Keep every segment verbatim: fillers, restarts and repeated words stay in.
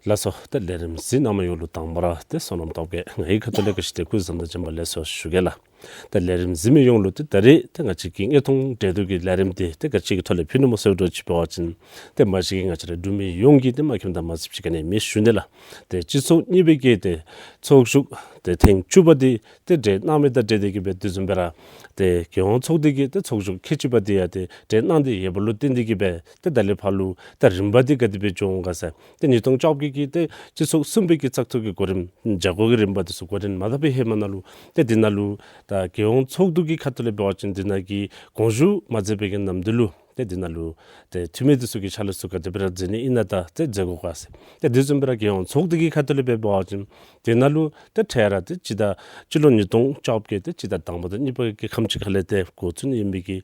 ལགས་སོ། ཏེ་ལས་རིམ་གཟིགས་གནང་མི་ཡོངས་ལུ་དང་པ་ར་ཏེ་བསོད་ནམས་སྟོབས་རྒྱས་ངེའི་ཁ་ཐུག་ལས་ག་ཅི་ཏེ་སྐུ་གཟུགས་བཟང་པོ་དང་བྱོན་པ་ལེགས་སོ་ཞུ་གེ་ལགས། ཏེ་ལས་རིམ་གཟིགས་མི་ཡོངས་ལུ་ཏེ་ད་རེས་ཏེ་ང་བཅས་ཀྱི་དངོས་མཐོང་འདྲེན་ཐོག་གི་ལས་རིམ་འདི་ཏེ་ག་ཅི་གི་ཐོག་ལས་ཕུལ་ནི་སྨོ་ཟེར་བ་ཅིན་ཏེ་མ་གཞི་གི་ང་བཅས་ར་འབྲུག་མི་ཡོངས་ཀྱིས་ཏེ་མ་མཁྱེནམ་དང་མ་གཟིགསཔ་ཅིག་ག་ནི་མེད་ཞུ་ནི་ལགས། ཏེ་སྤྱི་ཚོགས་གཉིས་པའི་གི་ཏེ་ཚོགས་བཞུགས་ཏེ་ཐེངས་བཅུ་པ་འདི་ཏེ་གྲོལ་གནང་མི་དང་འབྲེལ་ཏེ་གི་སྦེ་དེ་བཟུམ་སྦེ་ར་ཏེ་རྒྱལ་ཡོངས་ཚོགས་སྡེ་གི་ཏེ་ཚོགས་བཞུགས་ཁལ་གཅིག་པ་འདི་ཡང་ཏེ་གྲོལ་གནང་སྟེ་ཡོདཔ་ལུ་བརྟེན་ཏེ་གི་སྦེ་ཏེ་ད་ལས་ཕར་ལུ་ཏེ་རིམ་པ་འདི་ག་དེ་སྦེ་འགྱོ་འོང་ག་ཟེར། ཏེ་ཉིས་སྟོང་བཅོ་བརྒྱད་ཀྱི་ཏེ་སྤྱི་ཚོགས་གསུམ་པའི་གི་བཙག་འཐུ་གི་གོ་རིམ་བྱ་སྒོ་གི་རིམ་པ་འདི་ཚུ་གོ་རིམ་མ་དག་པའི་ཧེ་མ་ནང་ལུ་ཏེ་འདི་ནང་ལུ་ད་རྒྱལ་ཡོངས་ཚོགས་འདུ་གི་ཁ་ཐུག་ལས་འབད་བ་ཅིན་འདི་ནང་གི་དགོངས་ཞུ་མ་མཛད་པའི་གི་ནམ་དུས་ལུ་ཏེ་འདི་ནང་ལུ་ཏེ་འཐུས་མི་འདི་ཚུ་གི་ཕྱག་ལཱ་ཚུ་ག་དེ་སྦེ་ར་མཛད་ནི་ཨིན་ན་ད་ཏེ་མཛད་དགོ་ག་ཟེར། ཏེ་དེ་བཟུམ་སྦེ་ར་རྒྱལ་ཡོངས་ཚོགས་སྡེ་གི་ཁ་ཐུག་ལས་འབད་བ་ཅིན་འདི་ནང་ལུ་ཏེ་འཕྲལ་ར་ཏེ་སྤྱི་ཟླ་སྤྱི་ལོ་ཉིས་སྟོང་བཅོ་བརྒྱད་ཏེ་སྤྱི་ཟླ་དང་པ་དང་གཉིས་པ་གི་ཁམས་ཅིག་ཁ་ལས་ཏེ་འགོ་བཙུགས་ནི་ཨིན་པའི་གི་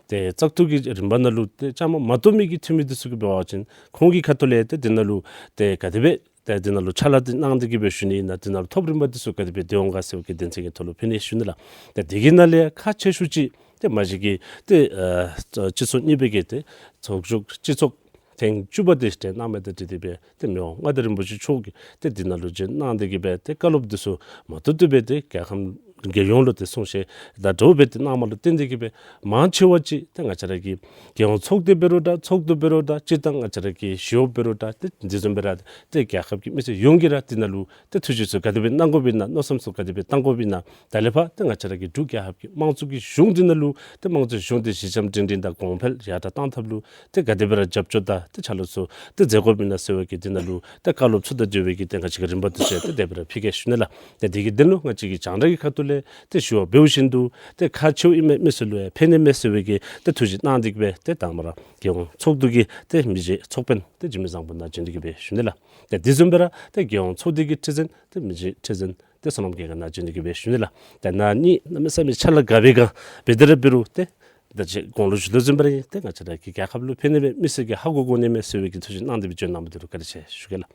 ཏེ་བཙག་འཐུ་གི་རིམ་པ་ནང་ལུ་ཏེ་བཅའ་མར་མ་གཏོགས་མི་གི་འཐུས་མི་འདི་ཚུ་གིས་འབད་བ་ཅིན་ཁོང་གི་ཁ་ཐུག་ལས་ཏེ་འདི་ནང་ལུ་ཏེ་ག་དེ་སྦེ་ཏེ་འདི་ནང་ལུ་ཕྱག་ལཱ་འདི་གནང་སྟེ་གི་སྦེ་ཞུ་ནི་ཨིན་ན་འདི་ནང་ལུ་ཐོབ་རིམ་པ་འདི་ཚུ་ག་དེ་སྦེ་སྡོད་འོང་ག་ཟེར་བའི་གི་དོན་ཚན་གྱི་ཐོག་ལུ་ཕུལ་ནི་ཞུ་ནི་ལགས། ཏེ་འདི་གི་ནང་ལས་ཁག་ཆེ་ཤོས་ཅིག་ཏེ་མ་གཞི་གི་ཏེ་ཨ་སྤྱི་ཚོགས་གཉིས་པའི་གི་ཏེ་ཚོགས་བཞུགས་སྤྱི་ཚོགས་ཐེངས་བཅུ་པ་འདི་གྲོལ་གནང་མི་དང་འབྲེལ་ཏེ་སྦེ་ཏེ་མི་དབང་མངའ་བདག་རིན་པོ་ཆེ་མཆོག་གིས་ཏེ་འདི་ནང་ལུ་བྱོན་གནང་སྟེ་གི་སྦེ་ཏེ་བཀའ་སློབ་འདི་ཚུ་མ་ཐུབ་ཐུབ་སྦེ་ཏེ་རྒྱལ་ཁམས་རྒྱལ་ཡོངས་ལུ་ཏེ་གསུང་བཤད་དང་འདྲཝ་སྦེ་ཏེ་གནངམ་ལུ་བརྟེན་ཏེ་གི་སྦེ་མང་ཆེ་བ་ཅིག་ཏེ་ང་བཅས་ར་གི་རྒྱལ་ཡོངས་ཚོགས་སྡེ་འབད་རུང་འདྲ་ཚོགས་འདུ་འབད་རུང་འདྲ་སྤྱིར་བཏང་ང་བཅས་ར་གི་ཞི་གཡོགཔ་འབད་རུང་འདྲ་ཏེ་འདི་བཟུམ་སྦེ་ར་ཏེ་རྒྱལ་ཁབ་ཀྱི་མི་སེར་ཡོངས་ཀྱིས་ར་འདི་ནང་ལུ་ཏེ་ཐུགས་བཞེད་ཚུ་ག་དེ་སྦེ་གནང་དགོཔ་ཨིན་ན་མནོ་བསམ་ཚུ་ག་དེ་སྦེ་བཏང་དགོཔ་ཨིན་ན་ད་ལས་ཕར་ཏེ་ང་བཅས་ར་གི་འབྲུག་རྒྱལ་ཁབ་ཀྱི་དམངས་གཙོ་གི་གཞུང་འདི་ནང་ལུ་ཏེ་དམངས་གཙོའི་གཞུང་འདི་ཞི་འཇམ་སྒྲིང་སྒྲིང་དང་གོང་འཕེལ་ཡར་དྲག་གཏང་ཐབས་ལུ་ཏེ་ག་དེ་སྦེ་ར་རྒྱབ་སྐྱོར་དང་ཏེ་ཕྱག་ལཱ་ཚུ་ཏེ་མཛད་དགོཔ་ཨིན་ན་ཟེར་བའི་གི་འདི་ནང་ལུ་ཏེ་བཀའ་སློབ་ཚུ་དང་འབྲེལ་བའི་གི་ཏེ་ང་བཅས་ཀྱི་རིམ་པ་འདི་ཚུ་ཡང་ཏེ་དེ་སྦེ་ར་ཕུལ་གེ་ཞུ་ནི་ལགས། ཏེ་འདི་གི་དོན་ལུ་ང་བཅས་ཀྱི་རྒྱང་བསྒྲགས་ཀྱི་ཁ་ཐུག་ལས་ཏེ་ཞུ་བ་འབདཝ་བཞིན་དུ་ཏེ་ཁག་ཆེཝ་ཨིན་མས་མི་སེར་ལུ་ཡང་ཕན་ནི་མས་ཟེར་བའི་གི་ཏེ་ཐུགས་བཞེད་གནང་སྟེ་གི་སྦེ་ཏེ་དང་པ་ར་རྒྱལ་ཡོངས་ཚོགས་འདུ་གི་ཏེ་མི་རྗེ་ཚོགས་དཔོན་ཏེ་འཇིགས་མེད་བཟང་པོ་ནཱ་བྱོན་ཏེ་གི་སྦེ་ཞུ་ནི་ལགས། ཏེ་འདི་བཟུམ་སྦེ་ར་ཏེ་རྒྱལ་ཡོངས་ཚོགས་སྡེ་གི་ཁྲི་འཛིན་ཏེ་མི་རྗེ་ཁྲི་འཛིན་ཏེ་བསོད་ནམས་རྒྱལ་མཁན་ནཱ་བྱོན་ཏེ་གི་སྦེ་ཞུ་ནི་ལགས། ཏེ་ནཱ་གཉིས་གནམ་མེད་ས་མེད་ཕྱག་ལཱ་དགའ་བའི་སྒང་འབད་དེ་ར་འབད་རུང་ཏེ་ད་ཅི་གོང་ལུ་ཞུ་དོ་བཟུམ་སྦེ་ར་ཨིན། ཏེ་ང་བཅས་ར་གི་རྒྱལ་ཁབ་ལུ་ཕན་ནི་མས་མི་སེར་གྱིས་ཧ་གོ་དགོ་ནི་མས་ཟེར་བའི་གི་ཐུགས་བཞེད་གནང་སྟེ་སྦེ་བྱོན་གནང་མི་འདི་ལུ་བཀའ་དྲིན་ཆེ་ཞུ་གེ་ལགས།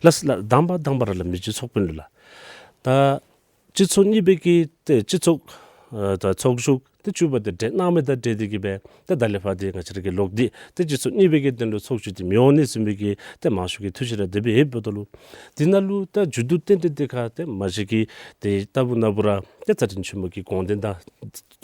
ལགས་ལགས། དང་པ་དང་པ་ར་ལགས་མི་རྗེ་ཚོགས་དཔོན་ལུ་ལགས། ད་སྤྱི་ཚོགས་གཉིས་པའི་གི་ཏེ་སྤྱི་ཚོགས་ཨ་ད་ཚོགས་བཞུགས་ཏེ་བཅུ་པ་འདི་གྲོལ་གནང་མི་དང་འབྲེལ་ཏེ་གི་སྦེ་ཏེ་ད་ལས་ཕར་ཏེ་ང་བཅས་ར་གི་ལོག་སྟེ་ཏེ་སྤྱི་ཚོགས་གཉིས་པའི་གི་དོན་ལུ་ཚོགས་བཞུགས་འདི་མི་འོང་ནི་ཟེར་བའི་གི་ཏེ་མང་ཤོས་ཀྱིས་ཐུགས་བཞེད་ར་དེ་སྦེ་ཡོདཔ་ད་ལུ་འདི་ནང་ལུ་ད་མཇུག་བསྡུ་རྟེན་འབྲེལ་འདི་ཁར་ཏེ་མ་གཞི་གི་ཏེ་ལྟ་བུ་ན་བུ་ར་ཏེ་རྩ་ཁྲིམས་ཆེན་མོ་གི་དགོངས་དོན་དང་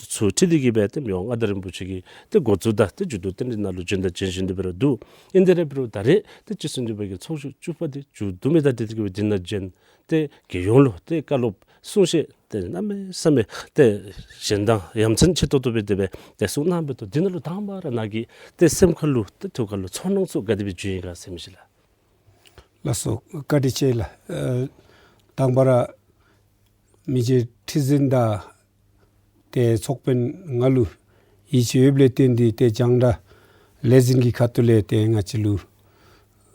ཚུ་འཁྲིལ་ཏེ་གི་སྦེ་ཏེ་མི་དབང་མངའ་བདག་རིན་པོ་ཆེ་གིས་ཏེ་འགོ་བཙུགས་དང་ཏེ་མཇུག་བསྡུ་རྟེན་འབྲེལ་ནང་ལུ་བྱོན་དང་བྱོན་བཞིན་དུ་སྦེ་ར་འདུག། ཨིན་དེ་ར་འབད་རུང་ད་རེས་ཏེ་སྤྱི་ཚོགས་གཉིས་པའི་གི་ཚོགས་བཞུགས་བཅུ་པ་འདི་མཇུག་བསྡུ་མི་དང་འབྲེལ་ཏེ་གི་སྦེ་འདི་ནང་བྱོན་ཏེ་རྒྱལ་ཡོངས་ལུ་ཏེ་བཀའ་སློབ་གསུང་བཤད་ཏེ་གནམ་མེད་ས་མེད་ཏེ་གཞན་དང་ཡ་མཚན་ཆེ་ཏོག་ཏོ་སྦེ་དེ་སྦེ་ཏེ་གསུང་གནང་མི་འདུག། འདི་ནང་ལུ་དང་པ་ར་ནཱ་གི་ཏེ་སེམས་ཁ་ལུ་ཏེ་ཐུགས་ཁ་ལུ་ཚོར་སྣང་ཚུ་ག་དེ་སྦེ་བྱུང་ཡི་ག་ཟེར་མི་ཅིག་ལགས། ལགས་སོ། བཀའ་དྲིན་ཆེ་ལགས། ཨ་དང་པ་ར་མི་རྗེ་ཁྲི་འཛིན་དང་ཏེ་ཚོགས་དཔོན་ང་ལུ་ཡིད་ཆེས་ཡོདཔ་ལས་བརྟེན་ཏེ་ཏེ་རྒྱང་བསྒྲགས་ལས་འཛིན་གྱི་ཁ་ཐུག་ལས་ཏེ་ང་བཅས་ལུ་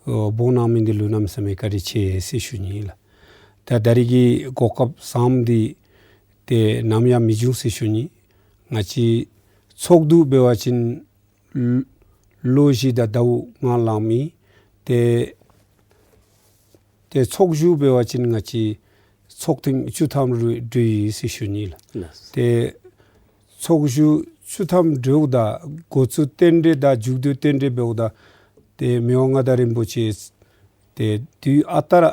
འོ་འབོ་གནང་མི་འདི་ལུ་གནམ་མེད་ས་མེད་བཀའ་དྲིན་ཆེ་ཟེར་ཞུ་ནི་ལགས། ད་ད་རེས་ཀྱི་གོ་སྐབས་བཟངམ་འདི་ཏེ་ནམ་ཡང་མི་འབྱུང་ཟེར་ཞུ་ནི། ང་བཅས་ཚོགས་འདུ་འབད་བ་ཅིན་ལོ་བཞི་དང་ཟླཝ་ལྔ་ལང་མི་ཏེ་ཏེ་ཚོགས་བཞུགས་འབད་བ་ཅིན་ང་བཅས་ཚོགས་ཐེངས་བཅུ་ཐམ་རུང་གྲོལ་ཡི་ཟེར་ཞུ་ནི་ལགས། ལགས། ཏེ་ཚོགས་བཞུགས་བཅུ་ཐམ་གྲོལཝ་ད་འགོ་བཙུགས་རྟེན་འབྲེལ་དང་མཇུག་བསྡུ་རྟེན་འབྲེལ་འབདཝ་ད་ཏེ་མི་དབང་མངའ་བདག་རིན་པོ་ཆེ་ཏེ་དུས་ཨ་རྟག་ར་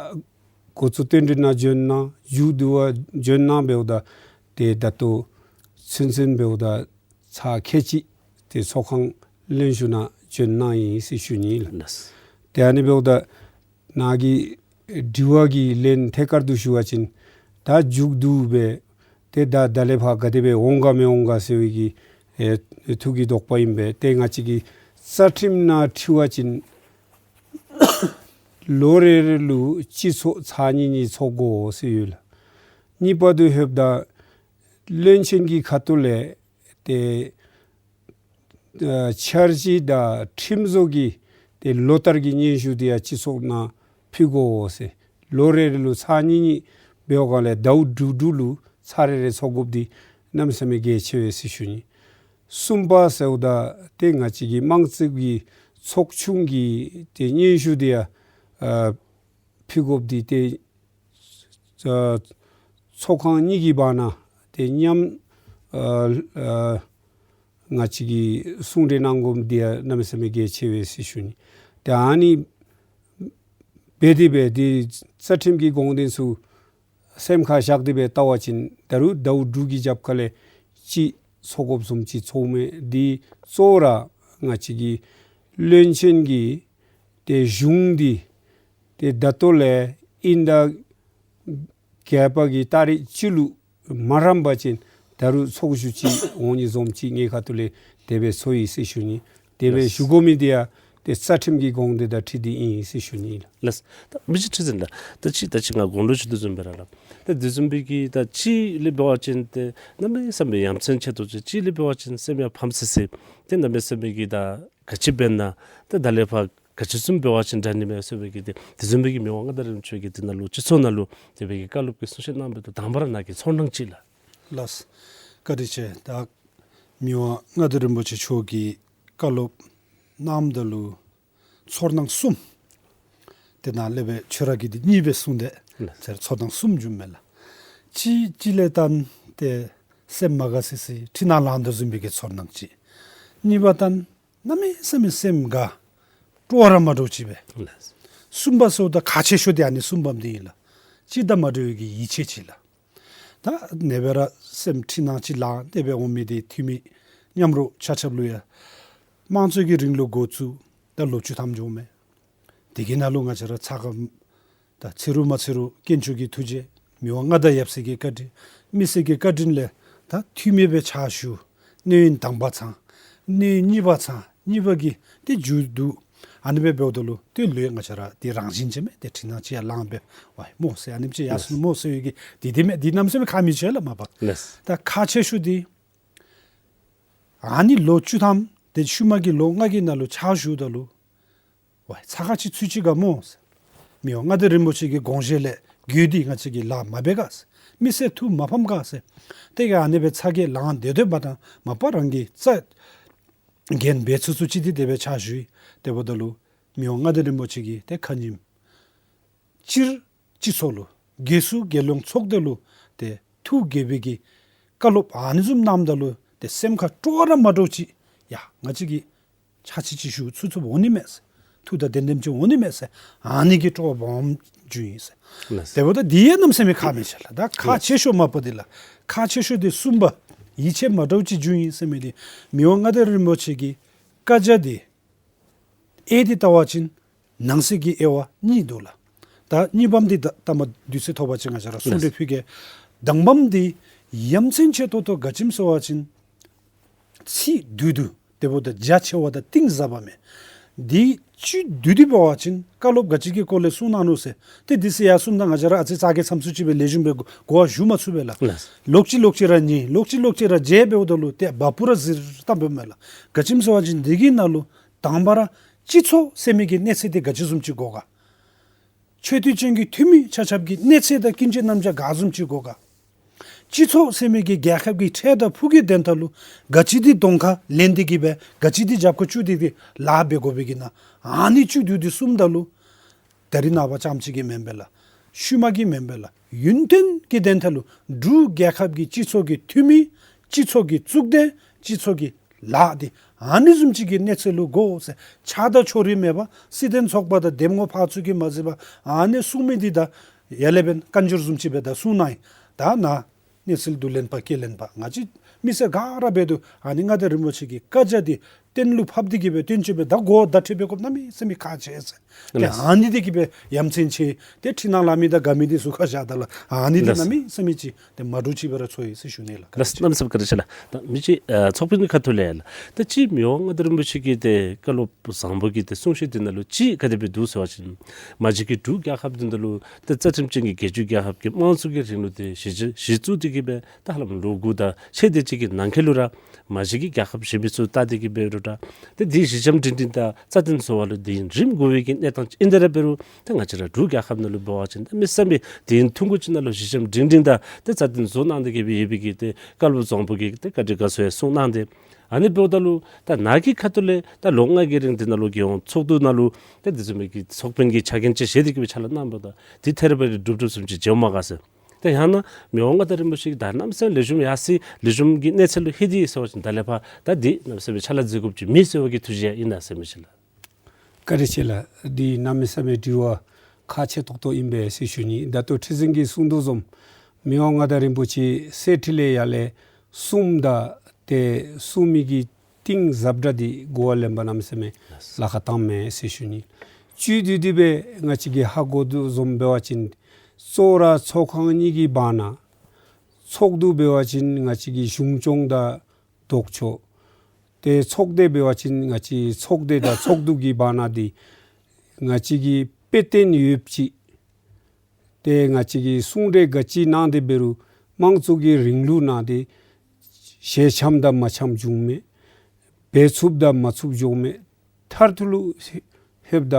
འགོ་བཙུགས་རྟེན་འབྲེལ་ནང་བྱོན་གནང་མཇུག་བསྡུ་བ་བྱོན་གནང་འབདཝ་ད་ཏེ་ད་ལྟོ་ཚུན་ཚོད་འབདཝ་ད་ཚར་ཁལ་གཅིག་ཏེ་ཚོགས་ཁང་ལྷན་བཞུགས་ནང་བྱོན་གནང་ཡི་ཟེར་ཞུ་ནི་ལགས། ལགས། ཏེ་ཨ་ནི་འབདཝ་ད་ནཱ་གི་དྲི་བ་གི་ལན་ཐད་ཀར་དུ་ཞུ་བ་ཅིན་ད་མཇུག་བསྡུ་སྦེ་ཏེ་ད་ད་ལས་ཕར་ག་དེ་སྦེ་འོང་ག་མི་འོང་ག་ཟེར་བའི་གི་ཨེ་ཐུགས་ཀྱི་དོགས་པ་ཨིན་པས། ཏེ་ང་བཅས་ཀྱི་རྩ་ཁྲིམས་ནང་འཁྲིལ་བ་ཅིན་ལོ་རེ་རེ་ལུ་སྤྱི་ཚོགས་ཚར་གཉིས་གཉིས་ཚོགས་དགོ་ཟེར་ཡོད་ལགས། གཉིས་པ་དུ་ལྷོདཔ་ད་བློན་ཆེན་གྱི་ཁ་ཐུག་ལས་ཏེ་ཨ་འཆར་གཞི་དང་ཁྲིམས་བཟོ་གི་ཏེ་ལོ་ལྟར་གྱི་སྙན་ཞུ་དེ་ཡང་སྤྱི་ཚོགས་ནང་ཕུལ་དགོ་ཟེར། ལོ་རེ་རེ་ལུ་ཚར་གཉིས་གཉིས་འབདཝ་ལས་ཟླཝ་དྲུག་དྲུག་ལུ་ཚར་རེ་རེ་ཚོགས་དགོཔ་འདི་གནམ་མེད་ས་མེད་གལ་ཆེ་བས་ཟེར་ཞུ་ནི། གསུམ་པ་ཟེརཝ་ད་ཏེ་ང་བཅས་ཀྱི་དམངས་གཙོའི་ཚོགས་ཆུང་གི་ཏེ་སྙན་ཞུ་དེ་ཡང་ཨ་ཕུལ་དགོཔ་འདི་ཏེ་ཨ་ཚོགས་ཁང་གཉིས་ཀྱི་བར་ན་ཏེ་མཉམ་ཨ་ཨ་ང་བཅས་ཀྱིས་གསུང་གྲོས་གནང་དགོཔ་འདི་ཡང་གནམ་མེད་ས་མེད་གལ་ཆེ་བས་ཟེར་ཞུ་ནི། ཏེ་ཨ་ནི་ འབད་དེ་སྦེ་འདི་རྩ་ཁྲིམས་ཀྱི་དགོངས་དོན་ཚུ་སེམས་ཁར་བཞག་སྟེ་སྦེ་བལྟ་བ་ཅིན་ད་རུང་ཟླཝ་དྲུག་གི་རྒྱབ་ཁ་ལས་ཅིག་ཚོར་དགོཔ་བཟུམ་ཅིག་ཚོརཝ་མས། འདི་གཙོ་བོ་ར་ང་བཅས་ཀྱི་བློན་ཆེན་གྱི་ཏེ་གཞུང་འདི་ཏེ་ད་ལྟོ་ལས་དབྱིན་ཟླ་བརྒྱད་པ་གི་ཏ་རིག་བཅུ་ལུ་མ་རནམ་པ་ཅིན་ད་རུང་ཚོགས་བཞུགས་ཅིག་འོང་ནི་བཟུམ་ཅིག་ངེའི་ཁ་ཐུག་ལས་དེ་སྦེ་ཚོར་ཡི་ཟེར་ཞུ་ནི། དེ་སྦེ་ལགས། ཞུ་དགོ་མི་འདི་ཡང་ཏེ་རྩ་ཁྲིམས་ཀྱི་དགོངས་དོན་དང་འཁྲིལ་ཏེ་ཨིན་ཟེར་ཞུ་ནི་ལགས། ལགས། ད་མི་རྗེ་ཁྲི་འཛིན་ལགས། ད་ཅི་ད་ཅི་ང་དགུང་ལོ་ཅིག་འདི་བཟུམ་སྦེ་ར་ལགས། ད་འདི་བཟུམ་སྦེ་གི་ད་ཅིག་ལས་འབད་བ་ཅིན་ཏེ་གནམ་མེད་ས་མེད་ཡ་མཚན་ཆེ་ཏོག་ཏོ་ཅིག་ཅིག་ལས་འབད་བ་ཅིན་སེམས་ཡང་ཕམ་སི་སི་ཏེ་གནམ་མེད་ས་མེད་གི་ད་ག་ཅི་འབད་ན་ཏེ་ད་ལས་ཕར་ག་ཅི་བཟུམ་འབད་བ་ཅིན་དྲག་ནི་མས་ཟེར་བའི་གི་ཏེ་དེ་བཟུམ་སྦེ་གི་མི་དབང་མངའ་བདག་རིན་པོ་ཆེ་གིས་འདི་ནང་ལུ་སྤྱི་ཚོགས་ནང་ལུ་དེ་སྦེ་གི་བཀའ་སློབ་ཀྱི་གསུང་བཤད་གནང་བའི་དང་པ་ར་ནཱ་གི་ཚོར་སྣང་ཅིག་ལགས། ལགས། བཀའ་དྲིན་ཆེ། ད་མི་དབང་མངའ་བདག་རིན་པོ་ཆེ་མཆོག་གིས་བཀའ་སློབ་གནངམ་ད་ལུ་ཚོར་སྣང་གསུམ་དེ་ནང་ལས་སྦེ་ཁྱོད་ར་གིས་འདི་གཉིས་སྦེ་གསུངས་ཏེ་ལགས། ཚོར་སྣང་གསུམ་བྱུངམ་མས་ལགས། གཅིག་གཅིག་ལས་བརྟེན་ཏེ་སེམས་མ་དགའ་སི་སི་འཁྲུལ་སྣང་ལངས་དོ་བཟུམ་སྦེ་གི་ཚོར་སྣང་གཅིག། གཉིས་པ་བརྟེན་གནམ་མེད་ས་མེད་སེམས་དགའ་སྤྲོ་བ་ར་མ་འདྲཝ་ཅིག་སྦེ། ལགས། གསུམ་པ་ཟེརཝ་ད་ཁག་ཆེ་ཤོས་འདི་ཨ་ནི་གསུམ་པམ་འདི་ཨིན་ལགས། གཅིག་དང་མ་འདྲ་བའི་གི་ཡིད་ཆེས་ཅིག་ལགས། ད་ཨ་ནེ་སྦེ་ར་སེམས་འཁྲུལ་སྣང་ཅིག་ལངས་ཏེ་སྦེ་འོང་མི་འདི་འཐུས་མི་མཉམ་རོགས་ཆ་ཁྱབ་ལུ་ཡང་དམངས་གཙོའི་གི་རིང་ལུགས་འགོ་བཙུགས་ད་ལོ་བཅུ་ཐམ་འགྱོཝ་མས། དེ་གི་ནང་ལུ་ང་བཅས་ར་ཚ་ཁ་ད་ཚེ་རུ་མ་ཚེ་རུ་དཀོན་མཆོག་གི་ཐུགས་རྗེ་མི་དབང་མངའ་བདག་ཡབ་སྲས་ཀྱི་བཀའ་དྲིན་མི་སེར་གྱི་བཀའ་དྲིན་ལས་ད་འཐུས་མི་སྦེ་ཕྱག་ཞུ། གནས་ཡུན་དང་པ་ཚང་། གནས་ཡུན་གཉིས་པ་ཚང་། གཉིས་པ་གི་ཏེ་མཇུག་བསྡུ། ཨ་ནི་སྦེ་འབདཝ་ད་ལུ་ཏེ་ལུ་ཡང་ང་བཅས་ར་ཏེ་རང་བཞིན་ཅིག་མས། ཏེ་འཁྲུལ་སྣང་ཅིག་ཡང་ལངས་སྦེ་ཝའི་སྨོ་ཟེར་ཨ་ནེམ་ཅིག་ཡར་སོང་ནུག་སྨོ་ཟེར་བའི་གི་འདི་འདི་མས། འདི་གནམ་མེད་ས་མེད་ཁག་མི་ཆེ་ལགས་མ་པ། ལགས། ད་ཁག་ཆེ་ཤོས་འདི་ཨ་ནི་ལོ་བཅུ་ཐམ་ཏེ་ཤུལ་མ་གི་ལོ་ལྔ་གི་ནང་ལུ་ཕྱག་ཞུཝ་ད་ལུ་ཝའི་ཚ་ཁ་ཅིག་ཚུད་ཅི་ག་སྨོ་ཟེར། མི་དབང་མངའ་བདག་རིན་པོ་ཆེ་གི་དགོངས་བཞེད་ལས་བརྒལ་ཏེ་ང་བཅས་ཀྱིས་ལཱ་མ་འབད་ག་ཟེར། མི་སེར་ཐུགས་མ་ཕམ་ག་ཟེར། ཏེ་ག་ཨ་ནི་སྦེ་ཚ་གྱང་ལངས་སྡོད་སྡོདཔ་ད་མ་པ་རང་གི་རྩ་འགན་འབད་ཚུགས་ཚུགས་ཅིག་འདི་དེ་སྦེ་ཕྱག་ཞུ་ཡི། དེ་འབདཝ་ད་ལུ་མི་དབང་མངའ་བདག་རིན་པོ་ཆེ་གིས་ཏེ་ཁ་ཉིནམ་སྤྱིར་སྤྱི་ཚོགས་ལུ་རྒྱལ་སུ་རྒྱལ་ཡོངས་ཚོགས་སྡེ་ལུ་ཏེ་ཐུགས་དགྱེས་པའི་གི་བཀའ་སློབ་ཨ་ནི་བཟུམ་གནངམ་ད་ལུ་ཏེ་སེམས་ཁར་སྤྲོ་བ་ར་མ་འདྲཝ་ཅིག་ཡ་ང་བཅས་ཀྱིས་ཕྱག་ཕྱིད་ཅིག་ཞུ་ཚུགས་ཚུགསཔ་འོང་ནི་མས་ཟེར། ཐུགས་དང་ལྡན་ལྡནམ་ཅིག་འོང་ནི་མས་ཟེར་ཨ་ནི་གི་སྤྲོ་བ་སྦོམ་བྱུང་ཡི་ཟེར། ལགས། དེ་འབདཝ་ད་འདི་ཡང་གནམ་མེད་ས་མེད་ཁག་མི་ཆེ་ལགས། ད་ཁག་ཆེ་ཤོས་མ་པ་འདི་ལགས། ཁག་ཆེ་ཤོས་འདི་གསུམ་པ་ཡིད་ཆེས་མ་འདྲཝ་ཅིག་བྱུང་ཡི་ཟེར་མི་འདི་མི་དབང་མངའ་བདག་རིན་པོ་ཆེ་གི་བཀའ་རྒྱ་འདི་དབྱེ་སྟེ་བལྟ་བ་ཅིན་ནང་གསེས་ཀྱི་དབྱེ་བ་གཉིས་འདུག་ལགས། ད་གཉིས་པམ་འདི་ད་ལྟ་མ་དུས་ཚོད་ཐོབ་པ་ཅིན་ང་བཅས་ར་གསུང་གྲོས་ཕུལ་གེ། དང་པམ་འདི་ཡ་མཚན་ཆེ་ཏོག་ཏོ་ག་ཅི་སྨོ་ཟེར་བ་ཅིན་ཚིག་བསྡུས་བསྡུས་དེ་འབདཝ་ད་རྒྱ་ཆེ་བ་དང་གཏིང་ཟབ་པ་མས། འདི་བཅུད་བསྡུས་ཏེ་འབད་བ་ཅིན་བཀའ་སློབ་ག་ཅི་གི་སྐོར་ལས་གསུང་གནང་ནུག་ཟེར་ཏེ་འདི་ཚུ་ཡར་གསུངམ་ད་ང་བཅས་ར་ཨ་ཙི་ཙག་གེ་མཚམས་སུ་ཅིག་སྦེ་ལེགས་ཤོམ་སྦེ་གོ་གོ་བ་ཞུ་མ་ཚུགས་པས་ལགས། ལགས། ལོག་ཅི་ལོག་ཅི་ར་ཉན་ལོག་ཅི་ལོག་ཅི་ར་མཇལ་འབདཝ་ད་ལུ་ཏེ་བ་སྤུ་ར་གཟིར་བཏངམ་འབདཝ་མས་ལགས། ག་ཅི་སྨོ་ཟེར་བ་ཅིན་འདི་གི་ནང་ལུ་དང་པ་ར་སྤྱི་ཚོགས་ཟེར་མི་གི་གནས་ཚད་འདི་ག་ཅི་བཟུམ་ཅིག་དགོ་ག། ཆོས་དད་ཅན་གྱི་འཐུས་མི་ཆ་ཁྱབ་ཀྱི་གནས་ཚད་དང་ཀུན་སྤྱོད་རྣམ་གཞག་ག་བཟུམ་ཅིག་དགོ་ག། སྤྱི་ཚོགས་ཟེར་མི་གི་རྒྱལ་ཁབ་ཀྱི་ཁྲལ་དང་ཕུགས་ཀྱི་དོན་དག་ལུ་ག་ཅི་འདི་གདོང་ཁར་ལེན་ཏེ་གི་སྦེ་ག་ཅི་འདི་རྒྱབ་ཁར་བཙུགས་ཏེ་གི་ལཱ་འབད་དགོ་པའི་གི་ནང་ཨ་ནི་བཅུད་བསྡུས་ཏེ་གསུངམ་ད་ལུ་ད་རིས་ནངས་པ་རྐྱངམ་ཅིག་གི་མེན་པས་ལགས། ཤུལ་མ་གི་མེན་པས་ལགས། ཡུན་བརྟན་གྱི་དོན་དག་ལུ་འབྲུག་རྒྱལ་ཁབ་ཀྱི་སྤྱི་ཚོགས་ཀྱི་འཐུས་མི་སྤྱི་ཚོགས་ཀྱི་གཙུག་སྡེ་སྤྱི་ཚོགས་ཀྱི་ལཱ་འདི་ཨ་ནི་བཟུམ་ཅིག་གི་གནས་ཚད་ལུ་དགོ་ཟེར་ཆགས་སྡང་ཕྱོགས་རིས་མེད་པར་སྲིད་དོན་ཚོགས་པ་དང་འདེམས་ངོ་ཕར་ཚུར་གྱིས་མ་བརྩིས་པར་ཨ་ནི་གསུང་མི་འདི་ད་ཡར་ལས་འབདན་བཀའ་འགྱུར་བཟུམ་ཅིག་སྦེ་ད་གསུང་གནང་ཡི། ད་ནཱ་གནས་ཚུལ་བསྡུ་ལེན་པ་སྐྱེལ་ལེན་པ་ང་བཅས་མི་སེར་ག་ར་འབད་དོ། ཨ་ནི་མངའ་བདག་རིན་པོ་ཆེ་གི་བཀའ་རྒྱ་འདི་གཏན་ལུ་ཕབ་སྟེ་གི་སྦེ་བཏོན་ཅི་སྦེ་ད་གོ་བརྡ་སྤྲོད་པའི་སྐབས་གནམ་མེད་ས་མེད་ཁག་ཆེ་ཟེར། ཏེ་ལགས། ཨ་ནི་འདི་གིས་སྦེ་ཡ་མཚན་ཆེ། ཏེ་འཁྲུལ་སྣང་ལངས་མི་དང་དགའ་མི་འདི་ཚུ་ཁ་བཞག་ད་ལགས། ཨ་ནི་འདི་ལགས། གནམ་མེད་ས་མེད་ཅིག་ཏེ་མ་འདྲཝ་ཅིག་སྦེ་ར་ཚོར་ཡི་ཟེར་ཞུ་ནི་ལགས། ལགས། གནམ་མེད་ས་མེད་བཀའ་དྲིན་ཆེ་ལགས། ད་མི་རྗེ་ཨ་ཚོགས་དཔོན་གྱི་ཁ་ཐུག་ལས་ལགས། ད་ཅི་མི་དབང་མངའ་བདག་རིན་པོ་ཆེ་གི་ཏེ་བཀའ་སློབ་བཟང་པོ་གི་ཏེ་གསུང་བཤད་འདི་ནང་ལུ་ཅིག་ག་དེ་སྦེ་འདུག་ཟེར་བ་ཅིན་མ་གཞི་གི་འབྲུག་རྒྱལ་ཁབ་འདི་ནང་ལུ་ཏེ་རྩ་ཁྲིམས་ཅན་གྱི་རྒྱལ་བརྒྱུད་རྒྱལ་ཁབ་ཀྱི་དམངས་གཙོ་གི་རིང་ལུགས་འདི་གཞི་གཞི་བཙུགས་ཏེ་གི་སྦེ་ད་ཧ་ལམ་ལོ་དགུ་དང་ཕྱེད་དེ་ཅིག་གི་ནང་འཁོད་ལུ་ར་མ་གཞི་གི་རྒྱལ་ཁབ་གཞན་མི་ཚུ་བལྟ་སྟེ་གི་འབད་རུང་ར་ཏེ་འདི་གཞི་འགྱམ་སྒྲིང་སྒྲིང་དང་རྩ་བརྟན་བཟོ་བ་ལུ་འདི་རིམ་དགོ་པའི་གི་གནས་སྟངས་ཅིག་ཨིན། དེ་ར་འབད་རུང་ཏེ་ང་བཅས་ར་འབྲུག་རྒྱལ་ཁབ་ནང་ལུ་འབད་བ་ཅིན་ཏེ་མི་སེར་མི་དེ་ཐུང་ཀུ་ཅིག་ནང་ལུ་གཞི་འགྱམ་སྒྲིང་སྒྲིང་དང་ཏེ་རྩ་བརྟན་བཟོ་གནང་སྟེ་གི་སྦེ་ཡོད་པའི་གི་ཏེ་བཀའ་སློབ་བཟང་པོ་གི་ཏེ་བཀའ་དྲིན་དགའ་ཚོར་ཡང་གསུང་གནང་སྟེ། ཨ་ནི་འབདཝ་ད་ལུ་ད་ནཱ་གི་ཁ་ཐུག་ལས་ད་ལོ་ལྔ་གི་རིང་འདི་ནང་ལུ་རྒྱལ་ཡོངས་ཚོགས་འདུ་ནང་ལུ་ཏེ་འདི་བཟུམ་མའི་གི་ཚོགས་དཔོན་གྱི་ཕྱག་འགན་ཅིག་བཞེས་ཏེ་གི་སྦེ་ཕྱག་ལཱ་གནངམ་ད་འདི་ཐད་རི་བ་རི་འགྲུབ་འགྲུབ་བཟུམ་ཅིག་མཇལཝ་མས་ག་ཟེར། ཏེ་ཡང་ན་མི་དབང་མངའ་བདག་རིན་པོ་ཆེ་གིས་ད་གནམ་མེད་ས་མེད་ལེགས་ཤོམ་ཡར་སོང་ལེགས་ཤོམ་གྱི་གནས་ཚད་ལུ་ལྷོད་དེ་ཡོད་ཟེར་བ་ཅིན་ད་ལས་ཕར་ད་འདི་གནམ་མེད་ས་མེད་ཕྱག་ལཱ་མཛད་དགོཔ་ཅིག་མེད་ཟེར་བའི་གི་ཐུགས་བཞེད་ཨིན་ན་ཟེར་མི་ཅིག་ལགས། བཀའ་དྲིན་ཆེ་ལགས། འདི་གནམ་མེད་ས་མེད་དྲི་བ་ ཁག་ཆེ་ཏོག་ཏོ་ཨིན་པས་ཟེར་ཞུ་ནི། ད་ལྟོ་ཁྲི་འཛིན་གྱིས་གསུང་དོ་བཟུམ་མི་དབང་མངའ་བདག་རིན་པོ་ཆེ་གསེར་ཁྲི་ལས་ཡར་ལས་གསུངམ་ད་ཏེ་གསུང་མི་གི་གཏིང་ཟབ་དྲགས་འདི་གོ་བ་ལེན་པ་གནམ་མེད་ས་མེད་ལཱ་ཁག་བཏངམ་མས་ཟེར་ཞུ་ནི། བཅུད་བསྡུས་ཏེ་སྦེ་ང་བཅས་ཀྱིས་ཧ་གོ་དོ་བཟུམ་འབད་བ་ཅིན་གཙོ་བོ་ར་ཚོགས་ཁང་གཉིས་ཀྱི་བར་ན་ཚོགས་འདུ་འབད་བ་ཅིན་ང་བཅས་ཀྱི་གཞུང་སྐྱོང་དང་ལྡོག་ཕྱོགས། ཏེ་ཚོགས་སྡེ་འབད་བ་ཅིན་ང་བཅས་ཚོགས་སྡེ་དང་ཚོགས་འདུ་གི་བར་ན་འདི་ང་བཅས་ཀྱི་དཔེ་སྟོན་ཡོདཔ་ཅིག། ཏེ་ང་བཅས་ཀྱིས་གསུང་གྲོས་ག་ཅི་གནང་སྟེ་འབད་རུང་དམངས་གཙོ་གི་རིང་ལུགས་ནང་འདི་ཞལ་འཆམ་དང་མ་འཆམ་འབྱུངམ་མས། འབད་ཚུགསཔ་དང་མ་ཚུགསཔ་འབྱུངམ་མས། མཐར་ཐུག་ལུ་ལྷོདཔ་ད་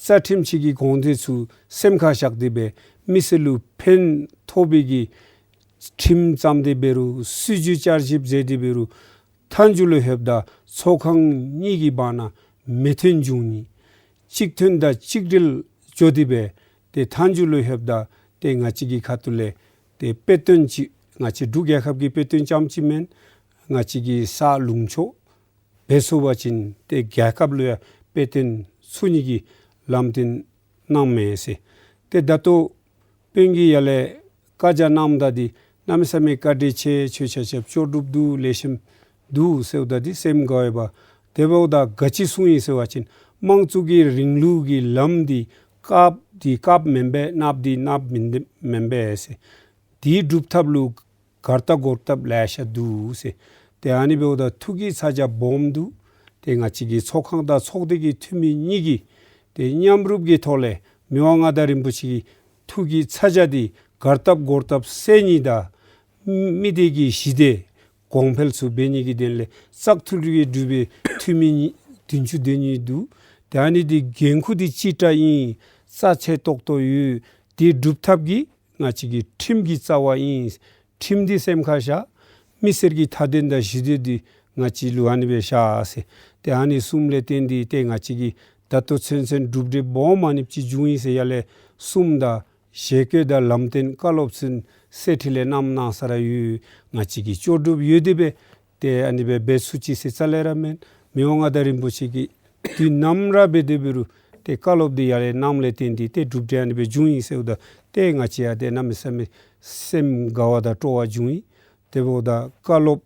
རྩ་ཁྲིམས་ཅིག་གི་དགོངས་དོན་ཚུ་སེམས་ཁར་བཞག་སྟེ་སྦེ་མི་སེར་ལུ་ཕན་ཐོགས་པའི་གི་ཁྲིམས་བརྩམས་ཏེ་འབད་རུང་སྲིད་བྱུས་བསྐྱར་ཞིབ་མཛད་དེ་འབད་རུང་མཐའ་མཇུག་ལུ་ལྷོདཔ་ད་ཚོགས་ཁང་གཉིས་ཀྱི་བར་ན་མོས་མཐུན་འབྱུང་ནི། གཅིག་མཐུན་དང་གཅིག་སྒྲིལ་འགྱོ་སྟེ་སྦེ་ཏེ་མཐའ་མཇུག་ལུ་ལྷོདཔ་ད་ཏེ་ང་བཅས་ཀྱི་ཁ་ཐུག་ལས་ཏེ་དཔེ་སྟོན་ཅིག་ང་བཅས་འབྲུག་རྒྱལ་ཁབ་ཀྱི་དཔེ་སྟོན་རྐྱངམ་ཅིག་མེན། ང་བཅས་ཀྱི་ས་ལུང་ཕྱོགས་འབད་ཚུགས་པ་ཅིན་ཏེ་རྒྱལ་ཁབ་ལུ་ཡང་དཔེ་སྟོན་ཚུགས་ནི་གི་ལམ་སྟོན་གནངམ་མས་ཟེར། ཏེ་ད་ལྟོ་དཔོན་གྱིས་ཡར་ལས་བཀའ་རྒྱ་གནངམ་ད་འདི་གནམ་མེད་ས་མེད་བཀའ་དྲིན་ཆེ། ཁྱོད་ཆ་ཁྱབ་ལྕོགས་གྲུབ་འདུག། ལེགས་ཤོམ་འདུག་ཟེརཝ་ད་འདི་སེམས་དགའ་བས་པ། དེ་འབདཝ་ད་ག་ཅི་གསུངས་ཡི་ཟེར་བ་ཅིན་དམངས་གཙོ་གི་རིང་ལུགས་ཀྱི་ལམ་འདི་དཀརཔོ་འདི་དཀརཔོ་མེན་པས། གནགཔོ་འདི་གནགཔོ་མེན་མེན་པས་ཟེར། དེའི་སྒྲུབ་ཐབས་ལུ་གར་སྟབས་གོར་སྟབས་ལེ་ཤ་འདུག་ཟེར། ཏེ་ཨ་ནི་འབདཝ་ད་ཐུགས་ཀྱི་ཚ་གྱང་སྦོམ་འདུག། ཏེ་ང་བཅས་ཀྱི་ཚོགས་ཁང་དང་ཚོགས་སྡེ་གི་འཐུས་མི་གཉིས་ཀྱིས་ཏེ་མཉམ་རུབ་ཀྱི་ཐོག་ལས་མི་དབང་མངའ་བདག་རིན་པོ་ཆེ་གི་ཐུགས་ཀྱི་ཚ་གྱང་འདི་གར་སྟབས་གོར་སྟབས་སེལ་ནི་དང་མི་སྡེ་གི་ཞི་བདེ་གོང་འཕེལ་ཚུ་འབད་ནི་གི་དོན་ལས་བཙག་འཐུ་ལུ་གི་འབྲུག་པའི་འཐུས་མི་གཉིས་བདུན་ཅུ་དོན་གཉིས་འདུག། ཏེ་ཨ་ནི་འདི་འགན་ཁུར་འདི་ཅི་དྲག་ཨིན། རྩ་ཆེ་ཏོག་ཏོ་ཡོད། དེ་སྒྲུབ་ཐབས་ཀྱི་ང་བཅས་ཀྱི་ཁྲིམས་ཀྱི་རྩ་བ་ཨིན། ཁྲིམས་འདི་སེམས་ཁར་བཞག། མི་སེར་གྱི་མཐའ་དོན་དང་ཞི་བདེ་འདི་ང་བཅས་ལུ་ཨ་ནི་སྦེ་བཞག་ཟེར། ཏེ་ཨ་ནི་གསུངམ་ལས་བརྟེན་ཏེ་ཏེ་ང་བཅས་ཀྱིས་ད་ལྟོ་ཚུན་ཚོད་གྲུབ་འབྲས་སྦོམ་ཨ་ནེམ་ཅིག་བྱུང་ཡི་ཟེར་ཡར་ལས་གསུངམ་ད་ཞལ་བཀོད་དང་ལམ་སྟོན་བཀའ་སློབ་ཚུ་གསེར་ཁྲི་ལས་གནངམ་གནང་ས་ར་ཡོད། ང་བཅས་ཀྱིས་ལྕོགས་གྲུབ་ཡོད་དེ་སྦེ་ཏེ་ཨ་ནི་སྦེ་འབད་ཚུགས་ཅི་ཟེར་རྩ་ལས་ར་མེན། མི་དབང་མངའ་བདག་རིན་པོ་ཆེ་གིས་དུས་ནམ་ར་འབད་དེ་འབད་རུང་ཏེ་བཀའ་སློབ་འདི་ཡར་ལས་གནངམ་ལས་བརྟེན་ཏེ་ཏེ་གྲུབ་འབྲས་ཨ་ནི་སྦེ་བྱུང་ཡི་ཟེརཝ་ད་ཏེ་ང་བཅས་ཡང་ཏེ་གནམ་མེད་ས་མེད་སེམས་དགའ་བ་དང་སྤྲོ་བ་བྱུང་ཡི། དེ་འབདཝ་ད་བཀའ་སློབ་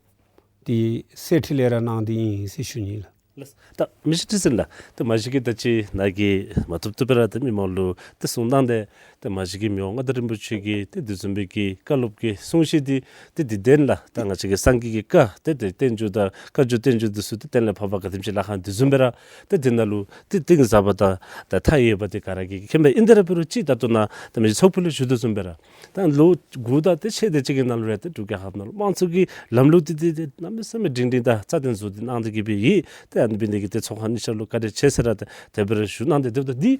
འདི་གསེར་ཁྲི་ལས་ར་གནང་སྟེ་ཨིན་ཟེར་ཞུ་ནི་ལགས། ལགས། ད་མི་རྗེ་ཁྲི་འཛིན་ལགས། ད་མ་གཞི་གི་ད་ཅི་ནཱ་གིས་མ་བཏུབ་བཏུབ་སྦེ་ར་ད་མི་མང་ལུ་ད་གསུང་གནང་སྟེ་ད་མ་གཞི་གི་མི་དབང་མངའ་བདག་རིན་པོ་ཆེ་གི་ད་དེ་བཟུམ་སྦེ་གི་བཀའ་སློབ་ཀྱི་གསུང་བཤད་འདི་ད་འདི་དོན་ལུ་ད་ང་བཅས་ཀྱི་སངས་རྒྱས་ཀྱི་བཀའ་ད་དེ་བསྟན་བཅོས་དང་བཀའ་བརྒྱུད་བསྟན་བཅོས་འདི་ཚུ་ད་གཏན་ལ་ཕབ་པ་ག་དེམ་ཅིག་ལཱ་ཁག་དེ་བཟུམ་སྦེ་ར་ད་འདི་ནང་ལུ་ད་གཏིང་ཟབ་པ་དང་ད་མཐའ་ཡས་པ་འདི་ག་ར་གིས་མཁྱེན་པས། ཨིན་ཏེ་ར་འབད་རུང་ཅིག་ད་ལྟོ་ནཱ་ད་མི་རྗེ་ཚོགས་དཔོན་ལུ་ཞུ་དོ་བཟུམ་སྦེ་ར་ད་ལོ་དགུ་དང་ཏེ་ཕྱེད་དེ་ཅིག་གི་ནང་ལུ་ར་ཏེ་འབྲུག་རྒྱལ་ཁབ་ནང་ལུ་དམངས་གཙོ་གི་ལམ་ལུགས་འདི་ཏེ་ཏེ་གནམ་མེད་ས་མེད་སྒྲིང་སྒྲིང་དང་རྩ་བརྟན་བཟོ་སྟེ་གནང་སྟེ་གི་སྦེ་ཡོད། ཏེ་ཨ་ནི་འབད་ནི་དེ་གིས་ཏེ་ཚོགས་ཁང་གཉིས་ཆ་ལུ་བཀའ་དྲིན་ཆེ་ཟེར་ར་ཏེ་དེ་སྦེ་ར་ཞུ་གནང་སྟེ་སྡོདཔ་ད་འདི་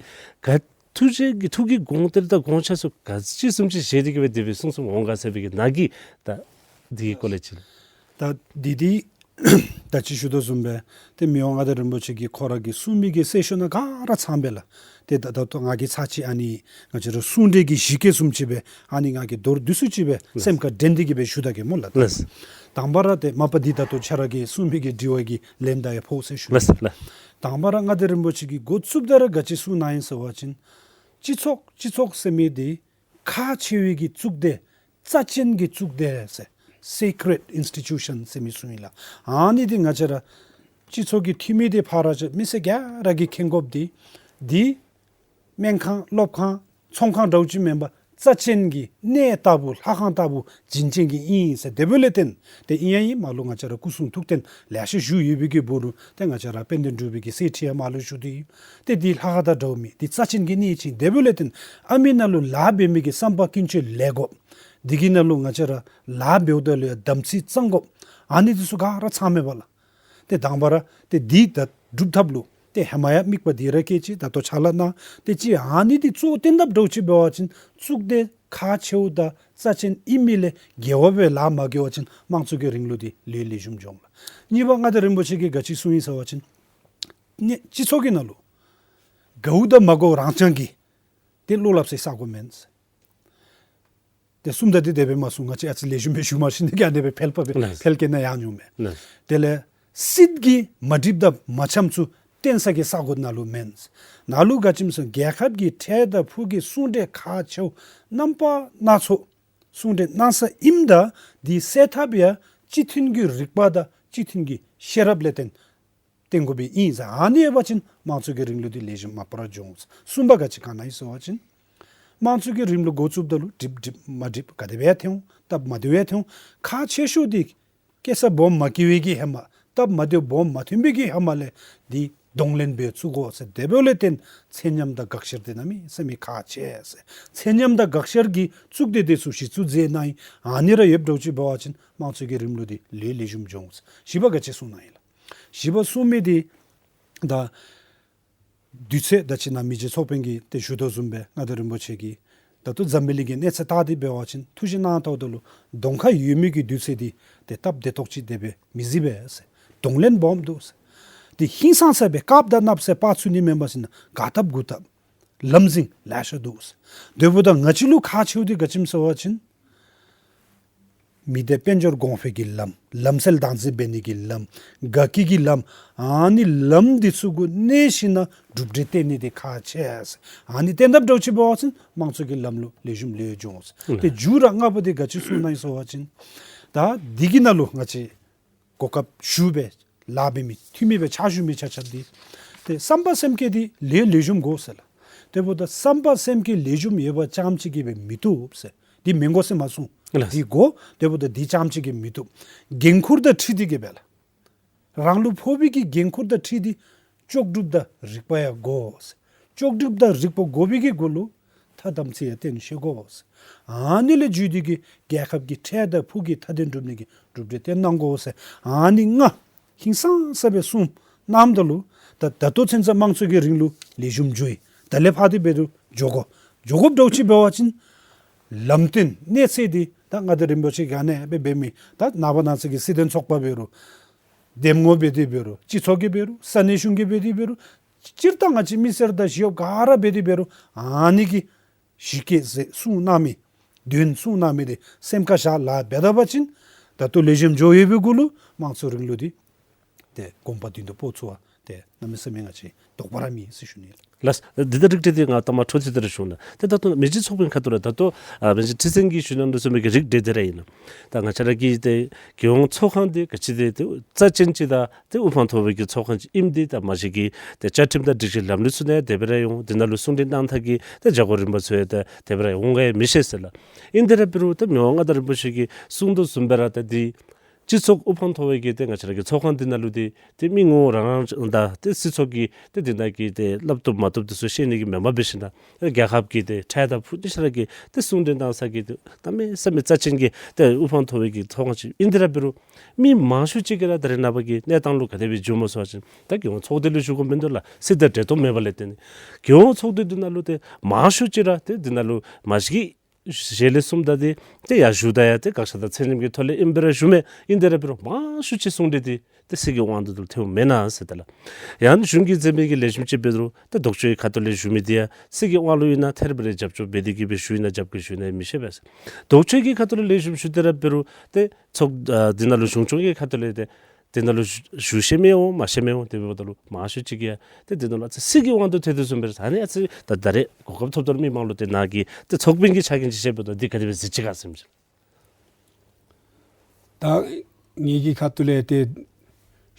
ག་ཐུགས་རྗེ་གི་ཐུགས་ཀྱི་དགོངས་གཏེར་དང་དགོངས་འཆར་ཚུ་ག་ཅི་བཟུམ་ཅིག་བཞེས་ཏེ་གི་སྦེ་དེ་སྦེ་གསུང་གསུངམ་འོང་ག་ཟེར་བའི་གི་ནཱ་གིས་ད་འདི་གི་སྐོར་ལས་ཅིག། ད་འདི་འདི་ད་ཅི་ཞུ་དོ་བཟུམ་སྦེ་ཏེ་མི་དབང་མངའ་བདག་རིན་པོ་ཆེ་གིས་ཁོ་ར་གིས་གསུང་མི་གི་གསལ་ཞུ་ནང་ག་ར་ཚངམ་མས་ལགས། ཏེ་ད་ད་ལྟོ་ང་གིས་ཚར་གཅིག་ཨ་ནི་ང་བཅས་ར་གསུང་གྲོས་ཀྱི་གཞི་བཀོད་བཟུམ་ཅིག་སྦེ་ཨ་ནི་ང་གིས་མདོར་བསྡུས་སུ་ཅིག་སྦེ་ལགས། སེམས་ཁར་དྲན་ཏེ་གི་སྦེ་ཞུ་ད་གེ་སྨོ་ལགས། ལགས། དང་པ་ར་ཏེ་མ་པ་འདི་ད་ལྟོ་ཁྱོད་ར་གི་གསུང་མི་གི་དྲི་བ་གི་ལན་ད་ཡང་ཕོག་ཟེར་ཞུ། ལགས་ལགས། དང་པ་ར་མངའ་བདག་རིན་པོ་ཆེ་གིས་འགོ་བཙུགསཔ་ད་ར་ག་ཅི་གསུང་གནང་ཡི་ཟེར་བ་ཅིན་སྤྱི་ཚོགས་སྤྱི་ཚོགས་ཟེར་མི་འདི་ཁག་ཆེ་བའི་གི་གཙུག་སྡེ་རྩ་ཅན་གྱི་གཙུག་སྡེ་ཟེར་sacred institution ཟེར་མི་གསུངས་ཡི་ལགས། ཨ་ནི་འདི་ང་བཅས་ར་སྤྱི་ཚོགས་ཀྱི་འཐུས་མི་འདི་ཕར་ར་ཅིག་མི་སེར་ག་ར་གིས་མཁྱེན་དགོཔ་འདི་འདི་སྨན་ཁང་སློབ་ཁང་ཚོང་ཁང་འདྲཝ་ཅིག་མེན་པར་རྩ་ཅན་གྱི་གནས་ལྟ་བུ་ལྷ་ཁང་ལྟ་བུ་བྱིན་ཅན་གྱི་ཨིན་ཟེར། དེ་འབདཝ་ལས་བརྟེན་ཏེ་ཨིན་ཡང་ཨིན་མ་ལུ་ང་བཅས་ར་སྐུ་གསུང་ཐུགས་རྟེན་ལེ་ཤ་བཞུགས་ཡོད་པའི་གི་སྦུག་ལུ་ཏེ་ང་བཅས་ར་དཔལ་ལྡན་འབྲུག་པའི་གི་གསེར་ཁྲི་ཡང་མ་ལུ་བཞུགས་ཏེ་ཡོད། ཏེ་འདི་ལྷ་ཁང་དང་འདྲཝ་མེད། འདི་རྩ་ཅན་གྱི་གནས་ཅིག། དེ་འབདཝ་ལས་བརྟེན་ཨ་མི་ནང་ལུ་ལཱ་འབད་མི་གི་བསམ་པ་ཀུན་སྤྱོད་ལེགས་དགོཔ། འདི་གི་ནང་ལུ་ང་བཅས་ར་ལཱ་འབདཝ་ད་ལུ་ཡང་དམ་ཚིག་གཙང་དགོཔ། ཨ་ནི་འདི་ཚུ་ག་ར་ཚངམ་མས་པ་ལགས། ཏེ་དང་པ་ར་ཏེ་འདི་ད་སྒྲུབ་ཐབས་ལུ་ཏེ་ཧེ་མ་ཡང་དམིགས་པ་འདི་ར་བསྐྱེད་ཅི། ད་ལྟོ་ཕྱག་ལཱ་གནང་། ཏེ་ཅིག་ཨ་ནི་འདི་གཙོ་བོ་བསྟེན་ཐབས་འདྲཝ་ཅིག་འབད་བ་ཅིན་གཙུག་སྡེ་ཁག་ཆེཝ་དང་རྩ་ཅན་ཨིན་མི་ལས་དགེ་བ་སྦེ་ལཱ་མ་འགྱོ་བ་ཅིན་དམངས་གཙོ་གི་རིང་ལུགས་འདི་ལེགས་ལེགས་ཤོམ་འགྱོ་འོང་ལགས། གཉིས་པ་མངའ་བདག་རིན་པོ་ཆེ་གིས་ག་ཅི་གསུངས་ཡི་ཟེར་བ་ཅིན་ནི་སྤྱི་ཚོགས་ཀྱི་ནང་ལུ་དགའཝ་དང་མ་དགའཝ་རང་རྐྱང་གིས་ཏེ་བློ་སླབ་སའི་ས་གོ་མེན། ཏེ་གསུངམ་ད་འདི་དེ་སྦེ་མ་གསུངས། ང་བཅས་ཨ་ཙི་ལེགས་ཤོམ་སྦེ་ཞུ་མ་ཤེས་ནི་གིས་ཨ་ནི་སྦེ་ཕལ་པ་སྦེ་ལགས། ཕལ་སྐད་ནང་ཡང་འགྱོཝ་མས། ལགས། དེ་ལས་སྲིད་ཀྱི་མ་འགྲིགཔ་དང་མ་འཆམ་ཚུ་ བརྟེན་ས་གི་ས་གོ་ནང་ལུ་མེན། ནཱ་ལུ་ག་ཅི་སྨོ་ཟེར་རྒྱལ་ཁབ་ཀྱི་ཁྲལ་དང་ཕུགས་ཀྱི་གསུང་གྲོས་ཁག་ཆེཝ་རྣམ་པ་སྣ་ཚོགས་གསུང་གྲོས་གནང་ས་ཨིནམ་ད་དེ་སེལ་ཐབས་ཡང་སྤྱི་མཐུན་གྱི་རིག་པ་དང་སྤྱི་མཐུན་གྱི་ཤེས་རབ་ལས་བརྟེན་བརྟེན་དགོཔ་ཨིན་ཟེར། ཨ་ནི་ཡོད་པ་ཅིན་དམངས་གཙོ་གི་རིང་ལུགས་འདི་ལེགས་ཤོམ་མ་པ་ར་འགྱོ་འོང་ཟེར། གསུམ་པ་ག་ཅི་ག་ཨིན་ན་ཟེར་བ་ཅིན་དམངས་གཙོ་གི་རིང་ལུགས་འགོ་བཙུགསཔ་ད་ལུ་འགྲིག་འགྲིག་མ་འགྲིག་ག་དེ་སྦེ་ཐོན་འོང་། སྟབས་མ་བདེཝ་ཐོན་འོང་། ཁག་ཆེ་ཤོས་འདི་སྐྱེ་ས་སྦོམ་མ་སྐྱེ་བའི་གི་ཧེ་མ་སྟབས་མ་བདེཝ་སྦོམ་མ་ཐོན་པའི་གི་ཧེ་མ་ལས་འདི་གདོང་ལེན་འབད་ཚུགས་དགོ་ཟེར། དེ་འབདཝ་ལས་བརྟེན་ཚད་མཉམ་དང་དགག་བཤེར་འདི་གནམ་མེད་ས་མེད་ཁག་ཆེ་ཟེར། ཚད་མཉམ་དང་དགག་བཤེར་གྱི་གཙུག་སྡེ་འདི་ཚུ་གཞི་བཙུགས་མཛད་གནང་ཡི། ཨ་ནི་ར་ཡོདཔ་འདྲཝ་ཅིག་འབད་བ་ཅིན་དམངས་གཙོ་གི་རིང་ལུགས་འདི་ལེགས་ལེགས་ཤོམ་འགྱོ་འོང་ཟེར། བཞི་པ་ག་ཅི་གསུངས་གནང་ཡི་ལགས། བཞི་པ་གསུངས་མི་འདི་ད་དུས་ཚོད་ད་ཅི་ནཱ་མི་རྗེ་ཚོགས་དཔོན་གྱིས་ཏེ་ཞུ་དོ་བཟུམ་སྦེ་མངའ་བདག་རིན་པོ་ཆེ་གིས་ད་ལྟོ་འཛམ་བུ་གླིང་གི་གནས་ཚད་བལྟ་སྟེ་འབད་བ་ཅིན་ཐུགས་བཞེད་གནང་ཐོག་ཏུ་ལུ་གདོང་ཁར་ཡོད་མི་གི་དུས་ཚོད་འདི་ཏེ་སྟབས་བདེ་ཏོག་ཅིག་དེ་སྦེ་མི་གཟིགས་པས་ཟེར། གདོང་ལེན་སྦོམ་འདུག་ཟེར། ཏེ་ཧིང་སངས་ས་སྦེ་བཀབ་དང་མནབ་ས་སྤར་ཚུགས་ནི་མེན་པ་ཟེར་ན་དགའ་སྟབས་མགུ་སྟབས་ལམ་ཟིང་ལེ་ཤ་འདུག་ཟེར། དེ་འབདཝ་ད་ང་བཅས་ལུ་ཁག་ཆེཝ་འདི་ག་ཅི་སྨོ་ཟེར་བ་ཅིན་མི་སྡེ་དཔལ་འབྱོར་གོང་འཕེལ་གྱི་ལམ་ལམ་སྲོལ་བདག་འཛིན་འབད་ནི་གི་ལམ་དགའ་སྐྱིད་ཀྱི་ལམ་ཨ་ནི་ལམ་འདི་ཚུ་གུ་གནས་ཞིནམ་ན་གྲུབ་འབྲས་བསྟན་ནི་འདི་ཁག་ཆེ་ཟེར། ཨ་ནི་བསྟན་ཐབས་འདྲཝ་ཅིག་འབད་བ་ཅིན་དམངས་གཙོ་གི་ལམ་ལུ་ལེགས་ཤོམ་ལེགས་འགྱོ་འོང་ཟེར། ཏེ་མཇུག་ར་ལྔ་པ་འདི་ག་ཅི་གསུངས་གནང་ཡི་ཟེར་བ་ཅིན་ད་འདི་གི་ནང་ལུ་ང་བཅས་གོ་སྐབས་ཞུ་སྦེ་ལཱ་འབད་མི་འཐུས་མི་སྦེ་ཕྱག་ཞུ་མི་ཆ་ཁྱབ་འདི་ཏེ་བསམ་པ་སེམས་བསྐྱེད་འདི་ལེགས་ལེགས་ཤོམ་དགོ་ཟེར་ལགས། དེ་འབདཝ་ད་བསམ་པ་སེམས་བསྐྱེད་ལེགས་ཤོམ་ཡོད་པ་རྐྱངམ་གཅིག་གིས་སྦེ་མི་བཏུབ་ཟེར། འདི་མི་དགོ་ཟེར་མ་གསུངས། ལགས། འདི་དགོ། དེ་འབདཝ་ད་འདི་རྐྱངམ་གཅིག་གིས་མི་བཏུབ། འགན་ཁུར་དང་འཁྲིལ་ཏེ་གི་སྦེ་ལགས། རང་ལུ་ཕོག་པའི་གི་འགན་ཁུར་དང་འཁྲིལ་ཏེ་ལྕོགས་གྲུབ་དང་རིག་པ་ཡང་དགོ་ཟེར། ལྕོགས་གྲུབ་དང་རིག་པ་དགོ་པའི་གི་གུ་ལུ་ཐ་དམ་ཚིག་ཡང་བསྟེན་ཤེས་དགོ་ཟེར། ཨ་ནི་ལས་བརྒྱུད་དེ་གི་རྒྱལ་ཁབ་ཀྱི་ཁྲལ་དང་ཕུགས་ཀྱི་མཐའ་དོན་སྒྲུབ་ནི་གི་གྲུབ་འབྲས་བསྟན་གནང་དགོ་ཟེར། ཨ་ནི་ལྔ་ཧིང་སངས་ས་སྦེ་གསུངས་གནངམ་ད་ལུ་ད་ད་ལྟོ་ཚུན་ཚོད་དམངས་གཙོ་གི་རིང་ལུགས་ལེགས་ཤོམ་འགྱོ་ཡི། ད་ལས་ཕར་འདི་འབད་རུང་འགྱོ་དགོ། འགྱོ་དགོཔ་འདྲཝ་ཅིག་འབད་བ་ཅིན་ལམ་སྟོན་གནས་ཚད་འདི་ད་མངའ་བདག་རིན་པོ་ཆེ་གིས་ཨ་ནེ་སྦེ་འབད་མི་ད་ནངས་པ་གནངས་ཚེ་གི་སྲིད་དོན་ཚོགས་པ་འབད་རུང་འདེམས་ངོ་འབད་དེ་འབད་རུང་སྤྱི་ཚོགས་ཀྱི་འབད་རུང་ས་གནས་གཞུང་གི་འབད་དེ་འབད་རུང་སྤྱིར་བཏང་ང་བཅས་མི་སེར་དང་ཞི་གཡོགཔ་ག་ར་འབད་དེ་འབད་རུང་ཨ་ནི་གི་གཞི་བཀོད་ཟེར་གསུངས་གནང་མི་དོན་གསུངས་གནང་མི་འདི་སེམས་ཁར་བཞག་ལཱ་འབད་ད་པ་ཅིན་ད་ལྟོ་ལེགས་ཤོམ་འགྱོ་ཡོད་པའི་གུ་ལུ་དམངས་གཙོ་རིང་ལུགས་འདི་ཏེ་གོམ་པ་མདུན་དུ་སྤོ་ཚུགས་པ་ཏེ་གནམ་མེད་ས་མེད་ང་བཅས་དོགས་པ་ར་མེད་ཟེར་ཞུ་ནི་ལགས། ལགས། འདི་ད་རིགས་འགྲེ་འདི་ང་ལྟ་མ་འཕྲོ་མཐུད་དེ་ར་ཞུ་ནི། ཏེ་ད་ལྟོ་མི་རྗེ་ཚོགས་དཔོན་ཁ་ཐུག་ལས་ད་ལྟོ་ཨ་མི་རྗེ་ཁྲི་བཙན་གྱིས་ཞུ་གནང་དོ་བཟུམ་མའི་གི་རིགས་འགྲེ་འདི་ར་ཨིན་ན། ད་ང་བཅས་ར་གི་ཏེ་རྒྱལ་ཡོངས་ཚོགས་ཁང་འདི་ག་ཅི་འདི་ཏེ་རྩ་ཅན་ཅིག་དང་ཏེ་དབུ་འཕང་མཐོ་བའི་གི་ཚོགས་ཁང་ཅིག་ཨིནམ་འདི་ད་མ་གཞི་གི་ཏེ་བཅའ་ཁྲིམས་དང་སྒྲིག་གཞི་ལམ་ལུགས་ཚུ་ནང་དེ་སྦེ་ར་ཡོད། འདི་ནང་ལུ་གསུང་གྲོས་གནང་ཐངས་ཀྱི་ཏེ་བྱ་སྒོ་རིམ་པ་ཚུ་ཡང་ད་དེ་སྦེ་ར་འོང་ག་ཡང་མི་ཤེས་ཟེར་ལགས། ཨིན་དེ་ར་འབད་རུང་ཏེ་མི་དབང་མངའ་བདག་རིན་པོ་ཆེ་གིས་གསུང་དོ་བཟུམ་སྦེ་ར་ད་འདི་སྤྱི་ཚོགས་དབུ་འཕང་མཐོ་བའི་གི་ཏེ་ང་བཅས་ར་གི་ཚོགས་ཁང་འདི་ནང་ལུ་འདི་ཏེ་མི་ངོ་རང་རང་དང་ཏེ་སྲིད་ཚོགས་ཀྱི་ཏེ་འདི་ནང་གི་ཏེ་བསླབ་བཏུབ་མ་བཏུབ་འདི་ཚུ་ཤེས་ནི་གི་མེན་པར་འབད་ཞིནམ་ད་རྒྱལ་ཁབ་ཀྱི་ཏེ་ཁྲལ་དང་ཕུགས་འདི་ཆ་ར་གི་ཏེ་གསུང་གྲོས་གནང་ས་གི་ཏེ་གནམ་མེད་ས་མེད་རྩ་ཅན་གྱི་ཏེ་དབུ་འཕང་མཐོ་བའི་གི་ཚོགས་ཁང་ཅིག་ཨིན་དེ་ར་འབད་རུང་མི་མང་ཤོས་ཅིག་གིས་ར་ད་རེས་ནངས་པ་གི་གནས་སྟངས་ལུ་ག་དེ་སྦེ་བྱུངམ་སྨོ་ཟེར་བ་ཅིན་ད་རྒྱལ་ཡོངས་ཚོགས་སྡེ་ལུ་ཞུ་དགོཔ་མིན་འདུག་ལགས། སྲིད་དང་འབྲེལ་གཏོགས་མེད་པ་ལས་བརྟེན་ནི་རྒྱལ་ཡོངས་ཚོགས་སྡེ་འདི་ནང་ལུ་ཏེ་མང་ཤོས་ཅིག་ར་ཏེ་འདི་ནང་ལུ་མ་གཞི་གི་ཞལ་ལས་གསུངམ་ད་འདི་ཏེ་ཡར་ཞུཝ་ད་ཡང་ཏེ་དགག་བཞག་དང་ཚད་མཉམ་གྱི་ཐོག་ལས་ཨིནམ་སྦེ་ར་ཞུ་མས། ཨིན་དེ་ར་འབད་རུང་མང་ཤོས་ཅིག་གསུང་གྲོས་འདི་ཏེ་སྲིད་ཀྱི་དབང་དུ་ཐལཝ་མེན་ན་ཟེར་ད་ལགས། ཡང་གཞུང་གིས་མཛད་མི་གི་ལེགས་ཤོམ་ཅིག་འབད་རུང་ཏེ་ལྡོག་ཕྱོགས་ཀྱི་ཁ་ཐུག་ལས་ཞུ་མི་འདི་ཡང་སྲིད་ཀྱི་དབང་ལུ་ཨིན་ན་ཐད་རི་བ་རི་རྒྱབ་སྐྱོར་འབད་དེ་གི་སྦེ་ཞུ་ཨིན་ན་རྒྱབ་ཀྱི་ཞུ་ཨིན་ན་མི་ཤེས་པས་ཟེར། ལྡོག་ཕྱོགས་ཀྱི་ཁ་ཐུག་ལས་ལེགས་ཤོམ་ཞུ་སྟེ་ར་འབད་རུང་ཏེ་ཚོགས་ཨ་འདི་ནང་ལུ་གཞུང་སྐྱོང་གི་ཁ་ཐུག་ལས་ཏེ་འདི་ནང་ལུ་ཞུ་ཞུ་ཤེས་མི་འོང་མ་ཤེས་མི་འོང་། དེ་འབདཝ་ད་ལུ་མང་ཤོས་ཅིག་གིས་ཡང་ཏེ་འདི་ནང་ལུ་ཨ་ཙི་སྲིད་ཀྱི་དབང་དུ་ཐལ་དོ་བཟུམ་སྦེ་ར་ཨ་ནི་ཨ་ཙི་ད་ད་རེས་གོ་སྐབས་ཐོབ་དོ་རུང་མི་མང་ལུ་ཏེ་ནཱ་གི་ཏེ་ཚོགས་དཔོན་གྱི་ཕྱག་འགན་ཅིག་བཞེས་པ་དང་འདི་ག་དེ་སྦེ་གཟིགས་ཅི་ག་ཟེར་མི་ཅིག། ད་ངེ་གི་ཁ་ཐུག་ལས་ཏེ་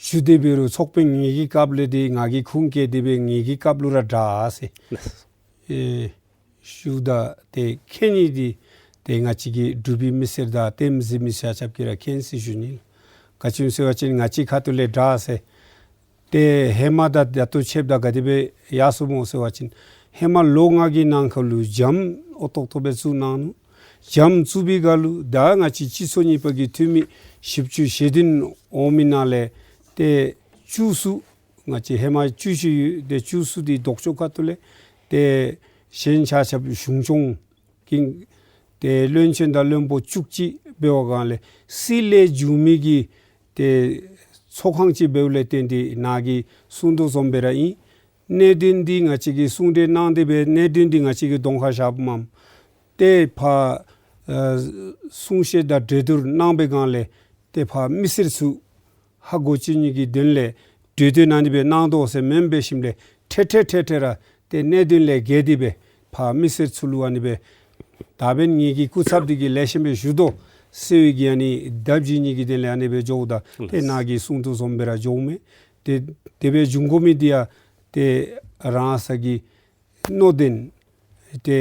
ཞུ་སྟེ་འབད་རུང་ཚོགས་དཔོན་ངེ་གི་སྐབས་ལས་ཏེ་ང་གིས་ཁུངས་བཀལ་ཏེ་སྦེ་ངེ་གི་སྐབས་ལུ་ར་དྲག་ཟེར། ཨེ་ཞུཝ་ད་ཏེ་མཁྱེན་ནི་འདི་ཏེ་ང་བཅས་ཀྱི་འབྲུག་པའི་མི་སེར་དང་ཏེ་མི་གཟིགས་མི་ཆ་ཁྱབ་ཀྱིས་ར་མཁྱེན་ཟེར་ཞུ་ནི། ག་ཅི་སྨོ་ཟེར་བ་ཅིན་ང་བཅས་ཁ་ཐུག་ལས་དྲག་ཟེར། ཏེ་ཧེ་མ་དང་ད་ལྟོ་ཕྱདཔ་ད་ག་དེ་སྦེ་ཡར་སོངམ་སྨོ་ཟེར་བ་ཅིན་ཧེ་མ་ལོ་ལྔ་གི་ནང་འཁོད་ལུ་འཇམ་ཨོ་ཏོག་ཏོ་སྦེ་བཙུགས་གནང་ནུག། འཇམ་བཙུགས་པའི་སྒང་ལུ་ད་ང་བཅས་སྤྱི་ཚོགས་གཉིས་པ་གི་འཐུས་མི་བཞི་བཅུ་ཞེ་བདུན་འོང་མི་ནང་ལས་ཏེ་བཅུ་གསུམ་ང་བཅས་ཧེ་མ་བཅུ་བཞི་ཡོད། ཏེ་བཅུ་གསུམ་འདི་ལྡོག་ཕྱོགས་ཁ་ཐུག་ལས་ཏེ་གཞན་ཆ་ཁྱབ་གཞུང་སྐྱོང་གི་ཏེ་བློན་ཆེན་དང་བློན་པོ་བཅུ་གཅིག་འབད་བའི་སྒང་ལས་སྲིད་ལས་བྱུང་མི་གི་ཏེ་ཚོགས་ཁང་ཅིག་འབདཝ་ལས་བརྟེན་ཏེ་ནཱ་གིས་གསུང་དོ་བཟུམ་སྦེ་ར་ཨིན། གནད་དོན་འདི་ང་བཅས་ཀྱིས་གསུང་གྲོས་གནང་སྟེ་སྦེ་གནད་དོན་འདི་ང་བཅས་ཀྱིས་གདོང་ཁར་བཞགཔ་མས། ཏེ་ཕར་ཨ་གསུང་བཤད་དང་གྲོས་བསྡུར་གནང་པའི་སྒང་ལས་ཏེ་ཕར་མི་སེར་ཚུ་ཧ་གོ་བཅུག་ནི་གི་དོན་ལས་ གྲོས་བསྟུན་ཨ་ནི་སྦེ་གནང་དོ་ཟེར་མེན་པའི་ཞིནམ་ལས་ཐད་ཐད་ཐད་ཐད་ར་ཏེ་གནད་དོན་ལས་བརྒལ་ཏེ་སྦེ་ཕར་མི་སེར་ཚུ་ལུ་ཨ་ནི་སྦེ་ད་འབདན་ངེ་གི་སྐུ་ཚབ་འདི་གིས་ལེགས་ཤོམ་སྦེ་ཞུ་དོ་ཟེར་བའི་གི་ཨ་ནི་ལྡབ་བཞི་ཉིས་ཀྱི་དོན་ལས་ཨ་ནི་སྦེ་འགྱོཝ་ད་ཏེ་ནཱ་གིས་གསུང་དོ་བཟུམ་སྦེ་ར་འགྱོཝ་མས། ཏེ་དེ་སྦེ་འབྱུང་དགོ་མི་འདི་ཡང་ཏེ་རང་སོ་གི་མནོ་དོན་ཏེ་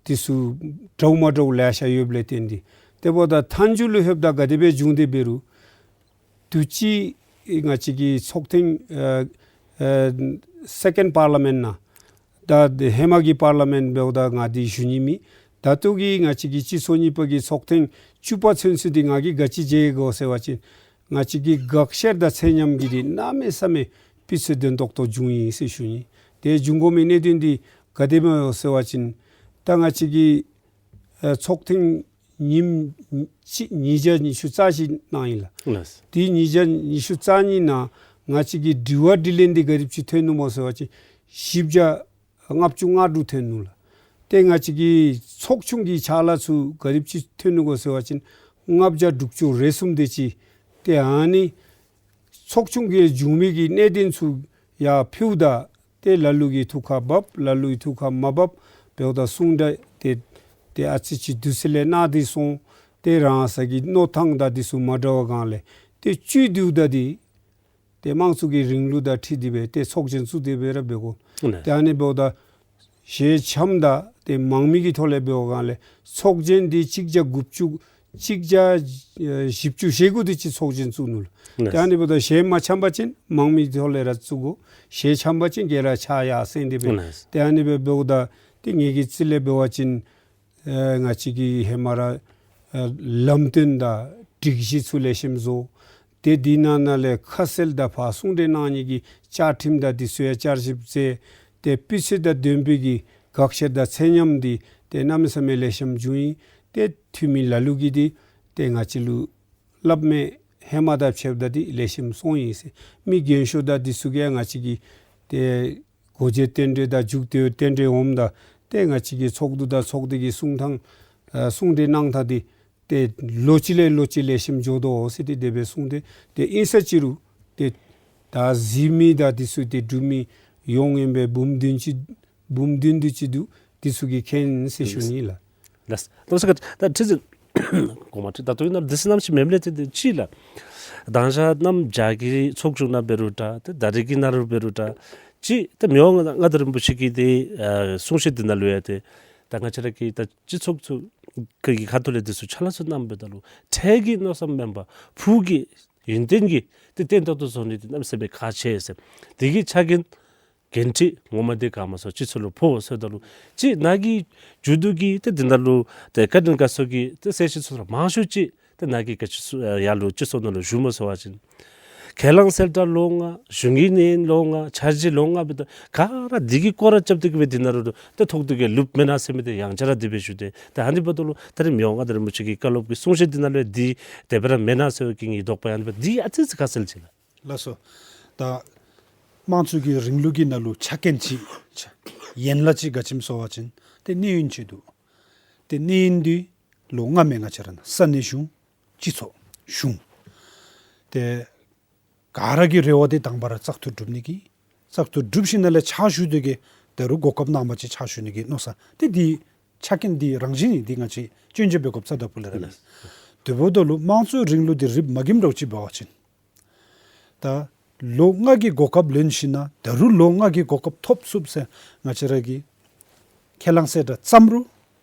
འདི་ཚུ་འདྲཝ་མ་འདྲཝ་ལེ་ཤ་ཡོདཔ་ལས་བརྟེན་ཏེ། དེ་འབདཝ་ད་མཐའ་མཇུག་ལུ་ལྷོདཔ་ད་ག་དེ་སྦེ་འབྱུང་སྟེ་འབད་རུང་དུས་ཅི་ང་བཅས་ཀྱི་ཚོགས་ཐེངས་ཨ་ཨ་སེ་ཀེནཌ་པར་ལི་མེནཊ་ནང་ད་ཧེ་མ་གི་པར་ལི་མེནཊ་འབདཝ་ད་ང་འདི་ཞུ་ནི་མེད། ད་ལྟོ་གི་ང་བཅས་ཀྱི་སྤྱི་ཚོགས་གཉིས་པ་གི་ཚོགས་ཐེངས་བཅུ་པ་ཚུན་ཚོད་འདི་ང་གིས་ག་ཅི་མཇལ་དགོ་ཟེར་བ་ཅིན་ང་བཅས་ཀྱི་དགག་བཤེར་དང་ཚད་མཉམ་གྱི་འདི་གནམ་མེད་ས་མེད་སྤུས་ཚད་ལྡན་ཏོག་ཏོ་བྱུང་ཡི་ཟེར་ཞུ་ནི། ཏེ་འབྱུང་དགོ་མི་གནད་དོན་འདི་ག་དེ་སྦེ་ཟེར་བ་ཅིན་ད་ང་བཅས་ཀྱི་ཨ་ཚོགས་ཐེངས་ཉིནམ་གཅིག་ཉིས་བརྒྱ་ཉི་ཤུ་རྩ་བཞི་གནང་ཡི་ལགས། ལགས། དེ་ཉིས་བརྒྱ་ཉི་ཤུ་རྩ་གཉིས་ནང་ང་བཅས་ཀྱི་དྲི་བ་དྲིས་ལན་འདི་ག་དེམ་ཅིག་ཐོན་ནུག་སྨོ་ཟེར་བ་ཅིན་བཞི་བརྒྱ་ལྔ་བཅུ་ང་དྲུག་ཐོན་ནུག་ལགས། ཏེ་ང་བཅས་ཀྱི་ཚོགས་ཆུང་གི་ཕྱག་ལཱ་ཚུ་ག་དེམ་ཅིག་ཐོན་ནུག་གོ་ཟེར་བ་ཅིན་ལྔ་བརྒྱ་དྲུག་ཅུ་རེ་གསུམ་དེ་ཅིག། ཏེ་ཨ་ནི་ཚོགས་ཆུང་གིས་བྱུང་མི་གི་གནད་དོན་ཚུ་ཡར་ཕུལཝ་ད་ཏེ་ལ་ལུ་གིས་ཐུགས་ཁར་བབ། ལ་ལུ་གིས་ཐུགས་ཁར་མ་བབ། འབདཝ་ད་གསུང་གྲོས་ཏེ་ཏེ་ཨ་ཙི་ཅིག་དུས་ཚོད་ལས་ནང་འདི་སོང་། ཏེ་རང་སོ་གི་མནོ་ཐངས་དང་འདི་ཚུ་མ་འདྲ་བ་སྒང་ལས་ཏེ་བཅུད་བསྡུཝ་ད་འདི་ཏེ་དམངས་གཙོ་གི་རིང་ལུགས་དང་འཁྲིལ་ཏེ་སྦེ་ཏེ་ཚོགས་ཆེན་བཙུགས་ཏེ་སྦེ་ར་འབད་དགོ། ཨིན་ལགས། ཏེ་ཨ་ནི་འབདཝ་ད་ཞལ་འཆམ་དང་ཏེ་མང་མོས་ཀྱི་ཐོག་ལས་འབད་བའི་སྒང་ལས་ཚོགས་ཆེན་འདི་གཅིག་བརྒྱ་དགུ་བཅུ་གཅིག་བརྒྱ་ཨེ་བཞི་བཅུ་ཞེ་དགུ་དེ་ཅིག་ཚོགས་ཆེན་བཙུགས་ནུག་ལགས། ཨིན་ལགས། ཏེ་ཨ་ནི་འབདཝ་ད་ཞལ་མ་འཆམ་པ་ཅིན་མང་མོས་ཀྱི་ཐོག་ལས་ར་བཙུགས་དགོ། ཞལ་འཆམ་པ་ཅིན་ག་ར་ཆ་ཡར་སེང་སྟེ་སྦེ། ཨིན་ལགས། ཏེ་ཨ་ནི་སྦེ་འབདཝ་ད་ཏེ་ངེ་གི་རྩིས་ལས་འབད་བ་ཅིན་ཨེ་ང་བཅས་ཀྱིས་ཧེ་མ་ར་ཨེ་ལམ་སྟོན་དང་སྒྲིག་གཞི་ཚུ་ལེགས་ཤོམ་བཟོ། ཏེ་འདི་ནང་ན་ལས་ཁ་གསལ་དང་ཕར་གསུང་གྲོས་གནང་ནི་གི་བཅའ་ཁྲིམས་དང་འདི་ཚུ་ཡང་བསྐྱར་ཞིབ་མཛད། ཏེ་སྤུས་ཚད་དང་ལྡན་པའི་གི་དགག་བཤེར་དང་ཚད་མཉམ་འདི་ཏེ་གནམ་མེད་ས་མེད་ལེགས་ཤོམ་བྱུང་ཡི། ཏེ་འཐུས་མི་ལ་ལུ་གིས་འདི་ཏེ་ང་བཅས་ལུ་སླབ་མི་ཧེ་མ་དང་ཕྱདཔ་ད་འདི་ལེགས་ཤོམ་སོང་ཡི་ཟེར། མི་རྒན་ཤོས་དང་འདི་ཚུ་གིས་ཡང་ང་བཅས་ཀྱི་ཏེ་སྒོ་འབྱེད་རྟེན་འབྲེལ་དང་མཇུག་དོན་རྟེན་འབྲེལ་འོངམ་ད་ཏེ་ང་བཅས་ཀྱི་ཚོགས་འདུ་དང་ཚོགས་སྡེ་གི་གསུང་ཐངས་ཨ་གསུང་གྲོས་གནང་ཐངས་འདི་ཏེ་ལོ་གཅིག་ལས་ལོ་གཅིག་ལེགས་ཤོམ་འགྱོ་དོ་ཟེར་ཏེ་དེ་སྦེ་གསུངས་ཏེ། ཏེ་ཨིན་ས་ཅི་རུང་ཏེ་ད་གཟིགས་མི་དང་འདི་ཚུ་ཏེ་འབྲུག་མི་ཡོངས་ཨིན་པས། འབུམ་བདུན་ཅིག་འབུམ་བདུན་དེ་ཅིག་འདུག། འདི་ཚུ་གིས་མཁྱེན་ཟེར་ཞུ་ནི་ལགས། ལགས། ད་ཟེར་ད་ཁྲི་འཛིན་གོང་མ་ཁྲི་ད་ལྟོ་ཨིན་ན་འདི་ཚུ་གནམ་གཤིས་མེདཔ་ལས་ཏེ་ཏེ་ཅིག་ལགས། དང་ཞག་གནམ་བྱཱར་གྱི་ཚོགས་བཞུགས་ནང་འབད་རུང་འདྲ་ཏེ་ད་རིས་ཀྱི་ནང་ར་འབད་རུང་འདྲ་ཅིག་ཏེ་མི་དབང་མངའ་བདག་རིན་པོ་ཆེ་གིས་ཏེ་ཨ་གསུང་བཤད་འདི་ནང་ལུ་ཡང་ཏེ་ད་ང་བཅས་ར་གི་ད་སྤྱི་ཚོགས་ཚུ་གི་ཁ་ཐུག་ལས་འདི་ཚུ་ཕྱག་ལཱ་ཚུ་གནངམ་ད་ལུ་འཕྲལ་གྱི་མནོ་བསམ་མེན་པར་ཕུགས་ཀྱི་ཡུན་བརྟན་གྱི་ཏེ་བརྟན་ཏོག་ཏོ་བཟོ་ནི་འདི་གནམ་མེད་ས་མེད་ཁག་ཆེ་ཟེར། དེ་གི་ཆ་རྐྱེན་འགན་འཁྲི་ངོ་མ་འདི་ག་མ་སོང་སྤྱི་ཚོགས་ལུ་ཕོག་ཟེརཝ་ད་ལུ་ཅིག་ནཱ་གི་མཇུག་བསྡུ་གི་ཏེ་འདི་ནང་ལུ་ཏེ་བཀའ་དྲིན་དགའ་ཚོར་གྱི་ཏེ་གསལ་བཤད་ཚུ་ར་མང་ཤོས་ཅིག་ཏེ་ནཱ་གི་ག་ཅི་ཚུ་ཡར་ལུ་སྤྱི་ཚོགས་ནང་ལུ་ཞུཝ་སྨོ་ཟེར་བ་ཅིན་ཁས་བླངས་གསལ་བསྒྲགས་ལོ་ལྔ་གཞུང་གི་ནང་ལོ་ལྔ་འཆར་གཞི་ལོ་ལྔ་འབདཝ་ད་ག་ར་འདི་གི་སྐོར་ར་རྐྱབ་སྟེ་གི་སྦེ་འདི་ནང་ལུ་ཏེ་ཐོགས་ཏེ་གི་ལུསཔ་མེན་ན་ཟེར་མི་འདི་ཡང་བསྐྱར་ར་དེ་སྦེ་ཞུ་སྟེ། ཏེ་ཨ་ནི་འབདཝ་ད་ལུ་ད་རིས་མི་དབང་མངའ་བདག་རིན་པོ་ཆེ་གི་བཀའ་སློབ་ཀྱི་གསུང་བཤད་འདི་ནང་ལུ་འདི་དེ་སྦེ་ར་མེན་ན་ཟེར་བའི་གི་ངེའི་དོགས་པ་ཡང་འདི་ཨ་ཙི་ཙི་ཁ་གསལ་ཅིག་ལགས། ལགས་སོ། ད་དམངས་གཙོ་གི་རིང་ལུགས་ཀྱི་ནང་ལུ་ཆ་རྐྱེན་ཅིག་ཡན་ལག་ཅིག་ག་ཅི་སྨོ་ཟེར་བ་ཅིན་ཏེ་གནས་ཡུན་ཅིག་འདུག། ཏེ་གནས་ཡུན་འདི་ལོ་ལྔ་མས། ང་བཅས་ར་ནཱ་ས་གནས་གཞུང་སྤྱི་ཚོགས་གཞུང་ཏེ་ག་ར་གི་རེ་བ་འདི་དང་པ་ར་བཙག་འཐུ་གྲུབ་ནི་གི་བཙག་འཐུ་གྲུབ་ཞིནམ་ལས་ཕྱག་ཞུ་སྟེ་གི་ད་རུང་གོ་སྐབས་གནངམ་ཅིག་ཕྱག་ཞུ་ནི་གི་མནོ་བསམ་ཏེ་འདི་ཆ་རྐྱེན་འདི་རང་བཞིན་ཨིན། འདི་ང་བཅས་སྐྱོན་བརྗོད་འབད་དགོཔ་རྩ་དང་ཕུ་ལས་ར་མེད། དེ་འབདཝ་ད་ལུ་དམངས་གཙོའི་རིང་ལུགས་འདི་རིགཔ་མ་གིམ་འདྲཝ་ཅིག་འབད་བ་ཅིན་ད་ལོ་ལྔ་གི་གོ་སྐབས་ལེན་ཞིནམ་ད་རུང་ལོ་ལྔ་གི་གོ་སྐབས་ཐོབ་ཚུགསཔ་ཟེར་ང་བཅས་ར་གིས་ཁས་བླངས་གསལ་བསྒྲགས་བརྩམ་རུང་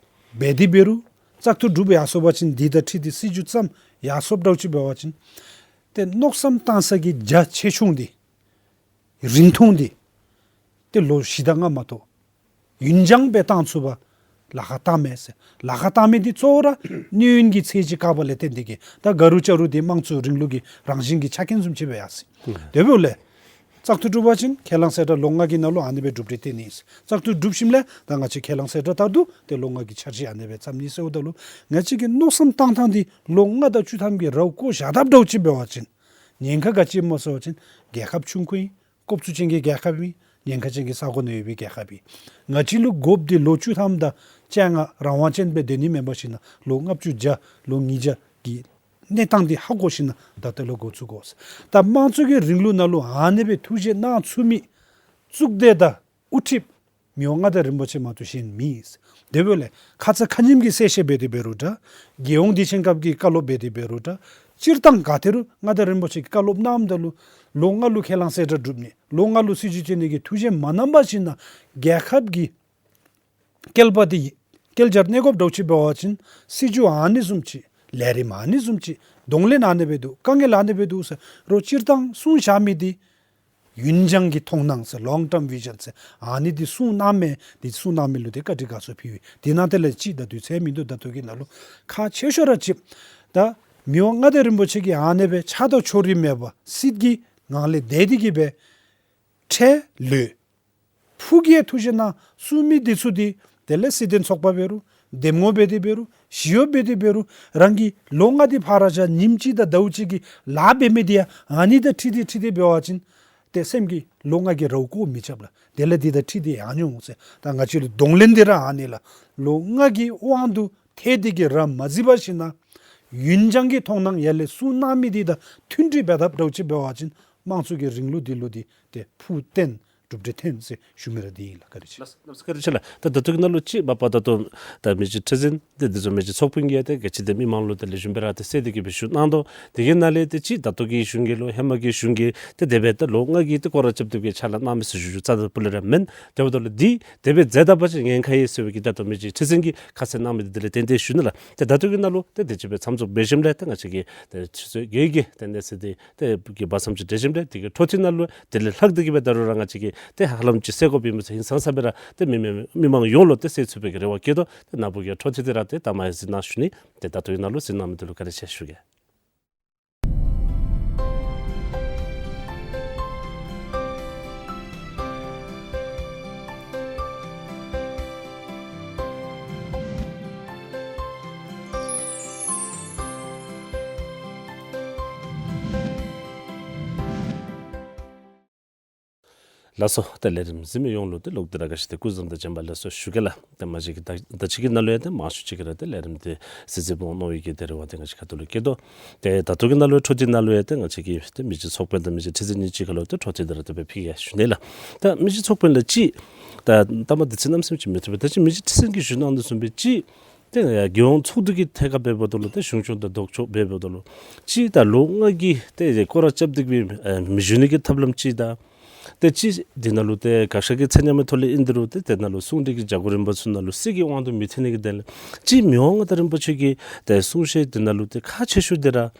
འབད་དེ་འབད་རུང་བཙག་འཐུ་གྲུབ་ཡར་སོང་པ་ཅིན་འདི་དང་འཁྲིལ་ཏེ་སྲིད་བྱུས་བརྩམ་ཡར་སོངམ་འདྲཝ་ཅིག་འབད་བ་ཅིན་ཏེ་མནོ་བསམ་བཏང་ས་གི་རྒྱ་ཆེ་ཆུང་འདི་རིང་ཐུང་འདི་ཏེ་ལོ་བཞི་དང་ལྔ་མ་གཏོགས་ཡུན་འགྱངས་སྦེ་བཏང་ཚུགས་པར་ལཱ་ཁག་བཏང་མས་ཟེར། ལཱ་ཁག་བཏང་མི་འདི་གཙོ་བོ་ར་གནས་ཡུན་གྱི་ཚད་གཞི་བཀག་པ་ལས་བརྟེན་ཏེ་གི་ད་ག་རུང་ཅ་རུང་འདི་དམངས་གཙོའི་རིང་ལུགས་ཀྱི་རང་བཞིན་གྱི་ཆ་རྐྱེན་བཟུམ་ཅིག་སྦེ་ཡར་སོ་ཡི། དེ་འབདཝ་ལས་བཙག་འཐུ་གྲུབ་པ་ཅིན་ཁས་བླངས་གསལ་བསྒྲགས་ལོ་ལྔ་གི་ནང་ལུ་ཨ་ནི་སྦེ་གྲུབ་འབྲས་བཏོན་ནི་ཨིན། བཙག་འཐུ་གྲུབ་ཞིནམ་ལས་ད་ང་བཅས་ཁས་བླངས་གསལ་བསྒྲགས་ལྟར་དུ་ཏེ་ལོ་ལྔ་གི་འཆར་གཞི་ཨ་ནི་སྦེ་བརྩམ་ནི་ཟེརཝ་ད་ལུ་ང་བཅས་ཀྱི་མནོ་བསམ་བཏང་ཐངས་འདི་ལོ་ལྔ་དང་བཅུ་ཐམ་གྱི་ར་བསྐོ་བཞག་དཔ་འདྲཝ་ཅིག་འབད་བ་ཅིན་ཉེན་ཁ་ག་ཅི་སྨོ་ཟེར་བ་ཅིན་རྒྱལ་ཁབ་ཆུང་ཀུ་ཨིན། ལྐོག་ཚུད་ཅན་གྱི་རྒྱལ་ཁབ་ཨིན། ཉེན་ཁ་ཅན་གྱི་ས་གོ་ནང་ཡོད་པའི་རྒྱལ་ཁབ་ཨིན། ང་བཅས་ལུ་དགོཔ་འདི་ལོ་བཅུ་ཐམ་དང་བཅོ་ལྔ་རང་དབང་ཅན་སྦེ་སྡོད་ནི་མེན་པར་ཞིནམ་ལོ་ལྔ་བཅུ་བརྒྱ་ལོ་ཉིས་བརྒྱ་གི་ གནས་སྟངས་འདི་ཧ་གོ་ཞིནམ་ད་ལྟོ་ལས་འགོ་བཙུགས་དགོ་ཟེར། ད་དམངས་གཙོ་གི་རིང་ལུགས་ནང་ལུ་ཨ་ནི་སྦེ་ཐུགས་བཞེད་གནང་ཚུགས་མི་གཙུག་སྡེ་དང་དབུ་ཁྲིདཔ་མི་དབང་མངའ་བདག་རིན་པོ་ཆེ་མ་གཏོགས་གཞན་མེད། དེ་འབདཝ་ལས་ཁ་ཙ་ཁ་ཉིནམ་གྱི་གསལ་བཤད་འབད་དེ་འབད་རུང་འདྲ། རྒྱལ་ཡོངས་དུས་ཆེན་སྐབས་ཀྱི་བཀའ་སློབ་འབད་དེ་འབད་རུང་འདྲ། སྤྱིར་བཏང་ག་ཏེ་རུང་མངའ་བདག་རིན་པོ་ཆེ་གིས་བཀའ་སློབ་གནངམ་ད་ལུ་ལོ་ལྔ་ལུ་ཁས་བླངས་གསལ་བསྒྲགས་གྲུབ་ནི། ལོ་ལྔ་ལུ་སྲིད་བྱུས་བརྩི་ནི་གི་ཐུགས་བཞེད་མ་གནང་པ་ཅིན་ན་རྒྱལ་ཁབ་ཀྱི་བསྐལ་པ་འདི་བསྐྱལ་བྱར་གནས་དགོཔ་འདྲཝ་ཅིག་འབད་བ་ཅིན་སྲིད་བྱུས་ཨ་ནི་བཟུམ་ཅིག་ལས་རིམ་ཨ་ནི་བཟུམ་ཅིག་གདོང་ལེན་ཨ་ནི་སྦེ་འདུག། དཀའ་ངལ་ཨ་ནི་སྦེ་འདུག་ཟེར་རོགས་སྤྱིར་བཏང་གསུངས་བཞག་མི་འདི་ཡུན་འགྱངས་ཀྱི་མཐོང་སྣང་ཟེར་long term vision ཟེར་ཨ་ནི་འདི་གསུངས་གནང་མི་འདི་གསུངས་གནང་མི་ལུ་ཏེ་བཀའ་དྲིན་དགའ་ཚོར་ཕུལ་ཡི། དེ་ནང་དེ་ལས་ཅིག་ད་དུས་ཚོད་མིན་འདུག། ད་ལྟོ་གི་ནང་ལུ་ཁག་ཆེ་ཤོས་ར་ཅིག་ད་མི་དབང་མངའ་བདག་རིན་པོ་ཆེ་གིས་ཨ་ནི་སྦེ་ཆགས་སྡང་ཕྱོགས་རིས་མེད་པར་སྲིད་ཀྱི་ངང་ལས་འདས་ཏེ་གི་སྦེ་ཁྲལ་ལོག་ཕུགས་ཀྱི་ཐུགས་བཞེད་གནང་ཚུགས་མི་འདི་ཚུ་འདི་དེ་ལས་སྲིད་དོན་ཚོགས་པ་འབད་རུང་འདེམས་ངོ་འབད་དེ་འབད་རུང་ཞི་གཡོགཔ་འབད་དེ་འབད་རུང་རང་གི་ལོ་ལྔ་འདི་ཕར་བཞག་ཉིནམ་གཅིག་དང་ཟླཝ་གཅིག་གི་ལཱ་འབད་མི་འདི་ཡང་ཨ་ནི་དང་འཁྲིལ་ཏེ་འཁྲིལ་ཏེ་འབད་བ་ཅིན་ཏེ་སེམས་ཀྱི་ལོ་ལྔ་གི་རཝ་བཀོ་མི་རྐྱབ་ལགས། དེ་ལས་འདི་དང་འཁྲིལ་ཏེ་ཡང་འོང་ཟེར། ད་ང་བཅས་ལུ་གདོང་ལེན་འདི་ར་ཨ་ནི་ལགས། ལོ་ལྔ་གི་དབང་དུ་ཐལ་ཏེ་གི་ར་མ་གཟིགས་པར་ཞིནམ་ཡུན་འགྱངས་ཀྱི་མཐོང་སྣང་ཡར་ལས་གསུངས་གནང་མི་འདི་དང་མཐུན་སྒྲིག་འབད་དཔ་འདྲཝ་ཅིག་འབད་བ་ཅིན་དམངས་གཙོ་གི་རིང་ལུགས་འདི་ལུ་འདི་ཏེ་ཕུགས་བརྟན་གྲུབ་འབྲས་ཐོན་ཟེར་ཞུ་མི་ར་འདི་ཨིན་ལགས། བཀའ་དྲིན་ཆེ། ལགས་སོ། བཀའ་དྲིན་ཆེ་ལགས། ད་ད་ལྟོ་གི་ནང་ལུ་ཅིག་མ་པ་ད་ལྟོ་ད་མི་རྗེ་ཁྲི་འཛིན་འདི་འདི་ཚུ་མི་རྗེ་ཚོགས་དཔོན་གྱིས་ཏེ་ག་ཅི་ཏེ་མི་མང་ལུ་དེ་ལས་གཞུང་སྦེ་ར་ཏེ་གསལ་ཏེ་གི་སྦེ་ཞུ་གནང་དོ། དེ་གི་ནང་ལས་ཏེ་ཅིག་ད་ལྟོ་གི་གཞུང་གིས་ལོ་ཧེ་མ་གི་གཞུང་གིས་ཏེ་དེ་སྦེ་ད་ལོ་ལྔ་གི་ཏེ་སྐོར་ར་རྐྱབ་སྟེ་གི་ཕྱག་ལཱ་གནང་མི་ཟེར་ཞུ་རྒྱུ་རྩ་དང་སྤུ་ལས་ར་མེན། དེ་འབདཝ་ད་ལུ་འདི་དེ་སྦེ་མཛད་ད་པ་ཅིན་ཉེན་ཁ་ཡོད་ཟེར་བའི་གི་ད་ལྟོ་མི་རྗེ་ཁྲི་འཛིན་གྱིས་ཁ་གསལ་གནང་མི་འདི་དེ་ལས་བརྟེན་ཏེ་ཞུ་ནི་ལགས། ཏེ་ད་ལྟོ་གི་ནང་ལུ་ཏེ་དེ་ཅིག་སྦེ་མཚམས་འཇོག་འབད་ཞིནམ་ལས་ཏེ་ང་བཅས་ཀྱིས་ཏེ་ཆུ་ཚོད་བརྒྱད་ཀྱི་ཏེ་གནས་ཚུལ་འདི་ཏེ་གི་བར་མཚམས་ཅིག་འབད་ཞིནམ་ལས་དེ་གི་འཕྲོ་མཐུད་ནང་ལུ་དེ་ལས་ལྷག་སྟེ་གི་སྦེ་ད་རུང་ར་ང་བཅས་ཀྱིས་ཏེ་ཧ་ལམ་ཅིག་གསལ་དགོཔ་ཨིན་མས་ཟེར་ཧིང་སངས་ས་སྦེ་ར་ཏེ་མི་མི་མི་མང་ཡོངས་ལུ་ཏེ་གསལ་ཚུགས་པའི་གི་རེ་བ་བསྐྱེད་དོ། ཏེ་ནཱ་བུ་གིས་འཕྲོ་མཐུད་དེ་ར་ཏེ་ད་མ་ཡང་གཟིགས་གནང་ཞུ་ནི། ཏེ་ད་ལྟོ་གི་ནང་ལུ་གཟིགས་གནང་མི་འདི་ལུ་བཀའ་དྲིན་ཆེ་ཞུ་གེ། ལགས་སོ། ཏེ་ལས་རིམ་གཟིགས་མི་ཡོངས་ལུ་ཏེ་ལོག་སྟེ་ར་ག་ཅི་ཏེ་སྐུ་གཟུགས་བཟང་དང་བྱོན་པ་ལེགས་སོ་ཞུ་གེ་ལགས། ཏེ་མ་གཞི་གི་ད་ད་ཅི་གི་ནང་ལུ་ཡང་ཏེ་མང་ཤོས་ཅིག་གིས་ར་ཏེ་ལས་རིམ་འདི་གཟིགས་གཟིགསཔ་འོང་མནོ་བའི་གི་ཏེ་རེ་བ་འདི་ང་བཅས་ཁ་ཐུག་ལུ་བསྐྱེད་དོ། ཏེ་ད་ལྟོ་གི་ནང་ལུ་འཕྲོ་མཐུད་ནང་ལུ་ཡང་ཏེ་ང་བཅས་ཀྱི་ཏེ་མི་རྗེ་ཚོགས་དཔོན་དང་མི་རྗེ་ཁྲི་འཛིན་གཉིས་ཅིག་ཁར་ལུ་ཏེ་འཕྲོ་མཐུད་དེ་ར་ཏེ་སྦེ་ཕུལ་གེ་ཞུ་ནི་ལགས། ད་མི་རྗེ་ཚོགས་དཔོན་ལགས་ཅིག་ད་ལྟ་མ་དུས་ཚོད་གནམ་མེད་ས་མེད་ཅིག་མི་ཐུབ་པས། ད་ཅི་མི་རྗེ་ཁྲི་འཛིན་གྱིས་ཞུ་གནང་དོ་བཟུམ་སྦེ་ཅིག་ཏེ་རྒྱལ་ཡོངས་ཚོགས་འདུ་གི་ཐད་ཁར་འབདཝ་ད་ལུ་ཏེ་གཞུང་སྐྱོང་དང་ལྡོག་ཕྱོགས་འབདཝ་ད་ལུ་ཅིག་ད་ལོ་ལྔ་གི་ཏེ་སྐོར་ར་རྐྱབ་སྟེ་གི་སྦེ་མི་བཞུགས་ནི་གི་ཐབས་ལམ་ཅིག་དང་ཏེ་ཅིག་འདི་ནང་ལུ་ཏེ་བཀའ་ཤག་གི་ཚད་མཉམ་གྱི་ཐོག་ལས་ཨིན་ཏེ་རུང་ཏེ་དེ་ནང་ལུ་གསུང་གྲོས་ཀྱི་བྱ་སྒོ་རིམ་པ་ཚུ་ནང་ལུ་སྲིད་ཀྱི་དབང་དུ་མི་ཐལ་ནི་གི་དོན་ལས་ཅིག་མི་དབང་མངའ་བདག་རིན་པོ་ཆེ་གི་ཏེ་གསུང་བཤད་འདི་ནང་ལུ་ཏེ་ཁག་ཆེ་ཤོས་འདི་ར་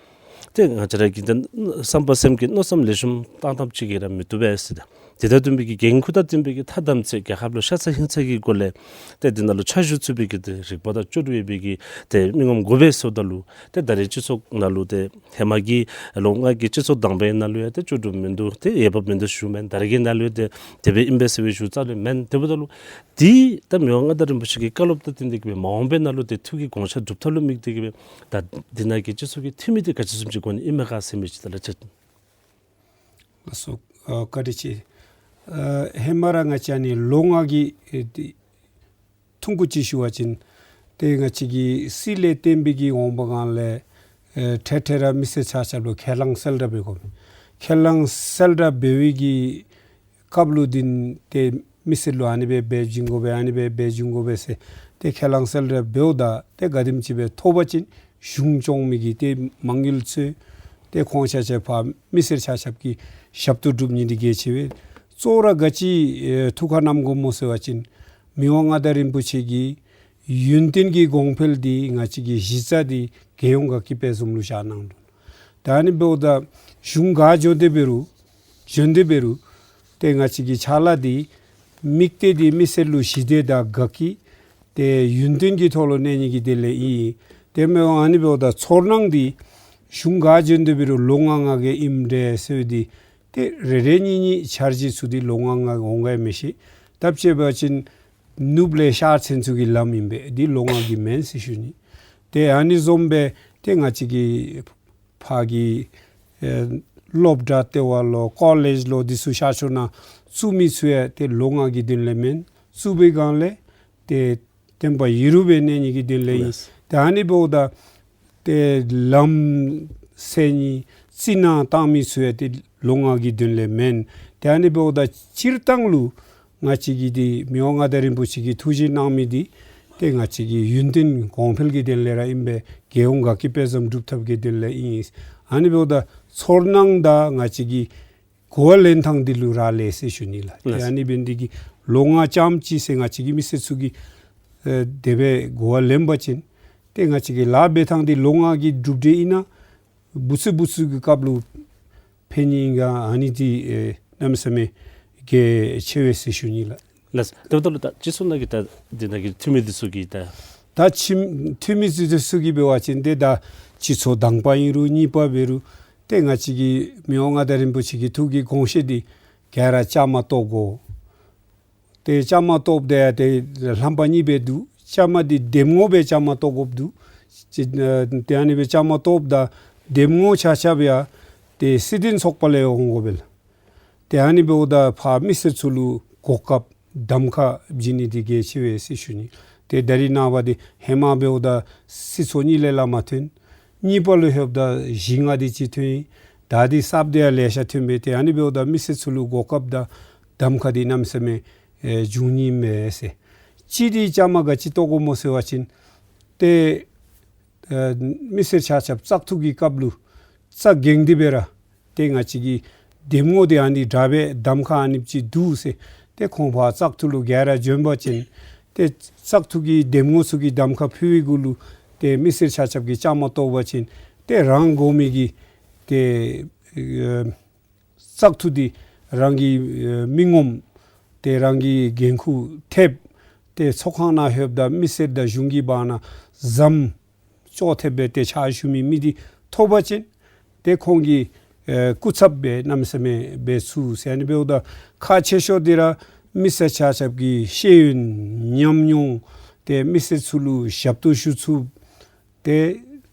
ཏེ་ང་བཅས་ར་གི་ཏེ་བསམ་པ་སེམས་ཀྱི་མནོ་བསམ་ལེགས་ཤོམ་བཏང་ཐངས་ཅིག་གིས་ར་མི་བཏུབ་པས་ཟེར། ཏེ་དེ་དང་བསྟུན་པའི་གི་འགན་ཁུར་དང་བསྟུན་པའི་གི་ཐ་དམ་ཚིག་རྒྱལ་ཁབ་ལུ་ཤ་ཚ་ཧིང་ཚ་གི་སྒོ་ལས་ཏེ་འདི་ནང་ལུ་ཕྱག་ཞུ་ཚུགས་པའི་གི་ཏེ་རིག་པ་དང་ལྕོགས་གྲུབ་ཡོད་པའི་གི་ཏེ་མི་ངོམ་དགོ་པས་ཟེརཝ་ད་ལུ་ཏེ་ད་རེས་སྤྱི་ཚོགས་ནང་ལུ་ཏེ་ཧེ་མ་གི་ལོ་ལྔ་གི་སྤྱི་ཚོགས་དང་པའི་ནང་ལུ་ཡང་ཏེ་ལྕོགས་གྲུབ་མིན་འདུག། ཏེ་འོས་འབབ་མིན་འདུག་ཞུཝ་མེན། ད་རེས་ཀྱི་ནང་ལུ་ཡང་ཏེ་དེ་སྦེ་ཨིན་པས་ཟེར་བའི་ཞུ་རྩ་ལས་མེན། དེ་འབདཝ་ད་ལུ་འདི་ད་མི་དབང་མངའ་བདག་རིན་པོ་ཆེ་གི་བཀའ་སློབ་དང་བསྟུན་ཏེ་གི་སྦེ་མ་འོངས་པའི་ནང་ལུ་ཏེ་ཐུགས་ཀྱི་དགོངས་འཆར་སྒྲུབ་ཐབས་ལུ་དམིགས་ཏེ་གི་སྦེ་ད་འདི་ནང་གི་སྤྱི་ཚོགས་ཀྱི་འཐུས་མི་འདི་ག་ཅི་བཟུམ་ཅིག་དགོ་ནི་ཨིན་མས་ག་ཟེར་མི་ཅིག་ད་ལགས་ཅིག། ལགས་སོ། ཨ་བཀའ་དྲིན་ཆེ། ཨ་ཧེ་མ་ར་ང་བཅས་ཨ་ནི་ལོ་ལྔ་གི་ཨེ་ཏེ་ཐུང་ཀུ་ཅིག་ཞུ་བ་ཅིན་ཏེ་ང་བཅས་ཀྱི་སྲིད་ལས་བརྟེན་པའི་གི་འོང་བ་སྒང་ལས་ཨེ་འཕྲལ་འཕྲལ་ར་མི་སེར་ཆ་ཁྱབ་ལུ་ཁས་བླངས་གསལ་བསྒྲགས་འབད་དགོ་མི་ཁས་བླངས་གསལ་བསྒྲགས་འབད་བའི་གི་སྐབས་ལུ་འདི་ཏེ་མི་སེར་ལུ་ཨ་ནི་སྦེ་འབད་བྱིན་དགོ་པས་ཨ་ནི་སྦེ་འབད་བྱིན་དགོ་པས་ཟེར་ཏེ་ཁས་བླངས་གསལ་བསྒྲགས་འབདཝ་ད་ཏེ་ག་དེམ་ཅིག་སྦེ་ཐོབ་པ་ཅིན་གཞུང་སྐྱོང་མི་གི་ཏེ་མ་དངུལ་ཚུ་ཏེ་ཁོང་ཆ་ཁྱབ་ཕར་མི་སེར་ཆ་ཁྱབ་ཀྱི་ཞབས་ཏོག་སྒྲུབ་ནི་འདི་གལ་ཆེ་བས། གཙོ་བོ་ར་ག་ཅི་ཨེ་ཐུགས་ཁར་བསྣམ་དགོཔ་སྨོ་ཟེར་བ་ཅིན་མི་དབང་མངའ་བདག་རིན་པོ་ཆེ་གི་ཡུན་བརྟན་གྱི་གོང་འཕེལ་འདི་ང་བཅས་ཀྱི་གཞི་རྩ་འདི་རྒྱལ་ཡོངས་དགའ་སྐྱིད་དཔལ་འཛོམས་ལུ་བཞག་གནང་ནུག། ད་ཨ་ནི་འབདཝ་ད་གཞུང་ག་འབྱོན་ཏེ་འབད་རུང་འབྱོན་ཏེ་འབད་རུང་ཏེ་ང་བཅས་ཀྱི་ཕྱག་ལཱ་འདི་དམིགས་གཏད་འདི་མི་སེར་ལུ་ཞི་བདེ་དང་དགའ་སྐྱིད་ཏེ་ཡུན་བརྟན་གྱི་ཐོག་ལུ་གནས་ནི་གི་དོན་ལས་ཨིན། ཏེ་མི་དབང་ཨ་ནི་འབདཝ་ད་ཚོར་སྣང་འདི་གཞུང་ག་འབྱོན་ཏེ་འབད་རུང་ལོ་ལྔ་ལྔ་གི་ཨིནམ་འདྲས་ཟེར་བའི་འདི་ཏེ་རེ་རེ་གཉིས་གཉིས་འཆར་གཞི་ཚུ་འདི་ལོ་ལྔ་ལྔ་འོང་ག་ཡང་མི་ཤེས། ད་དཔྱེ་འབད་བ་ཅིན་ནུབ་ལས་ཤར་ཚུན་ཚོད་ཀྱི་ལམ་ཨིན་པས། འདི་ལོ་ལྔ་གི་མེན་ཟེར་ཞུ་ནི། ཏེ་ཨ་ནི་བཟུམ་སྦེ་ཏེ་ང་བཅས་ཀྱི་ཕར་གྱི་ཨེ་སློབ་གྲྭ་ལྟེ་བ་ལོ་ཀོ་ལེཇ་ལོ་འདི་ཚུ་ཤར་ཕྱོགས་ནང་བཙུགས་མི་ཚུ་ཡང་ཏེ་ལོ་ལྔ་གི་དོན་ལས་མེན། བཙུགས་པའི་སྒང་ལས་ཏེ་བརྟན་པ་ཡིད་རུ་སྦེ་གནས་ནི་གི་དོན་ལས་ཨིན། ལགས། ཏེ་ཨ་ནི་འབདཝ་ད་ ཏེ་ལམ་སེལ་ནི་རྩི་ནག་བཏང་མི་ཚུ་ཡང་ཏེ་ལོ་ལྔ་གི་དོན་ལས་མེན། ཏེ་ཨ་ནི་འབདཝ་ད་སྤྱིར་བཏང་ལུ་ང་བཅས་ཀྱི་འདི་མི་དབང་མངའ་བདག་རིན་པོ་ཆེ་གིས་ཐུགས་བཞེད་གནང་མི་འདི་ཏེ་ང་བཅས་ཀྱི་ཡུན་བརྟན་གོང་འཕེལ་གྱི་དོན་ལས་ར་ཨིན་པས། རྒྱལ་ཡོངས་དགའ་སྐྱིད་དཔལ་འཛོམས་སྒྲུབ་ཐབས་ཀྱི་དོན་ལས་ཨིན། ཨ་ནི་འབདཝ་ད་ཚོར་སྣང་དང་ང་བཅས་ཀྱི་གོ་བ་ལེན་ཐངས་འདི་ལུ་རག་ལས་ཟེར་ཞུ་ནི་ལགས། ལགས། ཏེ་ཨ་ནི་འབད་ནི་འདི་གིས་ལོ་ལྔ་ཙམ་ཅིག་ཟེར་ང་བཅས་ཀྱི་མི་སེར་ཚུ་གིས་ཨེ་དེ་སྦེ་གོ་བ་ལེན་པ་ཅིན་ཏེ་ང་བཅས་ཀྱི་ལཱ་འབད་ཐངས་འདི་ལོ་ལྔ་གི་གྲུབ་འབྲས་ཨིན་ན་བུ་ཚ་བུ་ཚ་གི་སྐབས་ལུ་ཕན་ནི་ཨིན་ག། ཨ་ནི་འདི་ཨེ་གནམ་མེད་ས་མེད་གལ་ཆེ་བས་ཟེར་ཞུ་ནི་ལགས། ལགས། དེ་འབདཝ་ད་ལུ་ད་སྤྱི་ཚོགས་ནང་གི་ད་འདི་ནང་གི་འཐུས་མི་འདི་ཚུ་གིས་ད་ད་ཕྱི་འཐུས་མི་འདི་ཚུ་གིས་འབད་བ་ཅིན་ཏེ་ད་སྤྱི་ཚོགས་དང་པ་ཨིན་རུང་གཉིས་པ་འབད་རུང་ཏེ་ང་བཅས་ཀྱི་མི་དབང་མངའ་བདག་རིན་པོ་ཆེ་གི་ཐུགས་ཀྱི་དགོངས་བཞེད་འདི་ག་ར་བཅའ་མར་གཏོགས་དགོ། ཏེ་བཅའ་མར་གཏོགསཔ་འདི་ཡང་ཏེ་རྣམ་པ་གཉིས་སྦེ་འདུག། བཅའ་མར་འདི་འདེམས་ངོ་སྦེ་བཅའ་མར་གཏོགས་དགོཔ་འདུག། ཅི་ཨ་ཏེ་ཨ་ནི་སྦེ་བཅའ་མར་གཏོགསཔ་ད་འདེམས་ངོ་ཆ་ཁྱབ་ཡང་ཏེ་སྲིད་དོན་ཚོགས་པ་ལས་འོང་དགོ་པས་ལགས། ཏེ་ཨ་ནི་འབདཝ་ད་ཕར་མི་སེར་ཚུ་ལུ་གོ་སྐབས་གདམ་ཁ་བྱིན་ནི་འདི་གལ་ཆེ་བས་ཟེར་ཞུ་ནི། ཏེ་ད་རིས་ནངས་པ་འདི་ཧེ་མ་འབདཝ་ད་སྲིད་ཚོགས་གཉིས་ལས་ལྷག་མ་ཐོན། གཉིས་པ་ལུ་ལྷོདཔ་ད་བཞི་ལྔ་དེ་ཅིག་ཐོན་ཡི། ད་འདི་གསརཔ་འདི་ཡང་ལེ་ཤ་ཐོན་པས། ཏེ་ཨ་ནི་འབདཝ་ད་མི་སེར་ཚུ་ལུ་གོ་སྐབས་དང་གདམ་ཁ་འདི་གནམ་མེད་ས་མེད་ཨེ་འབྱུང་ནི་མས་ཟེར། གཅིག་འདི་བཅའ་མར་ག་ཅི་གཏོགས་དགོཔ་སྨོ་ཟེར་བ་ཅིན་ཏེ་ཨེ་མི་སེར་ཆ་ཁྱབ་བཙག་འཐུ་གི་སྐབས་ལུ་རྩ་འགེངས་ཏེ་སྦེ་ར་ཏེ་ང་བཅས་ཀྱི་འདེམས་ངོ་འདི་ཨ་ནི་འདྲ་སྦེ་གདམ་ཁ་ཨ་ནི་ཅིག་འདུག་ཟེར། ཏེ་ཁོང་ཕར་བཙག་འཐུ་ལུ་ག་ར་བྱོན་པ་ཅིན་ཏེ་བཙག་འཐུ་གི་འདེམས་ངོ་ཚུ་གིས་གདམ་ཁ་ཕུལ་བའི་གུ་ལུ་ཏེ་མི་སེར་ཆ་ཁྱབ་ཀྱིས་བཅའ་མར་གཏོགས་པ་ཅིན་ཏེ་རང་དགོ་མི་གི་ཏེ་ཨེ་བཙག་འཐུ་འདི་རང་གི་ཨེ་མི་ངོམ་ཏེ་རང་གི་འགན་ཁུར་ཐེབས། ཏེ་ཚོགས་ཁང་ནང་ལྷོདཔ་ད་མི་སེར་དང་གཞུང་གི་བར་ན་ཟམ་ཅོག་འཐདཔ་སྦེ་ཏེ་ཕྱག་ཞུ་མི་མི་འདི་ཐོབ་པ་ཅིན་ཏེ་ཁོང་གི་ཨེ་སྐུ་ཚབ་སྦེ་གནམ་མེད་ས་མེད་འབད་ཚུགས་ཟེར། ཨ་ནི་འབདཝ་ད་ཁག་ཆེ་ཤོས་འདི་ར་མི་སེར་ཆ་ཁྱབ་ཀྱི་ཤེས་ཡོན་ཉམས་མྱོང་ཏེ་མི་སེར་ཚུ་ལུ་ཞབས་ཏོག་ཞུ་ཚུགསཔ་ཏེ་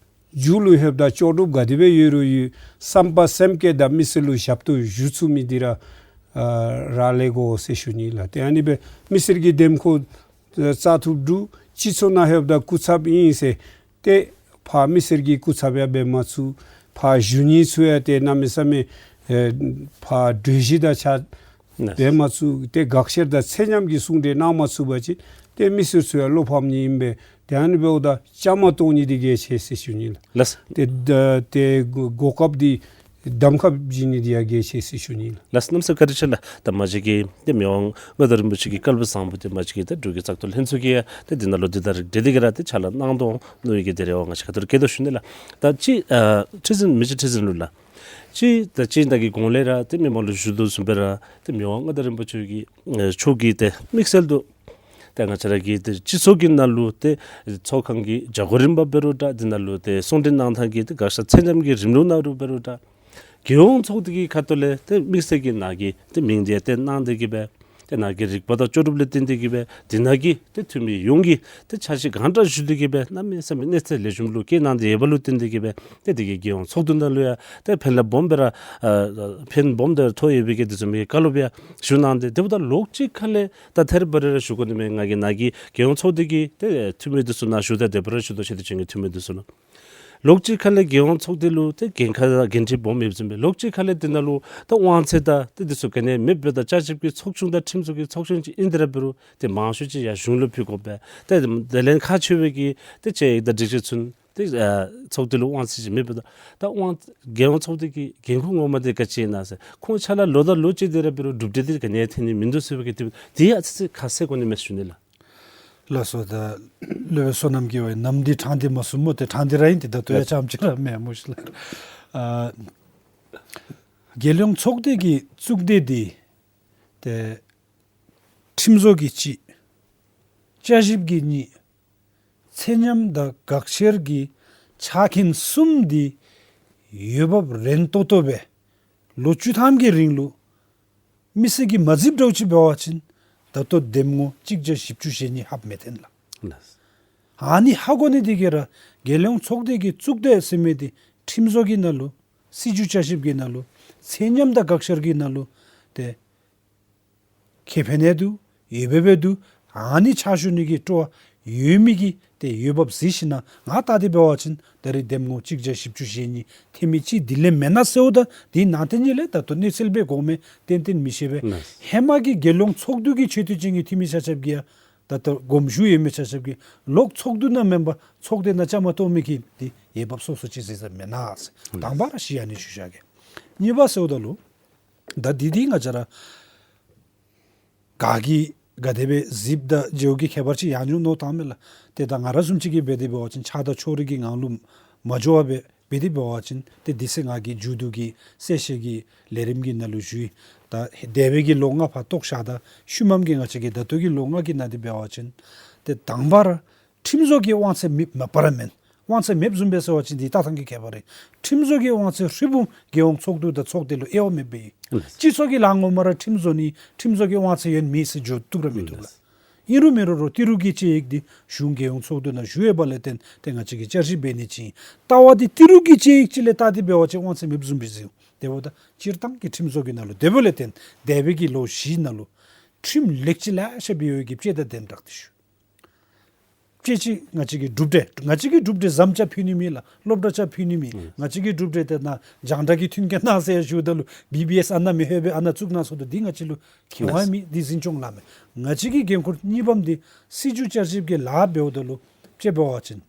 མཇུག་ལུ་ལྷོདཔ་ད་ལྕོགས་གྲུབ་ག་དེ་སྦེ་ཡོད་རུང་ཡོད་བསམ་པ་སེམས་བསྐྱེད་དང་མི་སེར་ལུ་ཞབས་ཏོག་ཞུ་ཚུགས་མི་འདི་ར་ཨ་རག་ལས་དགོ་ཟེར་ཞུ་ནི་ལགས། ཏེ་ཨ་ནི་སྦེ་མི་སེར་གྱི་འདེམས་ཁོངས་ཨ་བཙག་འཐུ་གྲུབ་སྤྱི་ཚོགས་ནང་ལྷོདཔ་ད་སྐུ་ཚབ་ཨིན་ཟེར་ཏེ་ཕར་མི་སེར་གྱི་སྐུ་ཚབ་ཡང་འབད་མ་ཚུགས། ཕར་གཞོན་ནུ་ཚུ་ཡང་ཏེ་གནམ་མེད་ས་མེད་ཨེ་ཕར་གྲོས་གཞི་དང་ཆ་ནས་འབད་མ་ཚུགས། ཏེ་དགག་བཤེར་དང་ཚད་མཉམ་གྱི་གསུང་གྲོས་གནང་མ་ཚུགས་པ་ཅིན་ཏེ་མི་སེར་ཚུ་ཡང་བློ་ཕམ་ནི་ཨིན་པས། ཏེ་ཨ་ནི་འབདཝ་ད་བཅའ་མར་གཏོགས་ནི་འདི་གལ་ཆེ་ཟེར་ཞུ་ནི་ལགས། ལགས། ཏེ་ད་ཏེ་གོ་གོ་སྐབས་འདི་གདམ་ཁ་བྱིན་ནི་འདི་ཡང་གལ་ཆེ་ཟེར་ཞུ་ནི་ལགས། ལགས། གནམ་མེད་ས་མེད་བཀའ་དྲིན་ཆེ་ལགས། ད་མ་གཞི་གི་ཏེ་མི་དབང་མངའ་བདག་རིན་པོ་ཆེ་གི་བཀའ་སློབ་བཟང་པོ་འདི་མ་གཞི་གི་ད་འབྲུག་གི་བཙག་འཐུ་ལྷན་ཚོགས་ཀྱིས་ཡང་ཏེ་འདི་ནང་ལུ་འདི་དང་འབྲེལ་ཏེ་གི་ར་ཏེ་ཕྱག་ལཱ་གནང་དོ་མནོ་ཡི་གི་དེ་རེ་བ་ང་བཅས་ཁ་ཐུག་ལུ་བསྐྱེད་དོ་ཞུ་ནི་ལགས། ད་ཅི་ཨ་ཁྲི་འཛིན་མི་རྗེ་ཁྲི་འཛིན་ལུ་ལགས། ཅི་ད་ཅི་ད་གི་གོང་ལས་ར་ཏེ་མི་མང་ལུ་ཞུ་དོ་བཟུམ་སྦེ་ར་ཏེ་མི་དབང་མངའ་བདག་རིན་པོ་ཆེ་གི་ཨེ་མཆོག་གི་ཏེ་དམིགས་བསལ་དུ་ཏེ་ང་བཅས་ར་གི་ཏེ་སྤྱི་ཚོགས་ཀྱི་ནང་ལུ་ཏེ་ཚོགས་ཁང་གི་བྱ་སྒོ་རིམ་པ་འབད་རུང་འདྲ་འདི་ནང་ལུ་ཏེ་གསུང་གྲོས་གནང་ཐངས་ཀྱི་ཏེ་དགག་བཤེར་ཚད་མཉམ་གྱི་རིམ་ལུགས་ནང་རུ་འབད་རུང་འདྲ་རྒྱལ་ཡོངས་ཚོགས་སྡེ་གི་ཁ་ཐུག་ལས་ཏེ་དམིགས་བསལ་གྱི་ནཱ་གི་ཏེ་མིང་འདི་ཏེ་གནང་སྟེ་གི་སྦེ་ཏེ་ནཱ་གི་རིག་པ་དང་ལྕོགས་གྲུབ་ལུ་བརྟེན་ཏེ་གི་སྦེ་འདི་ནང་གི་ཏེ་འཐུས་མི་ཡོངས་ཀྱིས་ཏེ་ཕྱག་ཕྱིད་གང་དྲག་ཞུ་སྟེ་གི་སྦེ་གནམ་མེད་ས་མེད་གནས་ཚད་ལེགས་ཤོམ་ལུ་བསྐྱལ་གནང་སྟེ་ཡོད་པ་ལུ་བརྟེན་ཏེ་གི་སྦེ་ཏེ་འདི་གིས་རྒྱལ་ཡོངས་ཚོགས་འདུ་ནང་ལུ་ཡང་ཏེ་ཕན་ལ་སྦོམ་སྦེ་ར་ཨ་ཕན་སྦོམ་སྦེ་ར་ཐོགས་ཡོད་པའི་གི་དེ་བཟུམ་མའི་བཀའ་སློབ་ཡང་ཞུ་གནང་སྟེ། དེ་འབདཝ་ད་ལོགས་གཅིག་ཁ་ལས་ད་ཐད་རི་བ་རི་ར་ཞུ་དགོ་ནི་མས། ང་གིས་ནཱ་གི་རྒྱལ་ཡོངས་ཚོགས་སྡེ་གི་ཏེ་འཐུས་མི་འདི་ཚུ་ནང་ཞུ་ད་དེ་སྦེ་ར་ཞུ་དོ་ཤེས་ཏེ་ཅིག་གི་འཐུས་མི་འདི་ཚུ་ལུ། ལོགས་གཅིག་ཁ་ལས་རྒྱལ་ཡོངས་ཚོགས་སྡེ་ལུ་ཏེ་འགན་ཁག་འགན་འཁྲི་སྦོམ་ཡོདཔ་བཟུམ་སྦེ་ལོགས་གཅིག་ཁ་ལས་འདི་ནང་ལུ་ད་དབང་ཚད་དང་ཏེ་འདི་ཚུ་ག་ནི་ཡང་མེདཔ་སྦེ་ད་བསྐྱར་ཞིབ་ཀྱི་ཚོགས་ཆུང་དང་ཁྲིམས་བཟོ་གི་ཚོགས་ཆུང་ཅིག་ཨིན་ཏེ་ར་འབད་རུང་ཏེ་མང་ཤོས་ཅིག་ཡར་གཞུང་ལུ་ཕུལ་དགོ་པས། ཏེ་དེ་ལས་ཁག་ཆེ་བའི་གི་ཏེ་དཔྱད་ཡིག་དང་སྒྲིག་གཞི་ཚུ་ཏེ་ཨ་ཚོགས་སྡེ་ལུ་དབང་ཚད་ཅིག་མེདཔ་སྦེ་ད་ད་དབང་རྒྱལ་ཡོངས་ཚོགས་སྡེ་གི་འགན་ཁུར་ངོ་མ་འདི་ག་ཅི་ཨིན་ན་ཟེར་ཁོང་ཕྱག་ལཱ་ལོ་དང་ལོ་བྱས་ཏེ་ར་འབད་རུང་གྲུབ་འབྲས་འདི་ག་ནི་ཡང་ཐོན་ནི་མིན་འདུག་ཟེར་བའི་གི་དེ་འདི་ཡང་ཨ་ཙི་ཙི་ཁ་གསལ་དགོ་ནི་མས་ཞུ་ནི་ལགས། ལགས་སོ། ད་སློབ་དཔོན་བསོད་ནམས་ཀྱིས་འབད་ནམ་འདི་དྲང་འདི་མ་གསུངས་སྨོ། ཏེ་དྲང་འདི་ར་ཨིན། ཏེ་ད་ལྟོ་ཡང་ཙམ་ཅིག་ར་མེན་སྨོ་ཤིག་ལགས། ཨ་རྒྱལ་ཡོངས་ཚོགས་སྡེ་གི་གཙུག་སྡེ་འདི་ཏེ་ཁྲིམས་བཟོ་གི་གཅིག། བསྐྱར་ཞིབ་ཀྱི་གཉིས། ཚད་མཉམ་དང་དགག་བཤེར་གྱི་ཆ་རྐྱེན་གསུམ་འདི་ཡོདཔ་རན་ཏོག་ཏོ་སྦེ་ལོ་བཅུ་ཐམ་གྱི་རིང་ལུ་མི་སེར་གྱིས་མ་གཟིགསཔ་འདྲཝ་ཅིག་འབད་བ་ཅིན་ད་ལྟོ་འདེམས་ངོ་གཅིག་བརྒྱ་བཞི་བཅུ་ཞེ་གཉིས་ལྷགཔ་མི་འཐོན་ལགས། ལགས། ཨ་ནི་ཧ་གོ་ནི་འདི་གིས་ར་རྒྱལ་ཡོངས་ཚོགས་སྡེ་གི་གཙུག་སྡེ་ཟེར་མི་འདི་ཁྲིམས་བཟོ་གི་ནང་ལུ་སྲིད་བྱུས་བསྐྱར་ཞིབ་ཀྱི་ནང་ལུ་ཚད་མཉམ་དང་དགག་བཤེར་གྱི་ནང་ལུ་ཏེ་ཁེ་ཕན་ཡང་འདུག། འོས་འབབ་ཡང་འདུག། ཨ་ནི་ཕྱག་ཞུ་ནི་གི་སྤྲོ་བ་ ཡོད་མི་གི་ཏེ་འོས་འབབ་གཟིགས་ཞིནམ་ལས་ང་བལྟ་སྟེ་འབད་བ་ཅིན་ད་རེས་འདེམས་ངོ་གཅིག་བརྒྱ་བཞི་བཅུ་ཞེ་གཉིས་ཐོན་མི་ཅིག་དེ་ལས་མེན་ན་ཟེརཝ་ད་དེ་ནང་དེ་ཉིད་ལས་ད་ལྟོ་གནས་ཚུལ་སྦེ་གོ་མི་ཏན་ཏན་མི་ཤེས་པས། ལགས། ཧེ་མ་གི་རྒྱལ་ཡོངས་ཚོགས་འདུ་གི་ཆེ་མཐོ་ཅན་གྱི་འཐུས་མི་ཆ་ཁྱབ་ཀྱིས་ཡང་ད་ལྟོ་དགོངསམ་ཞུ་ཡོད་མི་ཆ་ཁྱབ་ཀྱིས་ལོག་ཚོགས་འདུ་ནང་མེན་པར་ཚོགས་སྡེ་ནང་བཅའ་མར་གཏོགས་མི་གི་དེ་འོས་འབབ་སོ་སོ་ཅིག་གཟིགས་ས་མེན་ན་ཟེར། ལགས། དང་པ་ར་གཞི་ཨ་ནི་ཞུ་བཞག་གེ། གཉིས་པ་ཟེརཝ་ད་ལུ་ད་དེ་དེ་ང་བཅས་ར་ག་གིས་ག་དེ་སྦེ་གཟིགསཔ་དང་བརྗེཝ་གི་ཁྱད་པར་ཅིག་ཡང་འགྱོ་མནོ་བཏངམ་མས་ལགས། ཏེ་ད་ང་ར་བཟུམ་ཅིག་གིས་འབད་དེ་འབད་བ་ཅིན་ཆགས་སྡང་ཕྱོགས་རིས་ཀྱི་ངང་ལུ་མ་འགྱོ་བར་སྦེ་འབད་དེ་འབད་བ་ཅིན་ཏེ་དེ་ཚེ་ང་གིས་མཇུག་བསྡུ་གི་གསལ་བཤད་ཀྱི་ལས་རིམ་གྱི་ནང་ལུ་ཞུ་ཡི། ད་འདས་པའི་གི་ལོ་ལྔ་ཕར་བཏོག་བཞག་ད་ཤུལ་མམ་གྱི་ང་བཅས་ཀྱི་ད་ལྟོ་གི་ལོ་ལྔ་གི་ནང་དེ་འབད་བ་ཅིན་ཏེ་དང་པ་ར་ཁྲིམས་བཟོ་གི་དབང་ཚད་མེདཔ་མ་པ་ར་མེན། དབང་ཚད་མེདཔ་བཟུམ་སྦེ་ཟེར་བ་ཅིན་འདི་ལྟ་ཐངས་ཀྱི་ཁྱད་པར་རེ། ཁྲིམས་བཟོ་གི་དབང་ཚད་ཧྲིལ་བུམ་རྒྱལ་ཡོངས་ཚོགས་འདུ་དང་ཚོགས་སྡེ་ལུ་དབྱེ་བ་མེདཔ་སྦེ་ཨིན། ལགས། སྤྱི་ཚོགས་ཀྱི་ལཱ་ངོ་མ་ར་ཁྲིམས་བཟོ་ནི་ཁྲིམས་བཟོ་གི་དབང་ཚད་ཡོད་མི་ཟེར་བརྗོད་བཏུབ་ར་མི་བཏུབ་ལགས། ལགས། ཨིན་རུང་མེན་རུང་རུང་ཏི་རུ་གི་དཔྱད་ཡིག་འདི་གཞུང་རྒྱལ་ཡོངས་ཚོགས་འདུ་ནང་ཞུ་ཡོདཔ་ལས་བརྟེན་ཏེ་ང་བཅས་ཀྱིས་བསྐྱར་ཞིབ་འབད་ནི་ཅིག་ཨིན། ལྟ་བ་འདི་ཏི་རུ་གི་དཔྱད་ཡིག་ཅིག་ལས་བལྟ་སྟེ་འབད་བ་ཅིན་དབང་ཚད་མེདཔ་བཟུམ་སྦེ་གཟིགས། དེ་འབདཝ་ད་སྤྱིར་བཏང་གི་ཁྲིམས་བཟོ་གི་ནང་ལུ་དེ་འབདཝ་ལས་བརྟེན་འདས་པའི་གི་ལོ་བཞི་ནང་ལུ་ཁྲིམས་ལེགས་ཅིག་ལེ་ཤ་སྦེ་ཡོད་ཀྱི་དཔྱེ་དང་དོན་དག་འདི་ཞུ། དཔྱེ་ཅིག་ང་བཅས་ཀྱི་གྲུབ་འབྲས་ང་བཅས་ཀྱི་གྲུབ་འབྲས་བཟུམ་ཅིག་ཕུལ་ནི་མེད་ལགས། སློབ་གྲྭ་ཅིག་ཕུལ་ནི་མེད། ཨུམ། ང་བཅས་ཀྱི་གྲུབ་འབྲས་དེ་ནང་རྒྱང་བསྒྲགས་ཀྱི་མཐུན་རྐྱེན་གནང་ཟེར་ཞུཝ་ད་ལུ་བི་བི་ཨེསི་ཨ་ནཱ་མི་ཧེ་སྦེ་ཨ་ནཱ་བཙུགས་གནང་ཟེརཝ་ད་འདི་ང་བཅས་ལུ་ཁེ་དབང་མེད། འདི་འཛིན་སྐྱོང་ལཱ་མེན། ང་བཅས་ཀྱི་འགན་ཁུར་གཉིས་པམ་འདི་སྲིད་བྱུས་བསྐྱར་ཞིབ་ཀྱི་ལཱ་འབདཝ་ད་ལུ་དཔྱེ་འབད་བ་ཅིན་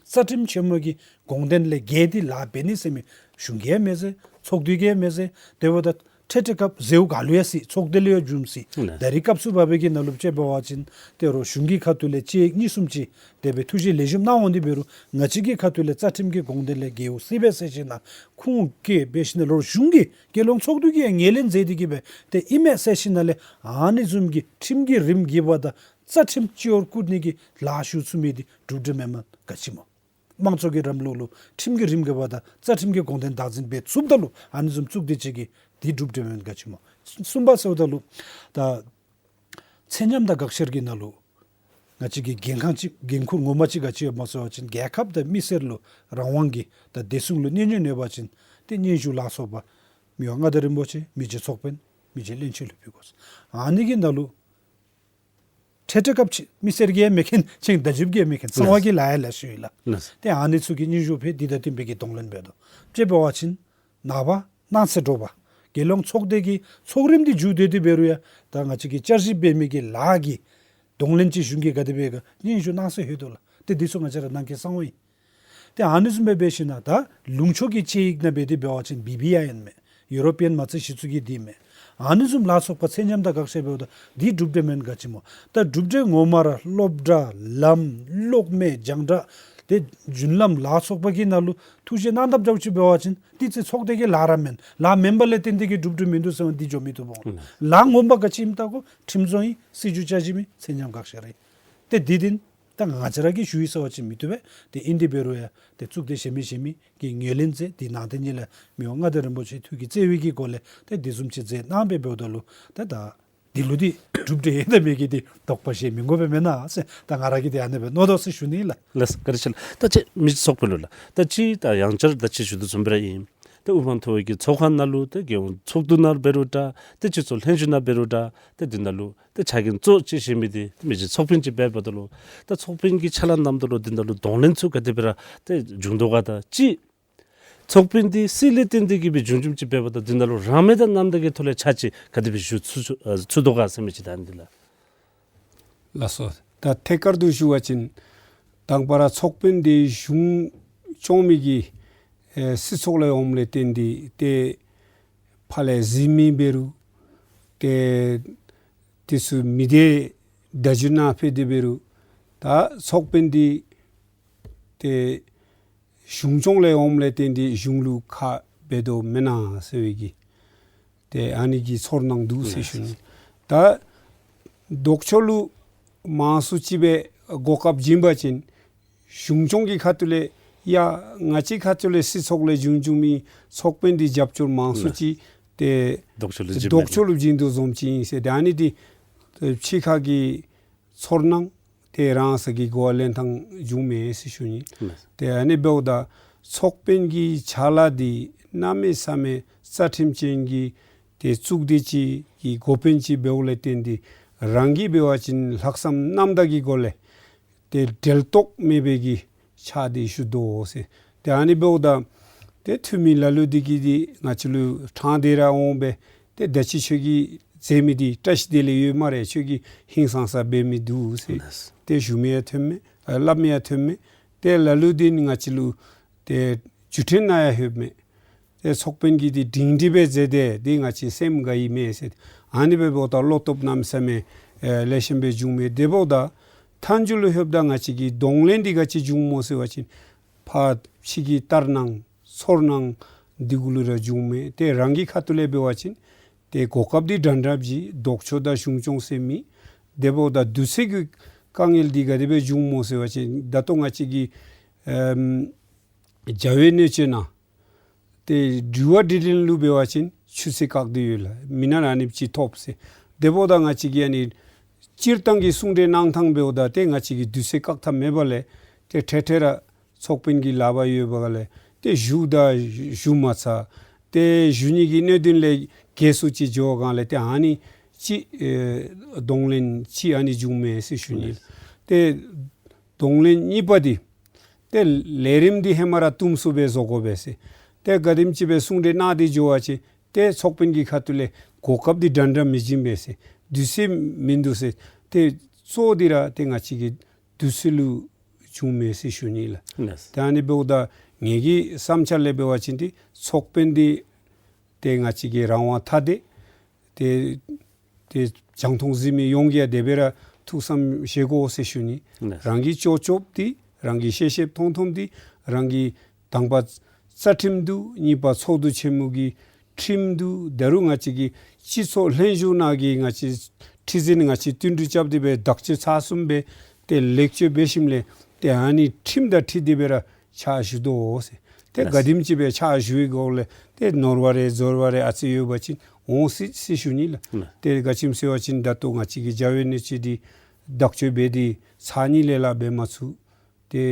རྩ་ཁྲིམས་ཆེན་མོ་གི་དགོངས་དོན་ལས་འགལ་ཏེ་ལཱ་འབད་ནི་ཟེར་མི་གཞུང་གིས་ཡང་མི་མཛད། ཚོགས་འདུ་གིས་ཡང་མི་མཛད། དེ་འབདཝ་ད་འཕྲལ་འཕྲལ་སྐབས་ཟེརཝ་ག་ལུ་ཡང་སྲིད། ཚོགས་སྡེ་ལུ་ཡང་འབྱུང་སྲིད། ལགས། ད་རེས་སྐབས་སུ་བབ་པའི་གི་ནང་ལུ་དཔྱེ་འབད་བ་ཅིན་ཏེ་རོགས་གཞུང་གི་ཁ་ཐུག་ལས་དཔྱད་ཡིག་གཉིས་གསུམ་ཅིག་དེ་སྦེ་ཐུགས་རྗེ་ལེགས་ཤོམ་གནང་འོང་སྟེ་འབད་རུང་ང་བཅས་ཀྱི་ཁ་ཐུག་ལས་རྩ་ཁྲིམས་ཀྱི་དགོངས་དོན་ལས་འགལ་སྲིད་པས་ཟེར་ཞིནམ་ལས་ཁུངས་བཀལ་འབད་ཞིནམ་ལས་རོགས་གཞུང་གིས་རྒྱལ་ཡོངས་ཚོགས་འདུ་གིས་ཡང་ངོས་ལེན་མཛད་དེ་གི་སྦེ་ཏེ་ཨིན་མས་ཟེར་ཞིནམ་ལས་ཨ་ནི་བཟུམ་གྱི་ཁྲིམས་ཀྱི་རིམ་གྱིས་འབདཝ་ད་རྩ་ཁྲིམས་སྤྱི་བོར་བཀུར་ནི་གི་ལཱ་ཞུ་ཚུགས་མི་འདི་གྲུབ་འབྲས་མེན་མས་ག་ཅི་སྨོ། དམངས་གཙོ་གི་ལམ་ལུགས་ལུ་ཁྲིམས་ཀྱི་རིམ་གྱིས་འབདཝ་ད་རྩ་ཁྲིམས་ཀྱི་དགོངས་དོན་བདག་འཛིན་འབད་ཚུགསཔ་ད་ལུ་ཨ་ནི་བཟུམ་བཙུགས་ཏེ་ཅིག་གིས་འདི་གྲུབ་འབྲས་མེན་ག་ཅི་སྨོ། གསུམ་པ་ཟེརཝ་ད་ལུ་ད་ཚད་མཉམ་དང་དགག་བཤེར་གྱི་ནང་ལུ་ང་བཅས་ཀྱི་འགན་ཁག་ཅིག་འགན་ཁུར་ངོ་མ་ཅིག་ག་ཅི་ཡོདཔ་སྨོ་ཟེར་བ་ཅིན་རྒྱལ་ཁབ་དང་མི་སེར་ལུ་རང་དབང་གི་ད་བདེ་སྲུང་ལུ་གནོད་ཉེན་ཡོད་པ་ཅིན་ཏེ་སྙན་ཞུ་ལ་སོགས་པ་མི་དབང་མངའ་བདག་རིན་པོ་ཆེ་མི་རྗེ་ཚོགས་དཔོན་མི་རྗེ་བློན་ཆེན་ལུ་ཕུལ་དགོ། ཨ་ནི་གི་ནང་ལུ་འཕྲལ་འཕྲལ་སྐབས་ཅིག་མི་སེར་གྱིས་མི་མཁྱེན་ཅིང་བརྡ་བརྒྱུདཔ་གིས་མི་མཁྱེན། གསང་བ་གི་ལཱ་ཡང་ལེ་ཤ་ཡོད་ལགས། ལགས། ཏེ་ཨ་ནི་ཚུ་གི་སྙན་ཞུ་ཕུལ་འདི་དང་བསྟུན་པའི་གི་གདོང་ལེན་འབད་དོ། དཔྱེ་འབད་བ་ཅིན་ནངས་པ་གནངས་ཚེ་དྲོ་པ་རྒྱལ་ཡོངས་ཚོགས་སྡེ་གི་ཚོགས་རིམ་འདི་མཇུག་བསྡུ་སྟེ་འབད་རུང་ཡང་ད་ང་བཅས་ཀྱིས་བསྐྱར་ཞིབ་འབད་མི་གི་ལཱ་གི་གདོང་ལེན་ཅིག་གཞུང་གིས་ག་དེ་སྦེ་ག་སྙན་ཞུ་གནང་ས་ཡོད་དོ་ལགས། ཏེ་འདི་ཚུ་ང་བཅས་ར་ནང་གི་གསང་བ་ཨིན། ཏེ་ཨ་ནི་བཟུམ་སྦེ་འབད་ཞིནམ་ལས་ད་ལུང་ཕྱོགས་ཀྱི་དཔྱད་ཡིག་ནང་འབད་དེ་འབད་བ་ཅིན་བི་བི་ཨའི་ཨིན་མས། ཡུ་རོ་པི་ཡན་མ་རྩའི་གཞི་བཙུགས་ཀྱི་འདི་མས། ཨ་ནི་བཟུམ་ལ་སོགས་པ་ཚད་མཉམ་དང་དགག་བཤེར་འབདཝ་ད་འདི་གྲུབ་འབྲས་མེན་ག་ཅི་སྨོ། ད་གྲུབ་འབྲས་ངོ་མ་ར་སློབ་གྲྭ་ལམ་གློག་མེ་རྒྱང་བསྒྲགས་ཏེ་རྒྱུན་ལམ་ལ་སོགས་པ་གི་ནང་ལུ་ཐུགས་རྗེ་གནང་དཔ་འདྲཝ་ཅིག་འབད་བ་ཅིན་འདི་ཚེ་ཚོགས་སྡེ་གི་ལཱ་ར་མེན། ལཱ་མེན་པ་ལས་བརྟེན་ཏེ་གི་གྲུབ་འབྲས་མིན་འདུག་ཟེར་བ་འདི་འགྱོ་མི་བཏུབ་འོང་། ལགས། ལཱ་ངོ་མ་ག་ཅི་ཨིནམ་ལྟ་དགོ། ཁྲིམས་བཟོ་ཨིན། སྲིད་བྱུས་བསྐྱར་ཞིབ་ཨིན། ཚད་མཉམ་དགག་བཤེར་ཨིན། ཏེ་འདི་འདི་ད་ང་བཅས་ར་གིས་ཞུ་ཡི་ཟེར་བ་ཅིན་མི་བཏུབ་པས། ཏེ་ཨིན་ཏེ་འབད་རུང་ཡང་ཏེ་གཙུག་སྡེ་གཞན་མི་གཞན་མི་གིས་ངོས་ལེན་མཛད། ཏེ་ནང་དེ་ཉིད་ལས་མི་དབང་མངའ་བདག་རིན་པོ་ཆེ་ཐུགས་ཀྱི་བརྩེ་བའི་གི་སྒོ་ལས་ཏེ་འདི་བཟུམ་ཅིག་མཛད་གནང་སྦེ་འབདཝ་ད་ལུ་ཏེ་ད་འདི་ལུ་འདི་གྲུབ་འབྲས་ཡོད་དང་མེད་ཀྱི་འདི་དོགས་པ་བཞེས་མི་དགོ་པས་མེན་ན་ཟེར་ད་ང་ར་གིས་འདི་ཨ་ནེ་སྦེ་མནོ་དོ་ཟེར་ཞུ་ནི་ལགས། ལགས་སོ། བཀའ་དྲིན་ཆེ་ལགས། ད་ཅི་མི་རྗེ་ཚོགས་དཔོན་ལུ་ལགས། ད་ཅི་ད་ཡང་བསྐྱར་ད་ཅི་ཞུ་དོ་བཟུམ་སྦེ་ར་ཨིན། ཏེ་དབུ་འཕང་མཐོ་བའི་གི་ཚོགས་ཁང་ནང་ལུ་ཏེ་རྒྱལ་ཡོངས་ཚོགས་འདུ་ནང་འབད་རུང་འདྲ་ཏེ་སྤྱི་ཚོགས་ལྷན་བཞུགས་ནང་འབད་རུང་འདྲ་ཏེ་འདི་ནང་ལུ་ཏེ་ཕྱག་འགན་གཙོ་ཅིག་བཞེས་མི་འདི་ཏེ་མི་རྗེ་ཚོགས་དཔོན་ཅིག་འབདཝ་ད་ལུ་ད་ཚོགས་དཔོན་གྱིས་ཕྱག་ལཱ་གནངམ་ད་ལུ་འདི་ནང་ལུ་གདོང་ལེན་ཚུ་ག་དེ་སྦེ་ར་ཏེ་འབྱུང་དོ་ག། ད་ཅི་ཚོགས་དཔོན་འདི་སྲིད་ལས་བརྟེན་ཏེ་གི་སྦེ་བྱུང་བྱུངམ་ཅིག་འབདཝ་ད་འདི་ནང་ལུ་རང་མོས་དང་རྣམ་དག་གི་ཐོག་ལས་ཕྱག་ཅིག་ག་དེ་སྦེ་ཞུ་ཚུགས་ཚུགས་དོ་ག་ཟེར་མི་ཅིག་ད་འདི་ལགས། ལགས་སོ། ད་ཐད་ཀར་དུ་ཞུ་བ་ཅིན་དང་པ་ར་ཚོགས་དཔོན་འདི་གཞུང་སྐྱོང་མི་གི་ཨེ་སྲིད་ཚོགས་ལས་འོངམ་ལས་བརྟེན་ཏེ་ཏེ་ཕར་ལས་གཟིགས་མི་འབད་རུང་ཏེ་དེ་ཚུ་མི་སྡེ་བརྡ་བརྒྱུད་ནང་ཕེབས་ཏེ་འབད་རུང་ད་ཚོགས་དཔོན་འདི་ཏེ་གཞུང་སྐྱོང་ལས་འོངམ་ལས་བརྟེན་ཏེ་གཞུང་ལུ་ཁག་འབད་དོ་མེན་ན་ཟེར་བའི་གི་ཏེ་ཨ་ནི་གི་ཚོར་སྣང་འདུག་ཟེར་ཞུ་ནི། ད་ལྡོག་ཕྱོགས་ལུ་མང་སུ་ཅིག་སྦེ་གོ་སྐབས་བྱིན་པ་ཅིན་གཞུང་སྐྱོང་གི་ཁ་ཐུག་ལས་ཡ་ང་བཅས་ཁ་ཐུག་ལས་སྲིད་ཚོགས་ལས་བྱུང་བྱུང་མི་ཚོགས་དཔོན་འདི་རྒྱབ་སྐྱོར་མང་སུ་ཅིག་ཏེ་ལྡོག་ཕྱོགས་ལུ་བྱིན་ལྡོག་ཕྱོགས་ལུ་བྱིན་དོ་བཟུམ་ཅིག་ཨིན་ཟེར། ཏེ་ཨ་ནི་འདི་ཕྱི་ཁ་གི་ཚོར་སྣང་ཏེ་རང་སོའི་གི་གོ་བ་ལེན་ཐངས་བྱུངམ་མས་ཟེར་ཞུ་ནི། ལགས། ཏེ་ཨ་ནི་འབདཝ་ད་ཚོགས་དཔོན་གྱི་ཕྱག་ལཱ་འདི་གནམ་མེད་ས་མེད་རྩ་ཁྲིམས་ཅན་གྱི་ཏེ་གཙུག་སྡེ་ཅིག་གི་འགོ་དཔོན་ཅིག་འབདཝ་ལས་བརྟེན་ཏེ་རང་གིས་འབད་བ་ཅིན་ལྷག་བསམ་རྣམ་དག་གི་སྒོ་ལས་ ཏེ་འབྲེལ་ཐོགས་མེད་པའི་གི་ཕྱག་འདི་ཞུ་དོ་ཟེར། ཏེ་ཨ་ནི་འབདཝ་ད་ཏེ་ཐུ་མི་ལ་ལུ་འདི་གིས་འདི་ང་བཅས་ལུ་ཕྲང་སྟེ་ར་འོང་པས། ཏེ་ད་ཅི་ཁྱོད་ཀྱིས་མཛད་མི་འདི་བཀྲ་ཤིས་བདེ་ལེགས་ཡོད་སྨ་རེ། ཁྱོད་ཀྱིས་ཧིང་སངས་ས་འབད་མི་འདུག་ཟེར། ལགས། ཏེ་ཞུ་མི་ཡང་ཐོནམ་མས། ཨ་སླབ་མི་ཡང་ཐོནམ་མས། ཏེ་ལ་ལུ་འདི་ནི་ང་བཅས་ལུ་ཏེ་བརྒྱུད་འཕྲིན་ནང་ཡང་ཡོདཔ་མས། ཏེ་ཚོགས་དཔོན་གྱིས་འདི་སྒྲིང་སྒྲི་སྦེ་མཛད་དེ་འདི་ང་བཅས་སེམས་དགའ་ཡི་མས་ཟེར། ཨ་ནི་སྦེ་འབདཝ་ད་བློ་སྟོབས་གནམ་མེད་ས་མེད་ཨེ་ལེགས་ཤོམ་སྦེ་བྱུངམ་མས། དེ་འབདཝ་ད་མཐའ་མཇུག་ལུ་ལྷོདཔ་ད་ང་བཅས་ཀྱི་གདོང་ལེན་འདི་ག་ཅི་བྱུངམ་སྨོ་ཟེར་བ་ཅིན་ཕར་ཕྱི་གི་ལྟར་སྣང་ཚོར་སྣང་འདི་གུ་ལུ་ར་བྱུངམ་མས། ཏེ་རང་གི་ཁ་ཐུག་ལས་འབད་བ་ཅིན་ཏེ་གོ་སྐབས་འདི་འདྲན་འདྲ་ཅིག་ལྡོག་ཕྱོགས་དང་གཞུང་སྐྱོང་ཟེར་མེད། དེ་འབདཝ་ད་དུས་ཚོད་ཀྱི་དཀའ་ངལ་འདི་ག་དེ་སྦེ་བྱུངམ་སྨོ་ཟེར་བ་ཅིན་ད་ལྟོ་ང་བཅས་ཀྱི་ཨེམ་རྒྱལ་བའི་གནས་མཆོག་ནང་ཏེ་དྲི་བ་དྲིས་ལན་ལུ་འབད་བ་ཅིན་ཆུ་ཚོད་བཀག་སྟེ་ཡོད་ལགས། མི་ནང་ཨ་ནི་ཅིག་ཐོབ་ཟེར། དེ་འབདཝ་ད་ང་བཅས་ཀྱིས་ཨ་ནི་སྤྱིར་བཏང་གི་གསུང་གྲོས་གནང་ཐངས་འབདཝ་ད་ཏེ་ང་བཅས་ཀྱིས་དུས་ཚོད་བཀག་ཐབས་མེད་པ་ལས་ཏེ་འཕྲལ་འཕྲལ་ར་ཚོགས་དཔོན་གྱི་ལག་པར་ཡོད་པ་ལས་ཏེ་ཞུ་དང་ཞུ་མ་ཚར། ཏེ་ཞུ་ནི་གི་གནད་དོན་ལས་བརྒལ་སུ་ཅིག་འགྱོ་བའི་སྒང་ལས་ཏེ་ཨ་ནི་ཅིག་ཨེ་གདོང་ལེན་ཅིག་ཨ་ནི་བྱུངམ་མས་ཟེར་ཞུ་ནི། ཏེ་གདོང་ལེན་གཉིས་པ་འདི་ཏེ་ལས་རིམ་འདི་ཧེ་མ་ར་བཏུམ་སུ་སྦེ་བཟོ་དགོ་པས་ཟེར། ཏེ་ག་དེམ་ཅིག་སྦེ་གསུང་གྲོས་གནང་སྟེ་འགྱོ་བ་ཅིན་ཏེ་ཚོགས་དཔོན་གྱི་ཁ་ཐུག་ལས་གོ་སྐབས་འདི་འདྲན་འདྲ་མི་བྱིན་པས་ཟེར། དུས་ཚོད་མིན་འདུག་ཟེར། ཏེ་གཙོ་འདི་ར་ཏེ་ང་བཅས་ཀྱི་དུས་ཚོད་ལུ་བྱུངམ་མས་ཟེར་ཞུ་ནི་ལགས། ལགས། ཏེ་ཨ་ནི་འབདཝ་ད་ངེ་གི་བསམ་འཆར་ལས་འབད་བ་ཅིན་ཏེ་ཚོགས་དཔོན་འདི་ཏེ་ང་བཅས་ཀྱི་རང་དབང་ཐ་དད་ཏེ་ཏེ་རྒྱང་མཐོང་གཟིགས་མི་ཡོངས་ཀྱིས་ཡང་དེ་སྦེ་ར་ཐུགས་བསམ་བཞེས་དགོ་ཟེར་ཞུ་ནི། ལགས། རང་གི་ལྕོགས་ལྕོགས་འདི་རང་གི་ཤེས་ཤེསཔ་མཐོང་མཐོངམ་འདི་རང་གི་དང་པ་རྩ་ཁྲིམས་འདུག། གཉིས་པ་ཚོགས་འདུ་ཆེན་མོ་གི་ཁྲིམས་འདུག། ད་རུང་ང་བཅས་ཀྱི་སྤྱི་ཚོགས་ལྷན་བཞུགས་ནང་གི་ང་བཅས་ཁྲི་འཛིན་ང་བཅས་བསྟུན་གྲོས་རྐྱབ་སྟེ་སྦེ་དག་བཅོས་ཚར་གསུམ་སྦེ་ཏེ་ལེགས་བཅོས་འབད་ཞིནམ་ལས་ཏེ་ཨ་ནི་ཁྲིམས་དང་འཁྲིལ་ཏེ་སྦེ་ར་ཕྱག་ཞུ་དོ་ཟེར། ཏེ་ལགས། ག་དེམ་ཅིག་སྦེ་ཕྱག་ཞུ་བའི་སྒང་ལས་ཏེ་ནོར་བ་རེ་འཛོལ་བ་རེ་ཨ་ཙི་ཡོད་པ་ཅིན་འོང་སྲིད་ཟེར་ཞུ་ནི་ལགས། ལགས། ཏེ་ག་ཅི་སྨོ་ཟེར་བ་ཅིན་ད་ལྟོ་ང་བཅས་ཀྱི་རྒྱལ་བའི་གནས་མཆོག་འདི་དག་བཅོས་འབད་དེ་ཚར་གཉིས་ལས་ལྷག་འབད་མ་ཚུགས། ཏེ་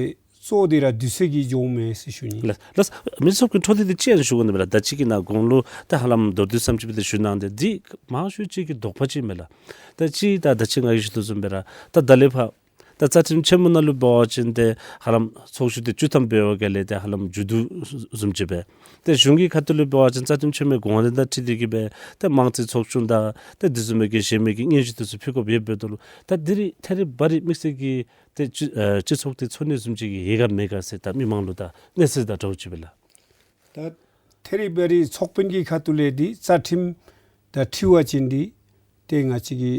གཙོ་འདི་ར་དུས་ཚོད་ཀྱིས་འགྱོཝ་མས་ཟེར་ཞུ་ནི། ལགས། ལགས། མི་ཚོགས་ཀྱི་འཕྲོ་མཐུད་དེ་ཅིག་ཡང་ཞུ་དགོ་ནི་མས་ལགས། ད་ཅི་གི་ནང་གོང་ལུ་ད་ཧ་ལམ་མདོར་བསྡུས་ཙམ་ཅིག་སྦེ་ཏེ་ཞུ་གནང་སྟེ་འདི་མང་ཤོས་ཅིག་གི་དོགས་པ་ཅིག་མས་ལགས། ད་ཅི་ད་ད་ཅི་ང་གིས་ཞུ་དོ་བཟུམ་སྦེ་ར་ད་ད་ལས་ཕར་ད་རྩ་ཁྲིམས་ཆེན་མོ་ནང་ལུ་འབད་བ་ཅིན་ཏེ་ཧ་ལམ་ཚོགས་བཞུགས་འདི་བཅུ་ཐམ་འབད་བའི་སྒང་ལས་ཏེ་ཧ་ལམ་མཇུག་བསྡུ་བཟུམ་ཅིག་སྦེ། ཏེ་གཞུང་གི་ཁ་ཐུག་ལུ་འབད་བ་ཅིན་རྩ་ཁྲིམས་ཆེན་མོའི་དགོངས་དོན་དང་འཁྲིལ་ཏེ་གིས་སྦེ་ཏེ་དམངས་རྩིས་ཚོགས་ཆུང་དང་ཏེ་དེ་བཟུམ་མའི་གི་གཞན་མི་གི་སྙན་ཞུ་དེ་ཚུ་ཕུལ་དགོཔ་ཡོདཔ་འབདཝ་ད་ལུ་ད་འདི་ར་ཐད་རི་བ་རི་དམིགས་བསལ་གྱི་ཏེ་སྤྱི་ཨེ་སྤྱི་ཚོགས་འདི་འཚོ་གནས་བཟུམ་ཅིག་གི་ཡལ་ག་མེད་ག་ཟེར་ད་མི་མང་ལུ་ད་གནས་ཚུལ་དང་འདྲཝ་ཅིག་སྦེ་ལགས། ད་ཐད་རི་བ་རི་ཚོགས་དཔོན་གྱི་ཁ་ཐུག་ལས་འདི་རྩ་ཁྲིམས་དང་འཁྲིལ་བ་ཅིན་འདི་ཏེ་ང་བཅས་ཀྱི་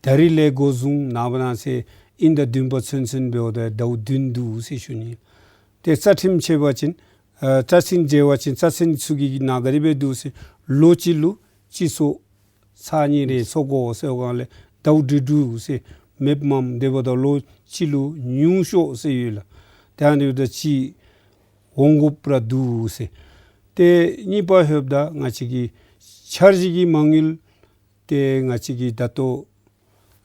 ད་རིས་ལས་འགོ་བཟུང་ནངས་པ་གནངས་ཚེ་དབྱིན་ཟླ་བདུན་པ་ཚུན་ཚོད་འབདཝ་ད་ཟླཝ་བདུན་འདུག་ཟེར་ཞུ་ནི། ཏེ་རྩ་ཁྲིམས་ཕྱེ་བ་ཅིན་ཨ་རྩ་ཁྲིམས་མཇལ་བ་ཅིན་རྩ་ཁྲིམས་ཚུ་གི་ནང་ག་དེ་སྦེ་འདུག་ཟེར་ལོ་གཅིག་ལུ་སྤྱི་ཚོགས་ཚར་གཉིས་རེ་ཚོགས་དགོ་ཟེར་བའི་སྒང་ལས་ཟླཝ་དྲུག་དྲུག་ཟེར་མེདཔ་མས། དེ་འབདཝ་ད་ལོ་གཅིག་ལུ་ཉུང་ཤོས་ཟེར་ཡོད་ལགས། ཏེ་ཨ་ནི་འབདཝ་ད་ཅིག་འོང་དགོཔ་ར་འདུག་ཟེར། ཏེ་གཉིས་པ་ལྷོདཔ་ད་ང་བཅས་ཀྱི་འཆར་གཞི་གི་མ་དངུལ་ཏེ་ང་བཅས་ཀྱི་ད་ལྟོ་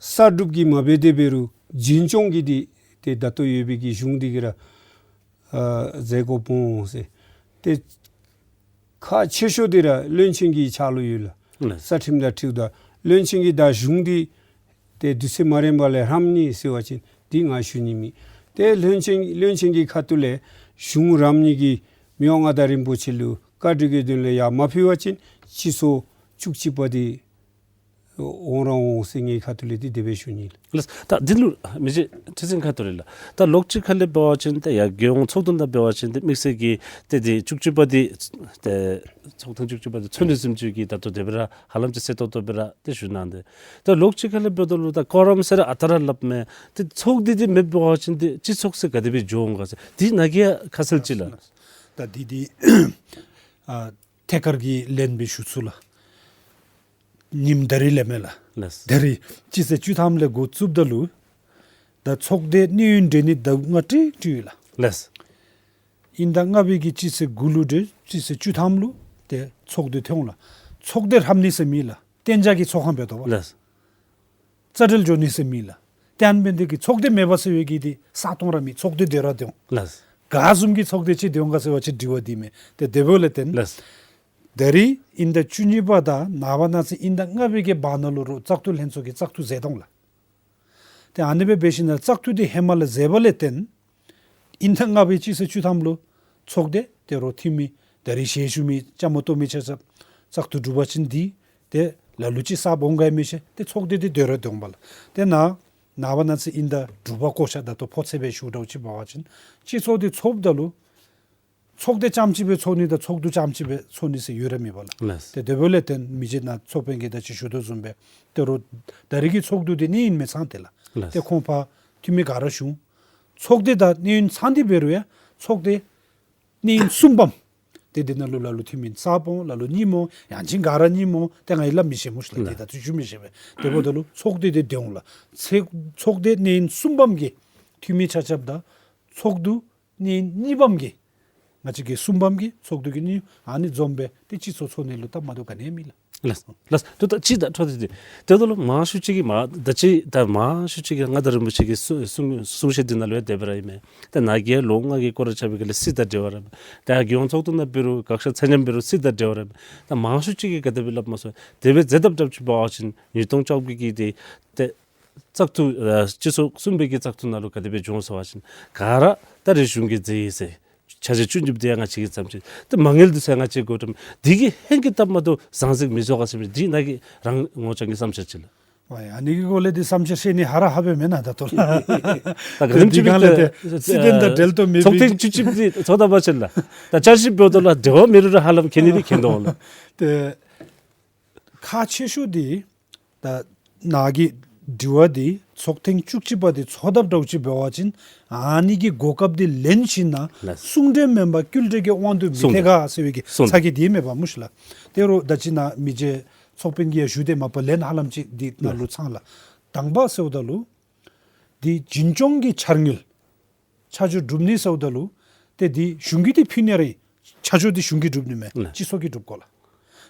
གསར་སྒྲུབ་ཀྱི་མ་འབད་དེ་འབད་རུང་རྒྱུན་སྐྱོང་གི་འདི་ཏེ་ད་ལྟོ་ཡོད་པའི་གི་གཞུང་འདི་གིས་ར་ཨ་མཛད་དགོཔ་འོང་ཟེར། ཏེ་ཁག་ཆེ་ཤོས་འདི་ར་བློན་ཆེན་གྱི་ཕྱག་ལུ་ཡོད་ལགས། ལགས། རྩ་ཁྲིམས་དང་འཁྲིལཝ་ད་བློན་ཆེན་གྱིས་ད་གཞུང་འདི་ཏེ་དུས་ཚོད་མ་རན་པ་ལས་རམ་ནི་ཟེར་བ་ཅིན་འདི་ང་ཞུ་ནི་མེད། ཏེ་བློན་ཆེན་བློན་ཆེན་གྱི་ཁ་ཐུག་ལས་གཞུང་རམ་ནི་གི་མི་དབང་མངའ་བདག་རིན་པོ་ཆེ་ལུ་བཀའ་འདྲི་གི་དོན་ལས་ཡར་མ་ཕུལ་བ་ཅིན་སྤྱི་ཚོགས་བཅུ་གཅིག་པ་འདི་འོང་ར་འོང་ཟེར་ངེའི་ཁ་ཐུག་ལས་འདི་དེ་སྦེ་ཞུ་ནི་ལགས། ལགས། ད་འདི་ལུ་མི་རྗེ་ཁྲི་འཛིན་ཁ་ཐུག་ལས་ལགས། ད་ལོགས་ཅིག་ཁ་ལས་འབད་བ་ཅིན་ད་ཡར་རྒྱལ་ཡོངས་ཚོགས་འདུ་ནང་འབད་བ་ཅིན་ཏེ་དམིགས་བསལ་གྱི་ཏེ་འདི་བཅུ་གཅིག་པ་འདི་ཏེ་ཚོགས་ཐེངས་བཅུ་གཅིག་པ་འདི་ཚོགས་ནི་བཟུམ་ཅིག་གི་ད་ལྟོ་དེ་སྦེ་ར་ཧ་ལམ་ཅིག་གསལ་ཏོག་ཏོ་སྦེ་ར་ཏེ་ཞུ་གནང་སྟེ། ད་ལོགས་ཅིག་ཁ་ལས་འབདཝ་ད་ལུ་ད་ཀོ་རམ་ཟེར་ར་ཨ་རྟག་ར་སླབ་མས། ཏེ་ཚོགས་འདུ་འདི་མེད་པ་ཅིན་ཏེ་སྤྱི་ཚོགས་ཟེར་ག་དེ་སྦེ་འགྱོ་འོང་ག་ཟེར་འདི་ནཱ་གིས་ཡང་ཁ་གསལ་ཅིག་ལགས། ད་འདི་འདི་ཨ་ཐད་ཀར་གྱི་ལན་སྦེ་ཞུ་ཚུགས་ལགས། ཉིནམ་ད་རིས་ལས་མས་ལགས། ལགས། ད་རིས་སྤྱི་ཚེས་བཅུ་ཐམ་ལས་འགོ་བཙུགསཔ་ད་ལུ་ད་ཚོགས་སྡེ་གནས་ཡུན་འགྲོ་ནི་ཟླཝ་ལྔ་ཏིག་ཏིག་ཡོད་ལགས། ལགས། དབྱིན་ཟླ་ལྔ་པའི་གི་སྤྱི་ཚེས་དགུ་ལུ་འགྲོ་སྤྱི་ཚེས་བཅུ་ཐམ་ལུ་ཏེ་ཚོགས་སྡེ་ཐོན་འོང་ལགས། ཚོགས་སྡེ་རམ་ནི་ཟེར་མེད་ལགས། གཏན་འཇགས་ཀྱི་ཚོགས་ཁང་འབད་དོ་བ། ལགས། རྩ་འགྲན་འགྱོ་ནི་ཟེར་མེད་ལགས། ཏེ་ཨ་ནི་འབད་ནི་དེ་གིས་ཚོགས་སྡེ་མེད་པ་ཟེར་བའི་གི་འདི་ས་སྟོང་ར་མེད། ཚོགས་སྡེ་སྡོད་ར་སྡོད་འོང་། ལགས། ག་བཟུམ་གྱི་ཚོགས་སྡེ་ཅིག་སྡོད་འོང་ག་ཟེར་བ་ཅིན་དྲི་བ་འདི་མས། ཏེ་དེ་འབདཝ་ལས་བརྟེན་ལགས། ད་རིས་དབྱིན་ཟླ་བཅུ་གཉིས་པ་དང་ནངས་པ་གནངས་ཚེ་དབྱིན་ཟླ་ལྔ་པའི་གི་བར་ན་ལུ་རོགས་བཙག་འཐུ་ལྷན་ཚོགས་ཀྱིས་བཙག་འཐུ་མཛད་དོ་ལགས། ཏེ་ཨ་ནི་སྦེ་འབད་ཞིནམ་ལས་བཙག་འཐུ་འདི་ཧེ་མ་ལས་མཛད་པ་ལས་བརྟེན་ཨིན་ཐང་ལྔ་པའི་སྤྱི་ཚེས་བཅུ་ཐམ་ལུ་ཚོགས་སྡེ་ཏེ་རོགས་འཐུས་མི་ད་རིས་ཞལ་ཞུ་མི་བཅའ་མར་གཏོགས་མི་ཆ་ཁྱབ་བཙག་འཐུ་གྲུབ་པ་ཅིན་འདི་ཏེ་ལ་ལུ་ཅིག་གསརཔ་འོང་ག་ཡང་མི་ཤེས། ཏེ་ཚོགས་སྡེ་འདི་སྡོད་ར་སྡོདཔ་ལགས། ཏེ་ནཱ་ནངས་པ་གནངས་ཚེ་ཨིན་ད་འབྲུག་པ་བསྐོ་བཞག་ད་ལྟོ་ཕོ་ཚོད་སྦེ་ཞུ་འདྲཝ་ཅིག་འབད་བ་ཅིན་སྤྱི་ཚོགས་འདི་ཚོགསཔ་ད་ལུ་ཚོགས་སྡེ་རྐྱངམ་ཅིག་སྦེ་ཚོགས་ནི་དང་ཚོགས་འདུ་རྐྱངམ་ཅིག་སྦེ་ཚོགས་ནི་ཟེར་ཡོད་ར་མེད་པ་ལགས། ལགས། ཏེ་དེ་འབདཝ་ལས་བརྟེན་མི་རྗེ་ནཱ་ཚོགས་དཔོན་གྱིས་ད་ཅི་ཞུ་དོ་བཟུམ་སྦེ་ཏེ་རོགས་ད་རིས་ཀྱི་ཚོགས་འདུ་འདི་གནས་ཡུན་མི་ཚང་སྟེ་ལགས། ལགས། ཏེ་ཁོང་ཕར་འཐུས་མི་ག་ར་བཞུགས། ཚོགས་སྡེ་ད་གནས་ཡུན་ཚང་སྟེ་འབད་རུང་ཡང་ཚོགས་སྡེ་གནས་ཡུན་གསུམ་པམ། ཏེ་འདི་ནང་ལུ་ལ་ལུ་འཐུས་མི་གསརཔ་འོང་ལ་ལུ་རྙིངམ་འོང་ཡང་ཅིན་ག་ར་རྙིངམ་འོང་། ཏེ་ང་ཡང་སླབ་མི་ཤེས་མུས་ལགས། ཏེ་ད་ཚུ་ཞུ་མི་ཤེས་པས། དེ་འབདཝ་ད་ལུ་ཚོགས་སྡེ་འདི་སྡོད་འོང་ལགས། ཚེ་ཚོགས་སྡེ་གནས་ཡུན་གསུམ་པམ་གྱི་འཐུས་མི་ཆ་ཁྱབ་དང་ཚོགས་འདུ་གནས་ཡུན་གཉིས་པམ་གྱི་ང་བཅས་ཀྱི་གསུམ་པམ་གྱི་ཚོགས་འདུ་གི་གནས་ཡུན་ཨ་ནི་འཛོམས་སྦེ་ཏེ་སྤྱི་ཚོགས་ཚོགས་ནི་ལུ་སྟབས་མ་བདེཝ་ག་ནི་ཡང་མེད་ལགས། ལགས། ལགས། ཏེ་ད་ཅི་ད་འཕྲོ་འདི་ཏེ་དེ་ལུ་མང་ཤོས་ཅིག་གིས་མ་ད་ཅི་ད་མང་ཤོས་ཅིག་གིས་མངའ་བདག་རིན་པོ་ཆེ་གི་གསུང་གསུང་གསུང་བཤད་འདི་ནང་ལུ་ཡང་དེ་སྦེ་ར་ཨིན་མས། ད་ནཱ་གིས་ལོ་ལྔ་གི་སྐོར་ར་རྐྱབ་པའི་སྐབས་ལས་སྲིད་དང་འབྲེལ་བ་ར་མེད། ད་རྒྱལ་ཡོངས་ཚོགས་འདུ་ནང་འབད་རུང་དགག་བཞག་ཚད་མཉམ་འབད་རུང་སྲིད་དང་འབྲེལ་བ་ར་མེད། ད་མང་ཤོས་ཅིག་གིས་ག་དེ་སྦེ་སླབ་མས་ཟེར་དེ་སྦེ་མཛད་དཔ་འདྲཝ་ཅིག་འབད་བ་ཅིན་ཉིས་སྟོང་བཅོ་བརྒྱད་ཀྱི་ཏེ་ཏེ་བཙག་འཐུ་ཨ་སྤྱི་ཚོགས་གསུམ་པའི་གི་བཙག་འཐུ་ནང་ལུ་ག་དེ་སྦེ་བྱུང་ཟེར་བ་ཅིན་ག་ར་ད་རེས་གཞུང་གིས་མཛད་ཡི་ཟེར་ཆ་ཤས་བཅུ་གཉིས་པ་འདི་ཡང་ང་བཅས་ཀྱིས་བརྩམས་ཅི། ཏེ་མ་དངུལ་འདི་ཚུ་ཡང་ང་བཅས་ཀྱིས་དགོ་དྲགས་མས། འདི་གིས་ཧེང་གིས་སྟབས་མ་བདེཝ་ཟང་ཟིང་མི་བཟོ་ག་ཟེར་མི་འདི་ནཱ་གིས་རང་ངོ་རྐྱང་གི་བསམ་འཆར་ཅིག་ལགས། ཝའི་ཨ་ནི་གི་སྐོར་ལས་འདི་བསམ་འཆར་བཤད་ནི་ཧ་ར་ཧ་སྦེ་མེན་ན་ད་ལྟོ་ལགས། ད་ག་དེམ་ཅིག་འདི་སྦེ་གང་ལས་ཏེ་སྲིད་དོན་དང་འབྲེལ་གཏོགས་མེད་པའི་ཚོགས་ཐེངས་བཅུ་གཅིག་པ་འདི་ཚོགས་ད་པ་ཅིན་ལགས། ད་བསྐྱར་ཞིབ་འབདཝ་ད་ལུ་འབྲེལ་བ་མེད་རུང་ར་ཧ་ལམ་མཁྱེན་ནི་འདི་མཁྱེན་དོ་ལགས། ཏེ་ཁག་ཆེ་ཤོས་འདི་ད་ནཱ་གི་དྲི་བ་འདི་ཚོགས་ཐེངས་བཅུ་གཅིག་པ་འདི་ཚོགས་དཔ་འདྲཝ་ཅིག་འབད་བ་ཅིན་ཨ་ནི་གི་གོ་སྐབས་འདི་ལེན་ཞིནམ་ལས་ལགས། གསུང་གྲོས་མེན་པར་སྐུལ་འདེད་ཀྱི་དབང་དུ་མི་གསུང་ཐལ་ག་ཟེར་བའི་གི་གསུང་ཚ་གྱང་འདི་མེད་པ་མུས་ལགས། ཏེ་རོགས་ད་ཅི་ནཱ་མི་རྗེ་ཚོགས་དཔོན་གྱིས་ཡང་ཞུ་དེ་མ་པ་ལན་ཧ་ལམ་ཅིག་འདི་ནང་ལུ་ལགས། ཚང་ལགས། དང་པ་ཟེརཝ་ད་ལུ་འདི་འཛིན་སྐྱོང་གི་འཆར་དངུལ་ཆ་འཇོག་སྒྲུབ་ནི་ཟེརཝ་ད་ལུ་ཏེ་འདི་གཞུང་གིས་འདི་ཕུལ་ནི་ར་ཨིན། ཆ་འཇོག་འདི་གཞུང་གིས་སྒྲུབ་ནི་མེན། ལགས། སྤྱི་ཚོགས་ཀྱིས་སྒྲུབ་དགོ་ལགས།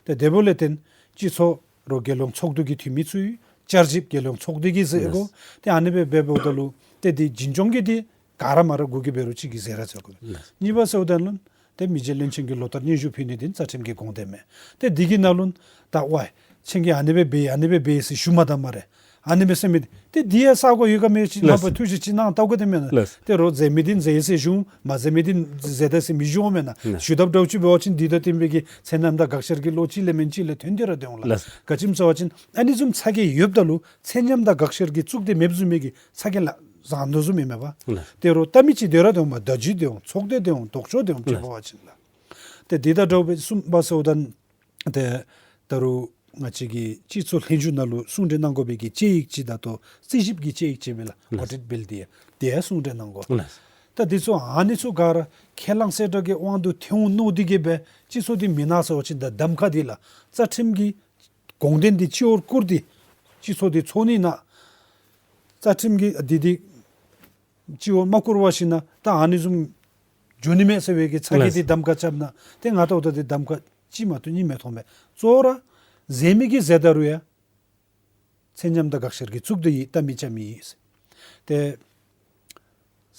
ཏེ་དེ་འབདཝ་ལས་བརྟེན་སྤྱི་ཚོགས་རོགས་རྒྱལ་ཡོངས་ཚོགས་འདུ་གི་འཐུས་མི་ཚུ་ཡོད། བསྐྱར་ཞིབ་རྒྱལ་ཡོངས་ཚོགས་སྡེ་གིས་མཛད་དགོ། ལགས། ཏེ་ཨ་ནི་སྦེ་འབད་འབདཝ་ད་ལུ་ཏེ་འདི་འཛིན་སྐྱོང་གི་འདི་ག་ར་མ་ར་གུ་གིས་འབད་རུང་ཅིག་གིས་མཛད་ར་མཛད་དགོ། ལགས། གཉིས་པ་ཟེརཝ་ད་ལུ་ཏེ་མི་རྗེ་བློན་ཆེན་གྱིས་ལོ་ལྟར་སྙན་ཞུ་ཕུལ་ནི་འདི་རྩ་ཁྲིམས་ཀྱི་དགོངས་དོན་མས། ཏེ་འདི་གི་ནང་ལུ་ད་ཝའི་ཁྱེད་ཀྱིས་ཨ་ནི་སྦེ་འབད་ཨ་ནི་སྦེ་འབད་ཟེར་ཞུ་མ་ད་སྨ་རེ། ཨ་ནི་སྦེ་ཟེར་མི་ཏེ་འདི་ཡང་ས་གོ་ཡོད་ག་མེད་ཅིག་ལགས། ནང་པ་ཐུགས་བཞེད་ཅིག་གནང་བལྟ་དགོ་དེ་མེན་ན། ལགས། ཏེ་རོགས་མཛད་མི་འདི་མཛད་ཡི་ཟེར་ཞུ་མ་མཛད་མི་འདི་མཛད་ད་ཟེར་མི་ཞུ་འོང་མེན་ན། ལགས། ཞུ་དཔ་འདྲཝ་ཅིག་འབད་བ་ཅིན་འདི་དང་བསྟུན་པའི་གི་ཚད་མཉམ་དང་དགག་བཞག་གི་ལོ་གཅིག་ལས་མེན་གཅིག་ལས་ཐོན་ཏེ་ར་སྡོད་འོང་ལགས། ལགས། ག་ཅི་སྨོ་ཟེར་བ་ཅིན་ཨ་ནི་བཟུམ་ཚ་གྱང་ཡོདཔ་ད་ལུ་ཚད་མཉམ་དང་དགག་བཞག་གི་གཙུག་སྡེ་མེདཔ་བཟུམ་མའི་གི་ཚ་གྱང་ལ་བཟང་དོ་བཟུམ་ཨིན་མས་པ། ལགས། ཏེ་རོགས་ལྟ་མི་ཅིག་སྡོད་ར་སྡོདཔ་མས། བརྡ་བརྒྱུད་སྡོད་འོང་། ཚོགས་སྡེ་སྡོད་འོང་། ལྡོག་ཕྱོགས་སྡོད་འོང་། ལགས། ཅིག་འབད་བ་ཅིན་ལགས། ཏེ་འདི་དང་འདྲཝ་སྦེ་གསུམ་པ་ཟེརཝ་ད་ཏེ་ད་རུང་ང་བཅས་ཀྱི་སྤྱི་ཚོགས་ལྷན་བཞུགས་ནང་ལུ་གསུང་གྲོས་གནང་དགོ་པའི་གི་དཔྱད་ཡིག་ཅིག་ད་ལྟོ་རྩིས་ཞིབ་ཀྱི་དཔྱད་ཡིག་ཅིག་མས་ལགས། ལགས། ཨོ་ཌིཊ་བིལ་འདི་ཡང་འདི་ཡང་གསུང་གྲོས་གནང་དགོ། ལགས། ད་འདི་ཚུ་ཨ་ནི་ཚུ་ག་ར་ཁས་བླངས་གསལ་བསྒྲགས་ཀྱི་དབང་དུ་ཐལ་འོང་མནོ་སྟེ་གིས་སྦེ་སྤྱི་ཚོགས་འདི་མི་གནང་ཟེར་བ་ཅིན་ད་གདམ་ཁ་འདི་ལགས་རྩ་ཁྲིམས་ཀྱི་དགོངས་དོན་འདི་སྤྱི་བོར་བཀུར་ཏེ་སྤྱི་ཚོགས་འདི་ཚོགས་ནི་ན་རྩ་ཁྲིམས་ཀྱི་འདི་འདི་སྤྱི་བོར་མ་བཀུར་བ་ཞིན་ན་ད་ཨ་ནི་བཟུམ་འགྱོ་ནི་མས་ཟེར་བའི་གི་ཚ་གྱང་འདི་ལགས། གདམ་ཁ་རྐྱབ་ན་ཏེ་ང་ལྟཝ་ད་འདི་གདམ་ཁ་གཅིག་མ་གཏོགས་གཉིས་མི་མཐོང་མས། གཙོ་བོ་ར་མཛད་མི་གིས་མཛད་ད་རུང་ཡང་ཚད་མཉམ་དང་དགག་བཞག་གི་གཙུག་སྡེ་ཡིས་ལྟ་མི་རྐྱབ་མི་ཨིན། ཏེ་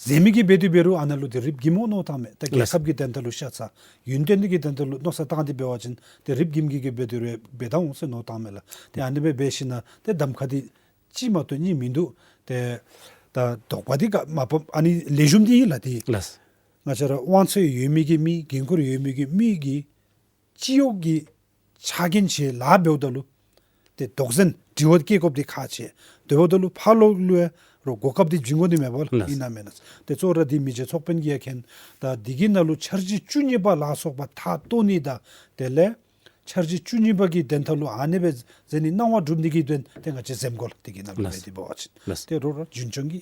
མཛད་མི་གིས་འབད་དེ་འབད་རུང་ཨ་ནཱ་ལུ་ཏེ་རིགཔ་འགྱིམ་འོང་མནོ་བཏངམ་མས། ད་རྒྱལ་ལགས། ཁབ་ཀྱི་དོན་དག་ལུ་ཤ་ཚ་ཡུན་བརྟན་གྱི་དོན་དག་ལུ་མནོ་བསམ་བཏང་སྟེ་འབད་བ་ཅིན་ཏེ་རིགཔ་འགྱིམ་གྱིས་གིས་འབད་དེ་རུང་འབད་ད་འོང་ཟེར་མནོ་བཏངམ་མས་ལགས། ཏེ་ཨ་ནི་སྦེ་འབད་ཞིན་ན་ཏེ་གདམ་ཁ་འདི་གཅིག་མ་གཏོགས་གཉིས་མིན་འདུག། ཏེ་ད་དོགས་པ་འདི་ག་མ་པ་ཨ་ནི་ལེགས་ཤོམ་འདི་ཨིན་ལགས་ཏེ། ལགས། ང་བཅས་ར་དབང་ཚད་ཡོད་མི་གི་མི་འགན་ཁུར་ཡོད་མི་གི་མི་གིས་སྤྱི་གཡོག་གི་ཕྱག་འགན་ཆེ་ལཱ་འབདཝ་ད་ལུ་ཏེ་དོགས་ཟོན་དྲི་བ་བཀོད་དགོཔ་འདི་ཁག་ཆེ། དེ་འབདཝ་ད་ལུ་ཕར་ལོགས་ལུ་ཡང་རོགས་གོ་སྐབས་འདི་བྱིན་དགོ་ནི་མས་པ་ལགས། ལགས། ཨིན་ན་མེན་ན། ཏེ་གཙོ་བོ་ར་འདི་མི་རྗེ་ཚོགས་དཔོན་གྱིས་ཡང་མཁྱེན། ད་འདི་གི་ནང་ལུ་འཆར་གཞི་བཅུ་གཉིས་པ་ལ་སོགས་པ་མཐའ་སྟོན་ནི་དང་དེ་ལས་འཆར་གཞི་བཅུ་གཉིས་པ་གི་དོན་དག་ལུ་ཨ་ནི་སྦེ་མཛད་ནི་གནང་བ་སྒྲུབ་ནི་གི་དོན་ཏེ་ང་བཅས་འཛེམ་དགོ་ལགས། འདི་གི་ནང་ལུ་ལགས། འབད་དེ་འབད་བ་ཅིན། ལགས། ཏེ་རོགས་ར་རྒྱུན་སྐྱོང་གི་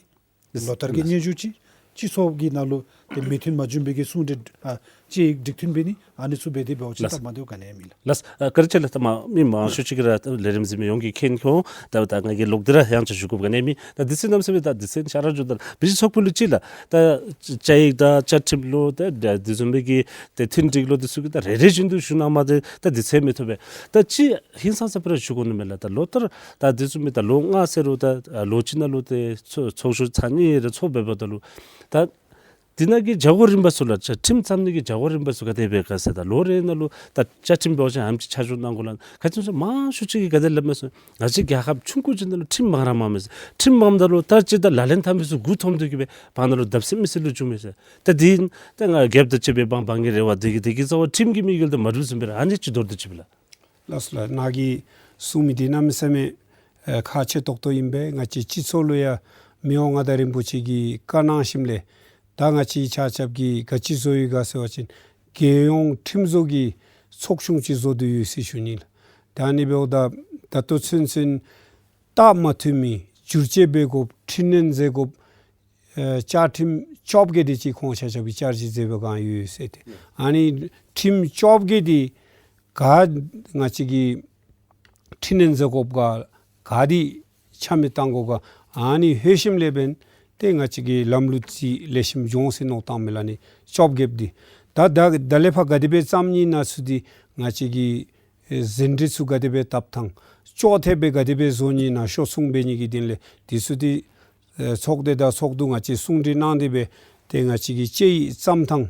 ལགས། ལོ་ལྟར་གྱི་ལགས། སྙན་ཞུ་ཅིག་སྤྱི་ཚོགས་ཀྱི་ནང་ལུ་ཏེ་མོས་མཐུན་མ་བྱུང་བའི་གི་གསུང་གྲོས་ཨ་དཔྱད་ཡིག་འགྲིག་མཐུན་འབད་ནི་ཨ་ནི་ཚུ་འབད་དེ་འབད་བ་ཅིན་ལགས། སྟབས་མ་བདེཝ་ག་ནི་ཡང་མེད་ལགས། ལགས། ཨ་བཀའ་དྲིན་ཆེ་ལགས། ད་མ་མི་མང་ཤོས་ཅིག་གིས་ར་ལས་རིམ་གཟིགས་མི་ཡོངས་ཀྱིས་མཁྱེན་ཁྱོང་། ད་ད་ང་གིས་ལོག་སྟེ་ར་ཡང་ཅིག་ཞུ་དགོཔ་ག་ནི་ཡང་མེད། ད་སྡེ་ཚན་གནམ་མེད་ས་མེད་ད་སྡེ་ཚན་ཤ་ར་ཞུ་ད་མི་རྗེ་ཚོགས་དཔོན་ལུ་ཅིག་ལགས། ད་བཅའ་ཡིག་དང་བཅའ་ཁྲིམས་ལུ་ད་དེ་བཟུམ་མའི་གི་ཏེ་མཐུན་སྒྲིག་ལུ་འདི་ཚུ་གི་ད་རེ་རེ་བཞིན་དུ་ཞུ་གནང་མ་དེ་ད་སྡེ་ཚན་མི་ཐོབ་པས། ད་ཅིག་ཧིང་སངས་ས་སྦེ་ར་ཞུ་དགོ་ནི་མས་ལགས། ད་ལོ་ལྟར་ད་འདི་ཚུ་མི་ད་ལོ་ལྔ་ཟེར་རུང་ད་ལོ་གཅིག་ནང་ལུ་ཏེ་ཚོགས་ཚོགས་ཞུགས་ཚར་གཉིས་རེ་ཚོགས་འབདཝ་ད་ལུ་ད་ དེ་ནང་གི་བྱ་སྒོ་རིམ་པ་ཚུ་ལགས། ཁྲིམས་བརྩམ་ནི་གི་བྱ་སྒོ་རིམ་པ་ཚུ་ག་དེ་སྦེ་ག་ཟེར་ད་ལོ་རེ་ནང་ལུ་ད་བཅའ་ཁྲིམས་འབད་བ་ཅིན་ཨ་ནེམ་ཅིག་ཆ་འཇོག་གནང་དགོ་ལགས། ག་ཅི་སྨོ་ཟེར་མང་ཤོས་ཅིག་གིས་ག་དེ་སླབ་མས་ཟེར། ང་བཅས་རྒྱལ་ཁབ་ཆུང་ཀུ་ཅིག་ནང་ལུ་ཁྲིམས་མང་ར་མངམ་མས་ཟེར། ཁྲིམས་མངམ་ད་ལུ་ད་ཅི་ད་ལག་ལེན་འཐབ་མི་ཚུ་མགུ་འཐོམ་སྟེ་གིས་སྦེ་བར་ན་ལུ་བརྡབ་གསིག་མི་གསིག་ལུ་འགྱོཝ་མས་ཟེར། ད་དེ་ད་ང་རྒྱལཔོ་དང་བཅས་པའི་འབངས་འབངས་ཀྱི་རེ་བ་དེ་གིས་དེ་གིས་རྩ་བ་ཁྲིམས་ཀྱི་དམིགས་ཡུལ་དེ་མ་འགྲུབ་ཟེར་སྦེ་ར་ཨ་ནི་ཅིག་མདོར་བསྡུས་ཅིག་སྦེ་ལགས། ལགས་སོ་ལགས། ནཱ་གིས་གསུངས་མི་འདི་གནམ་མེད་ས་མེད་ཨེ་ཁག་ཆེ་ཏོག་ཏོ་ཨིན་པས། ང་བཅས་སྤྱི་ཚོགས་ལུ་ཡང་མི་དབང་མངའ་བདག་རིན་པོ་ཆེ་གིས་བཀའ་གནང་ཞིནམ་ལས་ད་ང་བཅས་ཆ་ཁྱབ་ཀྱིས་ག་ཅི་བཟོ་ཡི་ག་ཟེར་བ་ཅིན་རྒྱལ་ཡོངས་ཁྲིམས་བཟོ་གི་ཚོགས་ཆུང་ཅིག་བཟོ་སྟེ་ཡོད་ཟེར་ཞུ་ནི་ལགས། ད་ཨ་ནི་འབདཝ་ད་ད་ལྟོ་ཚུན་ཚོད་བཏགས་མ་ཐུབ་མི་བསྒྱུར་བཅོས་འབད་དགོཔ་འཕྲི་སྣོན་མཛད་དགོཔ་ཨེ་བཅའ་ཁྲིམས་བཅོ་བརྒྱད་དེ་ཅིག་ཁོང་ཆ་ཁྱབ་ཀྱིས་བསྐྱར་ཞིབ་མཛད་པའི་སྒང་ཡོད་ཟེར་ཏེ། ཨ་ནི་ཁྲིམས་བཅོ་བརྒྱད་དེ་ག་ང་བཅས་ཀྱིས་འཕྲི་སྣོན་མཛད་དགོཔ་ག་ག་དེ་ཆ་མེད་བཏང་དགོཔ་ག་ཨ་ནི་ལྷོད་ཞིནམ་ལས་འབདན་ཏེ་ང་བཅས་ཀྱི་ལམ་ལུགས་ཅིག་ལེགས་ཤོམ་འགྱོ་འོང་ཟེར་མནོ་བསམ་བཏངམ་མས་ལགས། ཨ་ནི་བཅོ་བརྒྱད་དེ་ད་ད་ད་ལས་ཕར་ག་དེ་སྦེ་བརྩམ་ནི་ཨིན་ན་ཚུ་དེ་ང་བཅས་ཀྱིས་ཨེ་ཟིན་བྲིས་ཚུ་ག་དེ་སྦེ་བཏབ་ཐངས་ཅོག་འཐདཔ་སྦེ་ག་དེ་སྦེ་བཟོ་ནི་ཨིན་ན་ཤོག་ཚུགས་འབད་ནི་གི་དོན་ལས་དེ་ཚུ་དེ་ཨེ་ཚོགས་སྡེ་དང་ཚོགས་འདུ་ང་བཅས་གསུང་གྲོས་གནང་སྟེ་སྦེ་ཏེ་ང་བཅས་ཀྱི་དཔྱད་ཡིག་བརྩམ་ཐངས་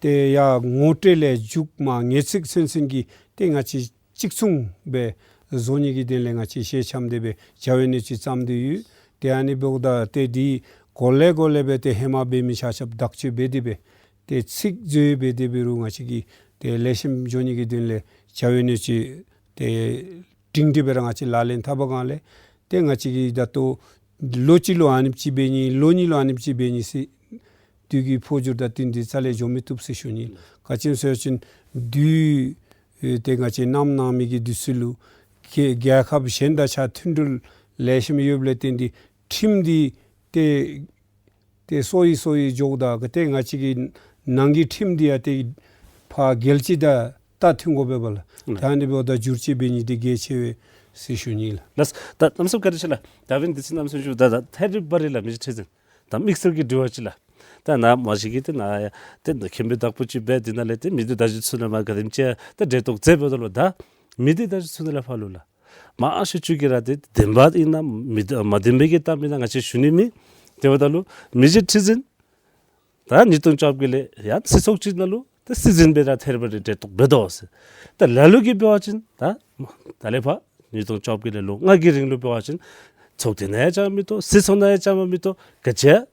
ཏེ་ཡར་ངོ་སྤྲོད་ལས་མཇུག་མ་ངེས་ཚིག་ཚུན་ཚོད་ཀྱི་ཏེ་ང་བཅས་གཅིག་མཚུངས་སྦེ་བཟོ་ནི་གི་དོན་ལས་ང་བཅས་ཞལ་འཆམ་སྟེ་སྦེ་བྱ་བའི་སྣེ་ཅིག་བརྩམས་ཏེ་ཡོད། ཏེ་ཨ་ནི་འབདཝ་ད་ཏེ་དེ་གོ་ལེ་གོ་ལེ་སྦེ་ཏེ་ཧེ་མ་འབད་མི་ཆ་ཁྱབ་དག་བཅོས་འབད་དེ་སྦེ་ཏེ་ཚིག་བཟོ་ཡི་འབད་དེ་འབད་རུང་ང་བཅས་ཀྱིས་ཏེ་ལེགས་ཤོམ་འགྱོ་ནི་གི་དོན་ལས་བྱ་བའི་སྣེ་ཅིག་ཏེ་སྒྲིང་སྒྲི་སྦེ་ར་ང་བཅས་ལག་ལེན་འཐབ་པའི་སྒང་ལས་ཏེ་ང་བཅས་ཀྱིས་ད་ལྟོ་ལོ་གཅིག་ལུ་ཨ་ནེམ་ཅིག་འབད་ནི་ལོ་གཉིས་ལུ་ཨ་ནེམ་ཅིག་འབད་ནི་ཟེར་དུས་ཀྱི་འཕོ་འགྱུར་དང་བསྟུན་ཏེ་རྩ་ལས་འགྱོ་མི་བཏུབ་ཟེར་ཞུ་ནི། ག་ཅི་སྨོ་ཟེར་བ་ཅིན་དུས་ཨེ་ཏེ་ང་བཅས་ནམ་གནང་མི་གི་དུས་ཚོད་ལུ་རྒྱལ་རྒྱལ་ཁབ་གཞན་དང་ཆ་མཐུན་སྒྲིལ་ལེགས་ཤོམ་ཡོདཔ་ལས་བརྟེན་ཏེ་ཁྲིམས་འདི་ཏེ་ཏེ་སོར་ཡི་སོར་ཡི་འགྱོཝ་ད་ག་ཏེ་ང་བཅས་ཀྱི་ནང་གི་ཁྲིམས་འདི་ཡང་ཏེ་ཕར་རྒྱལ་སྤྱི་དང་ད་མཐུན་དགོ་པས་པ་ལགས། ད་ཨ་ནི་འབདཝ་ད་བསྒྱུར་བཅོས་འབད་ནི་འདི་གལ་ཆེ་བས་ཟེར་ཞུ་ནི་ལགས། ལགས། ད་གནམ་མེད་ས་མེད་བཀའ་དྲིན་ཆེ་ལགས། ད་འབདན་དུས་ཚོད་གནམ་མེད་ས་མེད་ཞུཝ་ད་ད་ཐད་རི་བ་རི་ལགས་མི་རྗེ་ཁྲི་འཛིན་ད་དམིགས་བསལ་གྱི་དྲི་བ་ཅིག་ལགས། ད་ནཱ་མ་གཞི་གིས་ཏེ་ནཱ་ཡང་ཏེ་མཁན་པོའི་བདག་པོ་ཅིག་འབད་དེ་ནང་ལས་ཏེ་མི་སྡེ་བརྡ་བརྒྱུད་ཚུ་ནང་མར་ག་དེམ་ཅིག་ད་འབྲེལ་གཏོགས་མཛད་འབདཝ་ད་ལུ་ད་མི་སྡེ་བརྡ་བརྒྱུད་ཚུ་ནང་ལས་ཕར་ལུ་ལགས། མང་ཤོས་ཅིག་གིས་ར་ཏེ་བདེན་པ་ཨིན་ན་མི་བདེན་མ་བདེན་པའི་གི་གཏམ་ཨིན་ན་ང་བཅས་ཞུ་ནི་མེད། དེ་འབདཝ་ད་ལུ་མི་རྗེ་ཁྲི་འཛིན་ད་ཉིས་སྟོང་བཅོ་བརྒྱད་ལས་ཡང་སྲིད་ཚོགས་ཅིག་ནང་ལུ་ད་སྲིད་འཛིན་སྦེ་ར་ཐད་རི་བ་རི་འབྲེལ་གཏོགས་འབད་དོ་ཟེར། ད་ལ་ལུ་གིས་འབད་བ་ཅིན་ད་ད་ལས་ཕར་ཉིས་སྟོང་བཅོ་བརྒྱད་ལས་ལོ་ལྔ་གི་རིང་ལུ་འབད་བ་ཅིན་ཚོགས་སྡེ་ནང་ཡང་བཅའ་མར་མི་གཏོགས་སྲིད་ཚོགས་ནང་ཡང་བཅའ་མར་མི་གཏོགས་ག་ཅི་ཡང་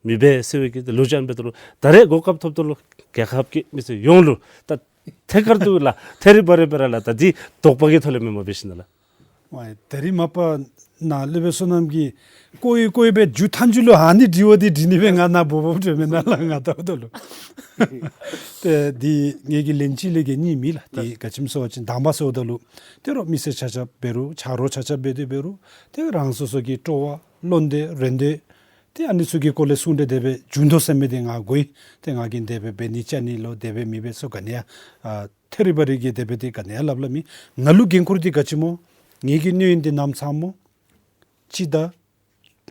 མི་འབད་ཟེར་བའི་གི་ལོ་རྒྱུས་ཨ་ནི་འབདཝ་ད་ལུ་ད་རེས་གོ་སྐབས་ཐོབ་ད་ལུ་རྒྱལ་ཁབ་ཀྱི་མི་སེར་ཡོངས་ལུ་ད་ཐད་ཀར་དུ་ལགས་ཐད་རི་བ་རི་སྦེ་ར་ལགས་ད་འདི་དོགས་པ་གི་ཐོག་ལས་མེནམ་འབད་ཞིན་ན་ལགས། ཝའི་ད་རིས་མ་པ་ནཱ་སློབ་དཔོན་བསོད་ནམས་ཀྱིས་ཀོ་ཡི་ཀོ་ཡི་སྦེ་མཇུག་མཐའ་མཇུག་ལུ་ཨ་ནི་དྲི་བ་འདི་དྲི་ནི་སྦེ་ང་ནཱ་འབོ་འབོཝ་འདྲས་མེན་ན་ལགས་ང་བལྟཝ་ད་ལུ། ཏེ་འདི་ངེ་གི་ལན་གཅིག་ལས་བརྒལ་ནི་མེད་ལགས། ཏེ་ག་ཅི་སྨོ་ཟེར་བ་ཅིན་དང་པ་ཟེརཝ་ད་ལུ་ཏེ་རོགས་མི་སེར་ཆ་ཁྱབ་འབད་རུང་ཆ་རོགས་ཆ་ཁྱབ་འབད་དེ་འབད་རུང་ཏེ་རང་སོ་སོ་གི་སྤྲོ་བ་བློ་འདོད་རེ་འདོད་ཏེ་ཨ་ནི་ཚུ་གི་སྐོར་ལས་གསུང་གྲོས་དེ་སྦེ་འབྱུང་དོ་ཟེར་མི་འདི་ང་གོ་ཡི། ཏེ་ང་གིས་དེ་སྦེ་འབད་ནི་བཅའ་ནི་ལོ་དེ་སྦེ་མི་འབད་ཟེར་ག་ནི་ཡང་ཨ་ཐད་རི་བ་རི་གི་དེ་སྦེ་འདི་ག་ནི་ཡང་སླབ་སླབ་མེད། ང་ལུ་འགན་ཁུར་འདི་ག་ཅི་སྨོ། ངེ་གི་གནས་ཡུན་འདི་གནམ་ཚང་སྨོ། སྤྱི་ཟླ་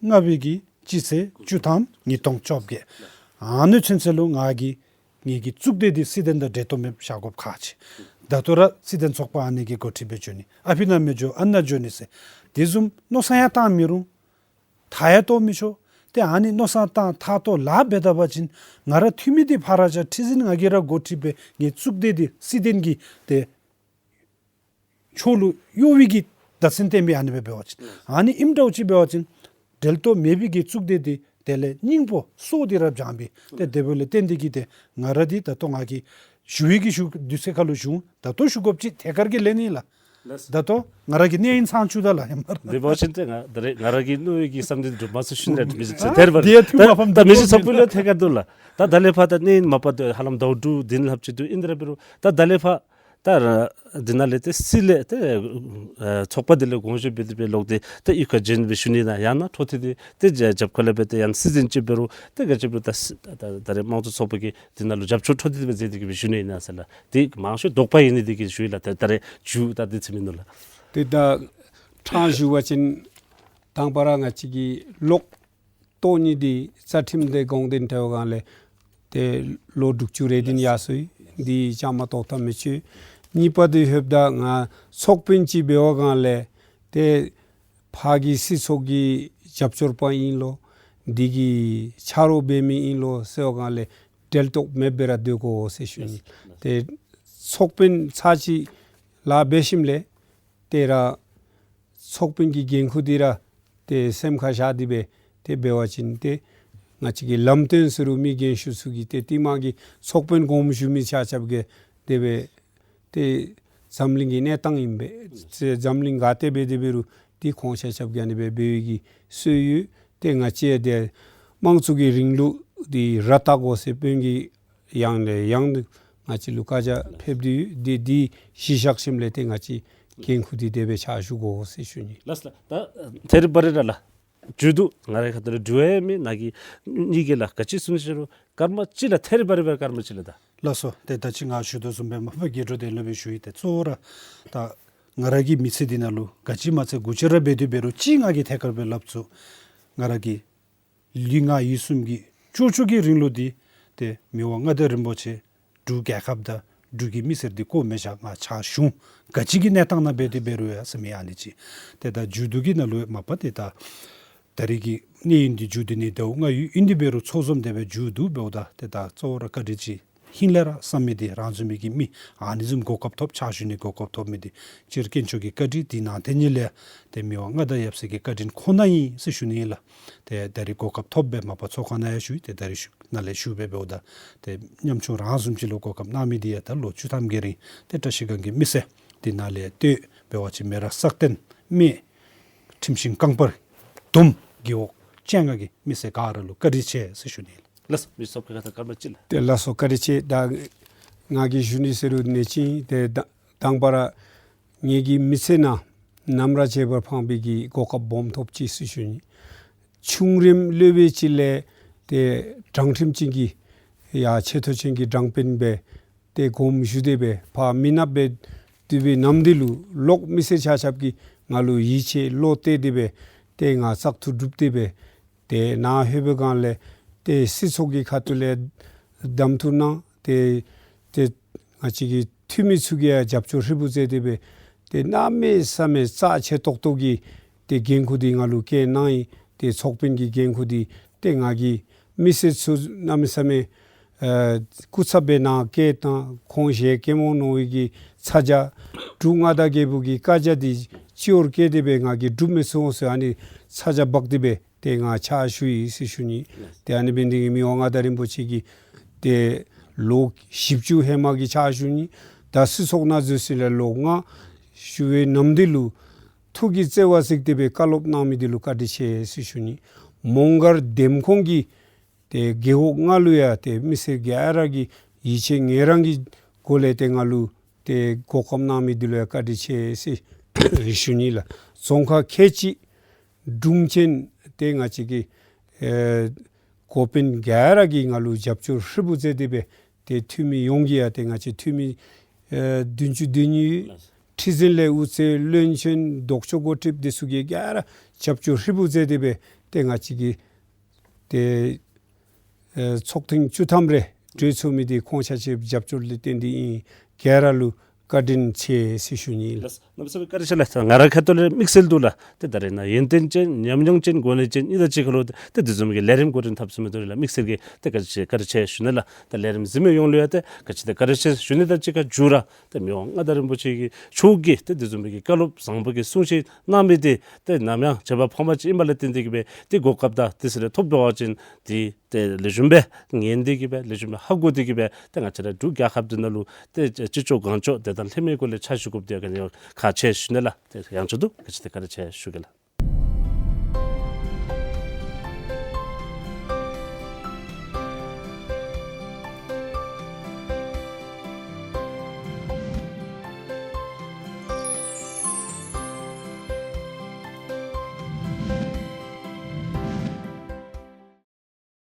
ལྔ་པའི་གི་སྤྱི་ཚེས་བཅུ་ཐམ་ཉིས་སྟོང་བཅོ་བརྒྱད། ཨ་ནི་ཚུན་ཚོད་ལུ་ང་གིས་ངེ་གི་གཙུག་སྡེ་འདི་སྲིད་དོན་དང་འབྲེལ་གཏོགས་མེདཔ་བཞག་དགོཔ་ཁག་ཆེ། ད་ལྟོ་ར་སྲིད་དོན་ཚོགས་པ་ཨ་ནི་གི་འགོ་ཁྲིདཔ་སྦེ་འགྱོ་ནི་ཨ་ཕི་ནང་མི་འགྱོ་ཨ་ནཱ་འགྱོ་ནི་ཟེར་དེ་བཟུམ་མནོ་བསམ་ཡང་བཏང་མི་རུང་། ཐག་ཡང་བཏོག་མི་ཆོག། ཏེ་ཨ་ནི་མནོ་བསམ་བཏང་ཐག་བཏོག་ལཱ་འབད་ད་པ་ཅིན་ང་ར་འཐུས་མི་འདི་ཕར་ར་བཞག་ཁྲི་འཛིན་ང་གིས་ར་འགོ་ཁྲིདཔ་སྦེ་ངེ་གཙུག་སྡེ་འདི་སྲིད་དོན་གྱི་ཏེ་ཕྱོགས་ལུ་གཡོ་བའི་གི་བརྡ་མཚོན་བསྟན་པའི་ཨ་ནི་སྦེ་འབད་བ་ཅིན་ཨ་ནི་ཨིནམ་འདྲཝ་ཅིག་འབད་བ་ཅིན་འབྲེལ་གཏོགས་མེད་པའི་གི་གཙུག་སྡེ་འདི་དེ་ལས་སྙིང་པོ་སྲོག་འདི་ར་སྦྱང་པའི་ཏེ་དེ་འབདཝ་ལས་བརྟེན་ཏེ་གིས་ཏེ་ང་ར་འདི་ད་ལྟོ་ང་གིས་ཞུ་བའི་གི་ཞུ་དུས་ཚོད་ཁར་ལུ་ཞུ་འོང་། ད་ལྟོ་ཞུ་དགོཔ་ཅིག་ཐད་ཀར་གྱི་ལན་ཨིན་ལགས། ལགས། ད་ལྟོ་ང་ར་གི་གནས་ཡུན་ཚང་བཅུག་ད་ལགས་ཧེ་མ་ར། དེ་འབད་བ་ཅིན་ཏེ་ང་ད་རེས་ང་ར་གི་མནོ་བའི་གི་བསམ་འདུན་འགྲུབ་མ་ཚུགས་ཞུ་ནི་ར་མི་ཚེ་ཨ་ཐེར་བ་དེ་ཡང་ཐུགས་མ་ཕམ་ད་མི་ཚེ་ཚོགས་པའི་ལུ་ཐད་ཀར་དུ་ལགས། ད་ད་ལས་ཕར་ད་གནས་ཡུན་མ་པ་དེ་ཧ་ལམ་ཟླཝ་དྲུག་བདུན་ལྷགཔ་ཅིག་དུ་ཨིན་དེ་ར་འབད་རུང་ད་ད་ལས་ཕར་ད་ར་འདི་ནང་ལས་ཏེ་སྲིད་ལས་ཏེ་ཨ་ཚོགས་པ་འདི་ལས་དགོངས་ཞུ་འབད་དེ་སྦེ་ལོག་སྟེ་ཏེ་གཡུས་ཁར་བྱོན་སྦེ་ཞུ་ནི་ཨིན་ན་ཡང་ན་འཕྲོ་མཐུད་དེ་ཏེ་རྒྱབ་ཁ་ལས་འབད་དེ་ཡང་སྲིད་འཛིན་ཅིག་འབད་རུང་ཏེ་ག་ཅི་འབད་རུང་ད་སྲིད་ད་ད་རེས་དམངས་གཙོ་ཚོགས་པ་གི་འདི་ནང་ལུ་རྒྱབ་སྐྱོར་འཕྲོ་མཐུད་དེ་སྦེ་མཛད་དེ་གི་སྦེ་ཞུ་ནི་ཨིན་ན་ཟེར་ལགས། ཏེ་མང་ཤོས་དོགས་པ་ཡོད་ནི་འདི་གིས་ཞུ་ཡི་ལགས། ད་ད་རེས་མཇུག་ད་འདི་ཚུ་མིན་ནུག་ལགས། ཏེ་ད་ཕྲང་ཞུ་བ་ཅིན་དང་པ་ར་ང་བཅས་ཀྱི་ལོག་གཏོགས་ནི་འདི་རྩ་ཁྲིམས་དང་དགོངས་དོན་འཁྲིལ་བའི་སྒང་ལས་ཏེ་ལོ་དྲུག་ཅུ་རེ་བདུན་ཡར་སོང་ཡི། འདི་བཅའ་མར་གཏོགས་ཐབས་མི་ཆོག། གཉིས་པ་འདི་ལྷོདཔ་ད་ང་ཚོགས་དཔོན་ཅིག་འབད་བའི་སྒང་ལས་ཏེ་ཕར་གྱི་སྲིད་ཚོགས་ཀྱི་རྒྱབ་སྐྱོར་པ་ཨིན་ལོ། འདི་གི་ཆ་རོགས་འབད་མི་ཨིན་ལོ་ཟེར་བ་གང་ལས་འབྲེལ་གཏོགས་མེདཔ་སྦེ་ར་སྡོད་དགོ་ཟེར་ཞུ་ནི། ལགས། ཏེ་ཚོགས་དཔོན་ཚར་གཅིག་ལཱ་འབད་ཞིནམ་ལས་ཏེ་ར་ཚོགས་དཔོན་གྱི་འགན་ཁུར་འདི་ར་ཏེ་སེམས་ཁར་བཞག་སྟེ་སྦེ་ཏེ་འབད་བ་ཅིན་ཏེ་ང་བཅས་ཀྱི་ལམ་སྟོན་ཟེར་རུང་མི་རྒན་ཤོས་ཚུ་གིས་ཏེ་ཏེ་མ་གི་ཚོགས་དཔོན་དགོངསམ་ཞུ་མི་ཆ་ཁྱབ་ཀྱིས་དེ་སྦེ་ཏེ་འཛམ་གླིང་གི་གནས་སྟངས་ཨིན་པས། ཏེ་འཛམ་གླིང་ག་ཏེ་སྦེ་དེ་འབད་རུང་ཏེ་ཁོང་ཆ་ཁྱབ་ཀྱིས་ཨ་ནི་སྦེ་འབད་བའི་གི་སྲོལ་ཡོད། ཏེ་ང་བཅས་ཏེ་དམངས་གཙོ་གི་རིང་ལུགས་འདི་ར་བཏགས་དགོ་ཟེར་བོད་ཀྱི་ཡང་ལས་ཡང་ང་བཅས་ལུ་བཀའ་རྒྱ་ཕེབས་ཏེ་ཡོད། འདི་འདི་གཞི་བཞག་ཞིནམ་ལས་ཏེ་ང་བཅས་འགན་ཁུར་འདི་དེ་སྦེ་ཕྱག་ཞུ་དགོ་ཟེར་ཞུ་ནི། ལགས་ལགས། ད་ཐད་རི་བ་རི་ར་ལགས། མཇུག་བསྡུ་ང་རའི་ཁ་ཐུག་ལས་དྲི་བ་ཡང་མེད། ནཱ་གིས་ངེ་གི་ལགས་ག་ཅི་གསུང་ནི་ཟེར་རུང་སྐར་མ་གཅིག་ལགས། ཐད་རི་བ་རི་སྦེ་སྐར་མ་གཅིག་ལགས་ད། ལགས་སོ། ཏེ་ད་ཅི་ང་ཞུ་དོ་བཟུམ་སྦེ་མ་པ་རྒྱས་སྒྲོག་དེ་ལུ་སྦེ་ཞུ་ཡི། ཏེ་གཙོ་བོ་ར་ད་ང་ར་གི་མི་ཚེ་འདི་ནང་ལུ་ག་ཅི་མ་ཚད་དགུ་ཆ་ར་འབད་དེ་འབད་རུང་ཅིག་ང་གིས་ཐད་ཀར་སྦེ་སླབ་ཚུགས། ང་ར་གི་ལུས་ངག་ཡིད་གསུམ་གྱི་ཅོག་ཅོག་གི་རིང་ལུགས་འདི་ཏེ་མི་དབང་མངའ་བདག་རིན་པོ་ཆེ་འབྲུག་རྒྱལ་ཁབ་དང་འབྲུག་གི་མི་སེར་འདི་བཀོ་མི་བཞག། ང་ཕྱག་ཞུ་འོང་། ག་ཅི་གི་གནས་སྟངས་ནང་འབད་དེ་འབད་རུང་ཡང་ཟེར་མི་ཨ་ནི་ཅིག། ཏེ་ད་མཇུག་བསྡུ་གི་ནང་ལུ་མ་པ་ཏེ་ད་ད་རིས་ཀྱི་གནས་ཡུན་འདི་མཇུག་བསྡུ་ནི་ཟླཝ་ལྔ་ཡོད། ཨིན་དེ་འབད་རུང་ཚོགས་འཛོམས་དེ་སྦེ་མཇུག་བསྡུ་འབདཝ་ད་ཏེ་ད་གཙོ་བོ་ར་བཀའ་དྲིན་ཆེ། ཧིང་ལས་ར་བསམ་མི་འདི་རང་བཟུམ་མའི་གི་མི་ཨ་ནི་བཟུམ་གོ་སྐབས་ཐོབ་ཕྱག་ཞུ་ནི་གོ་སྐབས་ཐོབ་མི་འདི་སྤྱིར་དཀོན་མཆོག་གི་བཀའ་དྲིན། འདི་ནང་དེ་ཉིད་ལས་ཏེ་མི་དབང་མངའ་བདག་ཡབ་སྲས་ཀྱི་བཀའ་དྲིན་ཁོ་ན་ཨིན་ཟེར་ཞུ་ནི་ཨིན་ལགས། ཏེ་ད་རིས་གོ་སྐབས་ཐོབ་སྦེ་མ་པ་ཚོགས་ཁང་ནང་ཡང་ཞུ་ཡི། ཏེ་ད་རིས་ཞུ་ནཱ་ལས་ཞུ་སྦེ་འབདཝ་ད་ཏེ་ཉམ་ཆུང་རང་བཟུམ་ཅིག་ལུ་གོ་སྐབས་གནང་མི་འདི་ཡང་ད་ལོ་བཅུ་ཐམ་གྱི་རིང་ཏེ་བཀྲ་ཤིས་སྒང་གི་མི་སེར་འདི་ནཱ་ལས་བཏོན་འབད་བ་ཅིན་མེ་རག་སག་སྟེང་མེ་ཁྲིམས་ཤིང་རྐང་པར་དུམ་རྒེད་འོག་བཅོ་ལྔ་གི་མི་སེར་ག་ར་ལུ་བཀའ་དྲིན་ཆེ་ཟེར་ཞུ་ནི་ཨིན་ལགས། ལགས་སོ། མི་སོབ་ཁ་ཁ་ཐག་སྐར་མ་གཅིག་ལགས། ཏེ་ལགས་སོ། བཀའ་དྲིན་ཆེ། ད་ང་གིས་ཞུ་ནི་ཟེར་རུང་ནི་ཅིག་ཏེ་ད་དང་པ་ར་ངེ་གི་མི་ཚེ་ནང་ནམ་ར་བྱེད་པར་ཕངས་པའི་གི་གོ་སྐབས་སྦོམ་ཐོབ་ཅི་ཟེར་ཞུ་ནི། ཆུང་རིམ་སློབ་དཔོན་ཅིག་ལས་ཏེ་དྲང་ཁྲིམས་ཅན་གྱི་ཡ་ཆེ་མཐོ་ཅན་གྱི་དྲང་དཔོན་སྦེ་ཏེ་དགོངསམ་ཞུ་སྟེ་སྦེ་ཕར་མི་ནགཔ་སྦེ་སྡོད་པའི་ནམ་འདི་ལུ་ལོག་མི་སེར་ཆ་ཁྱབ་ཀྱིས་ང་ལུ་ཡིད་ཆེས་བློ་གཏད་དེ་སྦེ་ཏེ་ང་བཙག་འཐུ་གྲུབ་སྟེ་སྦེ་ཏེ་ནཱ་ལྷོད་པའི་སྒང་ལས་ཏེ་སྲིད་ཚོགས་ཀྱི་ཁ་ཐུག་ལས་གདམ་འཐུ་གནང་སྟེ་ཏེ་ང་བཅས་ཀྱི་འཐུས་མི་ཚུ་གིས་ཡང་རྒྱབ་སྐྱོར་ཧྲིལ་བུ་མཛད་དེ་སྦེ་ཏེ་གནམ་མེད་ས་མེད་རྩ་ཆེ་ཏོག་ཏོ་གི་ཏེ་འགན་ཁུར་འདི་ང་ལུ་བཀལ་གནང་ཡི། ཏེ་ཚོགས་དཔོན་གྱི་འགན་ཁུར་འདི་ཏེ་ང་གིས་མི་སེར་ཚུ་གནམ་མེད་ས་མེད་ཨ་སྐུ་ཚབ་སྦེ་ནཱ་བསྐྱལ་བཏང་། ཁོང་ཞལ་བཀལ་མི་གནང་བའི་གི་ཚ་གྱང་འབྲུག་མངའ་བདག་རྒྱལ་པོ་གི་བཀའ་རྒྱ་འདི་སྤྱི་བོར་བཀལ་ཏེ་སྦེ་ང་གིས་སྒྲུབ་མི་ཚུགས་འོང་ཟེར་ཨ་ནི་ཚ་གྱང་འབག་སྟེ་སྦེ་ཏེ་ང་ཕྱག་ཞུ་ཡི་ཟེར་ཞུ་ནི། ཏེ་ཨ་ནི་འབད་ནི་འདི་གིས་མི་དབང་མངའ་བདག་རིན་པོ་ཆེ་གིས་ཏེ་ལོ་བཞི་བཅུ་ཧེ་མ་གི་ཕྱག་ཞུ་ནི། ད་སྲིད་ཚོགས་ནང་འཛུལ་ཞིནམ་ལས་ལོ་ལྔ་ཞུ་བའི་ནམ་འདི་ལུ་ཐུགས་ཀྱི་བརྩེ་བ་གཟིགས་ཏེ་སྦེ་བཀའ་སློབ་གནང་མི་འདི་ལུ་བཀའ་དྲིན་ཆེ་ཟེར་ཞུ་ནི། མོང་སྒར་འདེམས་ཁོངས་ཀྱི་ཏེ་རྒེད་འོག་ལྔ་ལུ་ཡང་ཏེ་མི་སེར་ག་ར་གིས་ཡིད་ཆེས་ངེས་རང་གི་སྒོ་ལས་ཏེ་ང་ལུ་ཏེ་གོ་སྐབས་གནང་མི་འདི་ལུ་ཡང་བཀའ་དྲིན་ཆེ་ཟེར་ཞུ་ནི་ལགས། རྫོང་ཁག་ཁལ་གཅིག་དྲུང་ཆེན་ཏེ་ང་བཅས་ཀྱི་ཨེ་འགོ་དཔོན་ག་ར་གིས་ང་ལུ་རྒྱབ་སྐྱོར་ཧྲིལ་བུ་མཛད་དེ་སྦེ་ཏེ་འཐུས་མི་ཡོངས་ཀྱིས་ཡང་ཏེ་ང་བཅས་འཐུས་མི་ཨེ་བདུན་ཅུ་དོན་གཉིས་ཁྲི་འཛིན་ལས་དབུ་རྩེ་བློན་ཆེན་ལྡོག་ཕྱོགས་འགོ་ཁྲིདཔ་འདི་ཚུ་གིས་ག་ར་རྒྱབ་སྐྱོར་ཧྲིལ་བུ་མཛད་དེ་སྦེ་ཏེ་ང་བཅས་ཀྱི་ཏེ་ཨེ་ཚོགས་ཐེངས་བཅུ་ཐམ་རེ་གྲོལ་ཚུགས་མི་འདི་ཁོང་ཆ་ཁྱབ་རྒྱབ་སྐྱོར་ལས་བརྟེན་ཏེ་ཨིན། ག་ར་ལུ་བཀའ་དྲིན་ཆེ་ཟེར་ཞུ་ནི་ལགས། ལགས། གནམ་མེད་ས་མེད་བཀའ་དྲིན་ཆེ་ལགས། ང་རའི་ཁ་ཐུག་ལས་དམིགས་བསལ་དུ་ལགས་ཏེ་ད་རེས་ནཱ་ཡོན་ཏན་ཅན་ཉམས་མྱོང་ཅན་གོ་གནས་ཅན་གཉིས་དང་གཅིག་ཁར་ལུ་ཏེ་དེ་བཟུམ་གྱི་ལས་རིམ་འགོ་འདྲེན་འཐབ་ཚུགས་མི་འདི་ལུ་ལགས་དམིགས་བསལ་གྱིས་ཏེ་བཀའ་དྲིན་ཆེ་བཀའ་དྲིན་ཆེ་ཞུ་ནི་ལགས། ཏེ་ལས་རིམ་གཟིགས་མི་ཡོངས་ལུ་ཡང་ཏེ་ག་ཅི་ཏེ་བཀའ་དྲིན་ཆེ་ཞུ་ནི་དང་གཅིག་ཁར་མཇུག་ར་ཏེ་མི་དབང་མངའ་བདག་རིན་པོ་ཆེ་གིས་མཆོག་གིས་ཏེ་དེ་བཟུམ་མའི་གི་བཀའ་སློབ་བཟང་པོ་གི་གསུང་བཤད་གནང་མི་འདི་ཏེ་ནམ་ཡང་བྱེད་པ་ཕངས་པ་ཅིག་ཨིན་པ་ལས་བརྟེན་ཏེ་གིས་སྦེ་ཏེ་གོ་སྐབས་དང་དེ་ཚུ་ལས་ཐོབ་འབད་བ་ཅིན་འདི་ཏེ་ལེགས་ཤོམ་སྦེ་ཉན་ཏེ་གིས་སྦེ་ལེགས་ཤོམ་སྦེ་ཧ་གོ་སྟེ་གིས་སྦེ་ཏེ་ང་བཅས་ར་འབྲུག་རྒྱལ་ཁབ་འདི་ནང་ལུ་ཏེ་ཅི་ལྕོགས་གང་ལྕོགས་དེ་དང་ལྷད་མའི་སྒོ་ལས་ཕྱག་ཞུ་དགོཔ་འདི་ག་ནི་ཁག་ཆེ་ཞུ་ནི་ལགས། ཏེ་ཡང་ཆེད་དུ་ག་ཅི་ཏེ་བཀའ་དྲིན་ཆེ་ཞུ་གེ་ལགས།